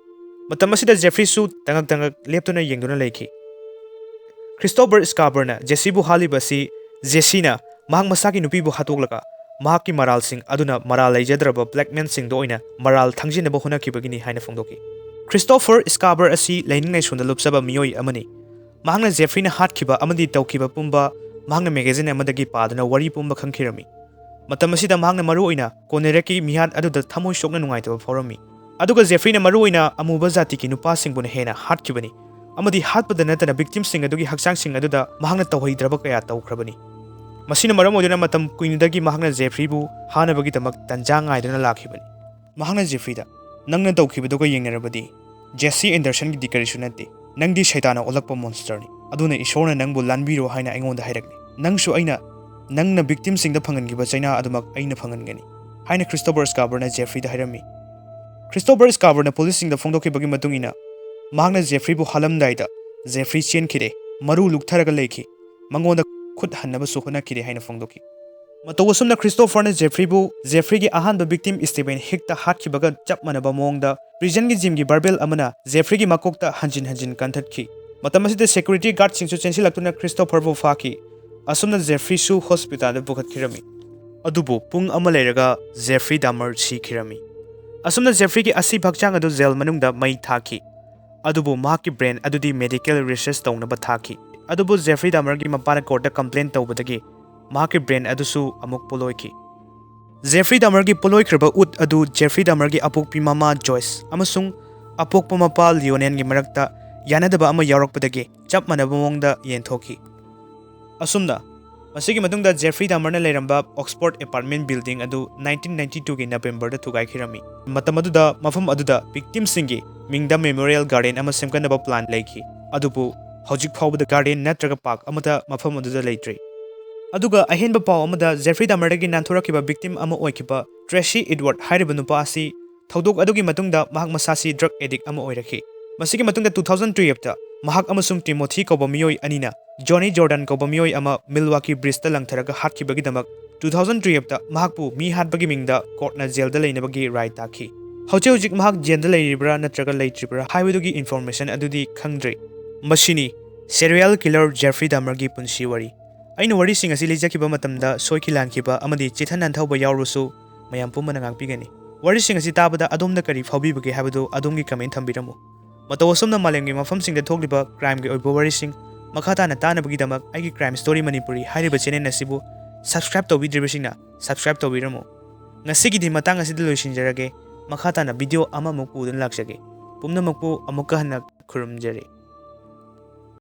ꯃꯇꯝ ꯑꯁꯤꯗ ꯖꯦꯐ꯭ꯔꯤꯁꯨ ꯇꯉꯛ ꯇꯉꯛ ꯂꯦꯞꯇꯨꯅ ꯌꯦꯡꯗꯨꯅ ꯂꯩꯈꯤ꯫ ꯈ꯭ꯔꯤꯁꯇꯣꯕꯔ ꯁ꯭ꯀꯥꯕꯔꯅ ꯖꯦꯁꯤꯕꯨ ꯍꯥꯠꯂꯤꯕ ꯑꯁꯤ ꯖꯦꯁꯤꯅ ꯃꯍꯥꯛ ꯃꯁꯥꯒꯤ ꯅꯨꯄꯤꯕꯨ ꯍꯥꯠꯇꯣꯛꯂꯒ ꯃꯍꯥꯛꯀꯤ ꯃꯔꯥꯜꯁꯤꯡ ꯑꯗꯨꯅ ꯃꯔꯥꯜ ꯂꯩꯖꯗ꯭ꯔꯕ ꯕ꯭ꯂꯦꯛꯃꯦꯟꯁꯤꯡꯗ ꯑꯣꯏꯅ ꯃꯔꯥꯜ ꯊꯪꯖꯤꯟꯅꯕ ꯍꯣꯠꯅꯈꯤꯕꯒꯤꯅꯤ ꯍꯥꯏꯅ ꯐꯣꯡꯗꯣꯛꯈꯤ꯫ ꯈ꯭ꯔꯤꯁꯇꯣꯐꯔ ꯁ꯭ꯀꯥꯕꯔ ꯑꯁꯤ ꯂꯥꯏꯅꯤꯡ ꯂꯥꯏꯁꯣꯟꯗ ꯂꯨꯞꯆꯕ ꯃꯤꯑꯣꯏ ꯑꯃꯅꯤ꯫ ꯃꯍꯥꯛꯅ ꯖꯦꯐ꯭ꯔꯤꯅ ꯍꯥꯠꯈꯤꯕ ꯑꯃꯗꯤ ꯇꯧꯈꯤꯕ ꯄꯨꯝꯕ ꯃꯍꯥꯛꯅ ꯃꯦꯒꯥꯖꯤꯟ ꯑꯃꯗꯒꯤ ꯄꯥꯗꯨꯅ ꯋꯥꯔꯤ ꯄꯨꯝꯕ ꯈꯪꯈꯤꯔꯝꯃꯤ꯫ ꯃꯇꯝ ꯑꯁꯤꯗ ꯃꯍꯥꯛꯅ ꯃꯔꯨꯑꯣꯏꯅ ꯀꯣꯅꯦꯔꯦꯛꯀꯤ ꯃꯤꯍꯥꯠ ꯑꯗꯨꯗ ꯊꯃꯣꯏ ꯁꯣꯛꯅ ꯅꯨꯡꯉꯥꯏꯇꯕ ꯐꯥꯎꯔꯝꯃꯤ꯫ ꯑꯗꯨꯒ ꯖꯦꯐ꯭ꯔꯤꯅ ꯃꯔꯨꯑꯣꯏꯅ ꯑꯃꯨꯕ ꯖꯥꯇꯤꯒꯤ ꯅꯨꯄꯥꯁꯤꯡꯕꯨꯅ ꯍꯦꯟꯅ ꯍꯥꯠꯈꯤꯕꯅꯤ ꯑꯃꯗꯤ ꯍꯥꯠꯄꯗ ꯅꯠꯇꯅ ꯚꯤꯛꯇꯤꯝꯁꯤꯡ ꯑꯗꯨꯒꯤ ꯍꯛꯆꯥꯡꯁꯤꯡ ꯑꯗꯨꯗ ꯃꯍꯥꯛꯅ ꯇꯧꯍꯩꯗ꯭ꯔꯕ ꯀꯌꯥ ꯇꯧꯈ꯭ꯔꯕꯅꯤ꯫ ꯃꯁꯤꯅ ꯃꯔꯝ ꯑꯣꯏꯗꯨꯅ ꯃꯇꯝ ꯀꯨꯏꯅꯗꯒꯤ ꯃꯍꯥꯛꯅ ꯖꯦꯐ꯭ꯔꯤꯕꯨ ꯍꯥꯠꯅꯕꯒꯤꯗꯃꯛ ꯇꯟꯖꯥ ꯉꯥꯏꯗꯨꯅ ꯂꯥꯛꯈꯤꯕꯅꯤ꯫ ꯃꯍꯥꯛꯅ ꯖꯦꯐ꯭ꯔꯤꯗ, "ꯅꯪꯅ ꯇꯧꯈꯤꯕꯗꯨꯒ ꯌꯦꯡꯅꯔꯕꯗꯤ ꯖꯦꯁꯤ ꯑꯦꯟꯗꯔꯁꯟꯒꯤꯗꯤ ꯀꯔꯤꯁꯨ ꯅꯠꯇꯦ꯫ ꯅꯪꯗꯤ ꯁꯩꯇꯥꯟꯅ ꯑꯣꯜꯂꯛꯄ ꯃꯣꯟꯁꯇꯔꯅꯤ꯫ ꯑꯗꯨꯅ ꯏꯁꯣꯔꯅ ꯅꯪꯕꯨ ꯂꯥꯟꯕꯤꯔꯣ ꯍꯥꯏꯅ ꯑꯩꯉꯣꯟꯗ ꯍꯥꯏꯔꯛꯂꯤ꯫ ꯅꯪꯁꯨ ꯑꯩꯅ, ꯅꯪꯅ ꯚꯤꯛꯇꯤꯝꯁꯤꯡꯗ ꯐꯪꯍꯟꯈꯤꯕ ꯆꯩꯅꯥ ꯑꯗꯨꯃꯛ ꯑꯩꯅ ꯐꯪꯍꯟꯒꯅꯤ" ꯍꯥꯏꯅ ꯈ꯭ꯔꯤꯁꯇꯣꯕꯔ ꯁ꯭ꯀꯥꯕꯔꯅ ꯖꯦꯐ꯭ꯔꯤꯗ ꯍꯥꯏꯔꯝꯃꯤ꯫ ꯈ꯭ꯔꯤꯁꯇꯣꯕꯔ ꯁ꯭ꯀꯥꯕꯔꯅ ꯄꯨꯂꯤꯁꯁꯤꯡꯗ ꯐꯣꯡꯗꯣꯛꯈꯤꯕꯒꯤ ꯃꯇꯨꯡ ꯏꯟꯅ, ꯃꯍꯥꯛꯅ ꯖꯦꯐ꯭ꯔꯤꯕꯨ ꯍꯥꯠꯂꯝꯗꯥꯏꯗ ꯖꯦꯐ꯭ꯔꯤ ꯆꯦꯟꯈꯤꯔꯦ, ꯃꯔꯨ ꯂꯨꯛꯊꯔꯒ ꯂꯩꯈꯤ, ꯃꯉꯣꯟꯗ ꯈꯨꯠ ꯍꯟꯅꯕꯁꯨ ꯍꯣꯠꯅꯈꯤꯔꯦ ꯍꯥꯏꯅ ꯐꯣꯡꯗꯣꯛꯈꯤ꯫ ꯃꯇꯧ ꯑꯁꯨꯝꯅ ꯈ꯭ꯔꯤꯁꯇꯣꯐꯔꯅ ꯖꯦꯐ꯭ꯔꯤꯕꯨ ꯖꯦꯐ꯭ꯔꯤꯒꯤ ꯑꯍꯥꯟꯕ ꯚꯤꯛꯇꯤꯝ ꯁ꯭ꯇꯤꯚꯦꯟ ꯍꯤꯛꯇ ꯍꯥꯠꯈꯤꯕꯒ ꯆꯞ ꯃꯥꯟꯅꯕ ꯃꯑꯣꯡꯗ ꯄ꯭ꯔꯤꯖꯟꯒꯤ ꯖꯤꯝꯒꯤ ꯕꯥꯔꯕꯦꯜ ꯑꯃꯅ ꯖꯦꯐ꯭ꯔꯤꯒꯤ ꯃꯀꯣꯛꯇ ꯍꯟꯖꯤꯟ ꯍꯟꯖꯤꯟ ꯀꯟꯊꯠꯈꯤ꯫ ꯃꯇꯝ ꯑꯁꯤꯗ ꯁꯦꯀ꯭ꯌꯨꯔꯤꯇꯤ ꯒꯥꯔꯗꯁꯤꯡꯁꯨ ꯆꯦꯟꯁꯤꯜꯂꯛꯇꯨꯅ ꯈ꯭ꯔꯤꯁꯇꯣꯐꯔꯕꯨ ꯐꯥꯈꯤ꯫ ꯑꯁꯨꯝꯅ ꯖꯦꯐ꯭ꯔꯤꯁꯨ ꯍꯣꯁꯄꯤꯇꯥꯜꯗ ꯄꯨꯈꯠꯈꯤꯔꯝꯃꯤ꯫ ꯑꯗꯨꯕꯨ ꯄꯨꯡ ꯑꯃ ꯂꯩꯔꯒ ꯖꯦꯐ꯭ꯔꯤ ꯗꯥꯃꯔ ꯁꯤꯈꯤꯔꯝꯃꯤ꯫ ꯑꯁꯨꯝꯅ ꯖꯦꯐ꯭ꯔꯤꯒꯤ ꯑꯁꯤꯕ ꯍꯛꯆꯥꯡ ꯑꯗꯨ ꯖꯦꯜ ꯃꯅꯨꯡꯗ ꯃꯩ ꯊꯥꯈꯤ꯫ ꯑꯗꯨꯕꯨ ꯃꯍꯥꯛꯀꯤ ꯕ꯭ꯔꯦꯟ ꯑꯗꯨꯗꯤ ꯃꯦꯗꯤꯀꯦꯜ ꯔꯤꯁꯔꯆ ꯇꯧꯅꯕ ꯊꯥꯈꯤ꯫ ꯑꯗꯨꯕꯨ ꯖꯦꯐ꯭ꯔꯤ ꯗꯥꯃꯔꯒꯤ ꯃꯄꯥꯅ ꯀꯣꯔꯠꯇ ꯀꯝꯄ꯭ꯂꯦꯟ ꯇꯧꯕꯗꯒꯤ ꯃꯍꯥꯛꯀꯤ ꯕ꯭ꯔꯦꯟ ꯑꯗꯨꯁꯨ ꯑꯃꯨꯛ ꯄꯣꯂꯣꯏꯈꯤ꯫ ꯖꯦꯐ꯭ꯔꯤ ꯗꯥꯃꯔꯒꯤ ꯄꯣꯂꯣꯏꯈ꯭ꯔꯕ ꯎꯠ ꯑꯗꯨ ꯖꯦꯐ꯭ꯔꯤ ꯗꯥꯃꯔꯒꯤ ꯑꯄꯣꯛꯄꯤ ꯃꯃꯥ ꯖꯣꯏꯁ ꯑꯃꯁꯨꯡ ꯑꯄꯣꯛꯄ ꯃꯄꯥ ꯂꯤꯑꯣꯅꯦꯜꯒꯤ ꯃꯔꯛꯇ ꯌꯥꯅꯗꯕ ꯑꯃ ꯌꯥꯎꯔꯛꯄꯗꯒꯤ ꯆꯞ ꯃꯥꯟꯅꯕ ꯃꯑꯣꯡꯗ ꯌꯦꯟꯊꯣꯛꯈꯤ꯫ ꯑꯁꯨꯝꯅ, ꯃꯁꯤꯒꯤ ꯃꯇꯨꯡꯗ ꯖꯦꯐ꯭ꯔꯤ ꯗꯥꯃꯔꯅ ꯂꯩꯔꯝꯕ ꯑꯣꯛꯁꯐꯣꯔꯗ ꯑꯦꯄꯥꯔꯠꯃꯦꯟ ꯕꯤꯜꯗꯤꯡ ꯑꯗꯨ ꯅꯥꯏꯟꯇꯤꯟ ꯅꯥꯏꯟꯇꯤ ꯇꯨꯒꯤ ꯅꯕꯦꯝꯕꯔꯗ ꯊꯨꯒꯥꯏꯈꯤꯔꯝꯃꯤ꯫ ꯃꯇꯝ ꯑꯗꯨꯗ ꯃꯐꯝ ꯑꯗꯨꯗ ꯚꯤꯛꯇꯤꯝꯁꯤꯡꯒꯤ ꯃꯤꯡꯗ ꯃꯦꯃꯣꯔꯤꯌꯦꯜ ꯒꯥꯔꯗꯦꯟ ꯑꯃ ꯁꯦꯝꯒꯠꯅꯕ ꯄ꯭ꯂꯥꯟ ꯂꯩꯈꯤ, ꯑꯗꯨꯕꯨ ꯍꯧꯖꯤꯛ ꯐꯥꯎꯕꯗ ꯒꯥꯔꯗꯦꯟ ꯅꯠꯇ꯭ꯔꯒ ꯄꯥꯔꯛ ꯑꯃꯠꯇ ꯃꯐꯝ ꯑꯗꯨꯗ ꯂꯩꯇ꯭ꯔꯤ꯫ ꯑꯗꯨꯒ ꯑꯍꯦꯟꯕ ꯄꯥꯎ ꯑꯃꯗ, ꯖꯦꯐ꯭ꯔꯤ ꯗꯥꯃꯔꯗꯒꯤ ꯅꯥꯟꯊꯣꯔꯛꯈꯤꯕ victim ꯑꯃ ꯑꯣꯏꯈꯤꯕ ꯇ꯭ꯔꯦꯁꯤ ꯏꯗꯋꯥꯔꯗ ꯍꯥꯏꯔꯤꯕ ꯅꯨꯄꯥ ꯑꯁꯤ ꯊꯧꯗꯣꯛ ꯑꯗꯨꯒꯤ ꯃꯇꯨꯡꯗ ꯃꯍꯥꯛ ꯃꯁꯥꯁꯤ drug addict ꯑꯃ ꯑꯣꯏꯔꯛꯈꯤ꯫ ꯃꯁꯤꯒꯤ ꯃꯇꯨꯡꯗ two thousand twelveꯇ ꯃꯍꯥꯛ ꯑꯃꯁꯨꯡ ꯇꯤꯃꯣꯊꯤ ꯀꯧꯕ ꯃꯤꯑꯣꯏ ꯑꯅꯤꯅ ꯖꯣꯅꯤ ꯖꯣꯔꯗꯟ ꯀꯧꯕ ꯃꯤꯑꯣꯏ ꯑꯃ ꯃꯤꯜꯋꯥꯀꯤ ꯕ꯭ꯔꯤꯖꯇ ꯂꯪꯊꯔꯒ ꯍꯥꯠꯈꯤꯕꯒꯤꯗꯃꯛ two thousand twelveꯇ ꯃꯍꯥꯛꯄꯨ ꯃꯤ ꯍꯥꯠꯄꯒꯤ ꯃꯤꯡꯗ ꯀꯣꯔꯠꯅ ꯖꯦꯜꯗ ꯂꯩꯅꯕꯒꯤ ꯔꯥꯏ ꯇꯥꯈꯤ꯫ ꯍꯧꯖꯤꯛ ꯍꯧꯖꯤꯛ ꯃꯍꯥꯛ ꯖꯦꯜꯗ ꯂꯩꯔꯤꯕ꯭ꯔꯥ ꯅꯠꯇ꯭ꯔꯒ ꯂꯩꯇ꯭ꯔꯤꯕ꯭ꯔꯥ ꯍꯥꯏꯕꯗꯨꯒꯤ information ꯑꯗꯨꯗꯤ ꯈꯪꯗ꯭ꯔꯤ꯫ ꯃꯁꯤꯅꯤ serial killer ꯖꯦꯐ꯭ꯔꯤ ꯗꯥꯃꯔꯒꯤ ꯄꯨꯟꯁꯤ ꯋꯥꯔꯤ꯫ ꯑꯩꯅ ꯋꯥꯔꯤꯁꯤꯡ ꯑꯁꯤ ꯂꯤꯖꯈꯤꯕ ꯃꯇꯝꯗ ꯁꯣꯏꯈꯤ ꯂꯥꯟꯈꯤꯕ ꯑꯃꯗꯤ ꯆꯤꯠꯊ ꯅꯥꯟꯊꯍꯧꯕ ꯌꯥꯎꯔꯁꯨ ꯃꯌꯥꯝ ꯄꯨꯝꯕꯅ ꯉꯥꯛꯄꯤꯒꯅꯤ꯫ ꯋꯥꯔꯤꯁꯤꯡ ꯑꯁꯤ ꯇꯥꯕꯗ ꯑꯗꯣꯝꯗ ꯀꯔꯤ ꯐꯥꯎꯕꯤꯕꯒꯦ ꯍꯥꯏꯕꯗꯨ ꯑꯗꯣꯝꯒꯤ comment ꯊꯝꯕꯤꯔꯝꯃꯨ꯫ ꯃꯇꯧ ꯑꯁꯨꯝꯅ ꯃꯥꯂꯦꯝꯒꯤ ꯃꯐꯝꯁꯤꯡꯗ ꯊꯣꯛꯂꯤꯕ crimeꯒꯤ ꯑꯣꯏꯕ ꯋꯥꯔꯤꯁꯤꯡ ꯃꯈꯥ ꯇꯥꯅ ꯇꯥꯅꯕꯒꯤꯗꯃꯛ ꯑꯩꯒꯤ Crime Story Manipuri ꯍꯥꯏꯔꯤꯕ channel ꯑꯁꯤꯕꯨ subscribe ꯇꯧꯕꯤꯗ꯭ꯔꯤꯕꯁꯤꯡꯅ subscribe ꯇꯧꯕꯤꯔꯝꯃꯨ꯫ ꯉꯁꯤꯒꯤꯗꯤ ꯃꯇꯥꯡ ꯑꯁꯤꯗ ꯂꯣꯏꯁꯤꯟꯖꯔꯒꯦ꯫ ꯃꯈꯥ ꯇꯥꯅ video ꯑꯃꯃꯨꯛ ꯄꯨꯗꯨꯅ ꯂꯥꯛꯆꯒꯦ꯫ ꯄꯨꯝꯅꯃꯛꯄꯨ ꯑꯃꯨꯛꯀ ꯍꯟꯅ ꯈꯨꯔꯨꯝꯖꯔꯤ꯫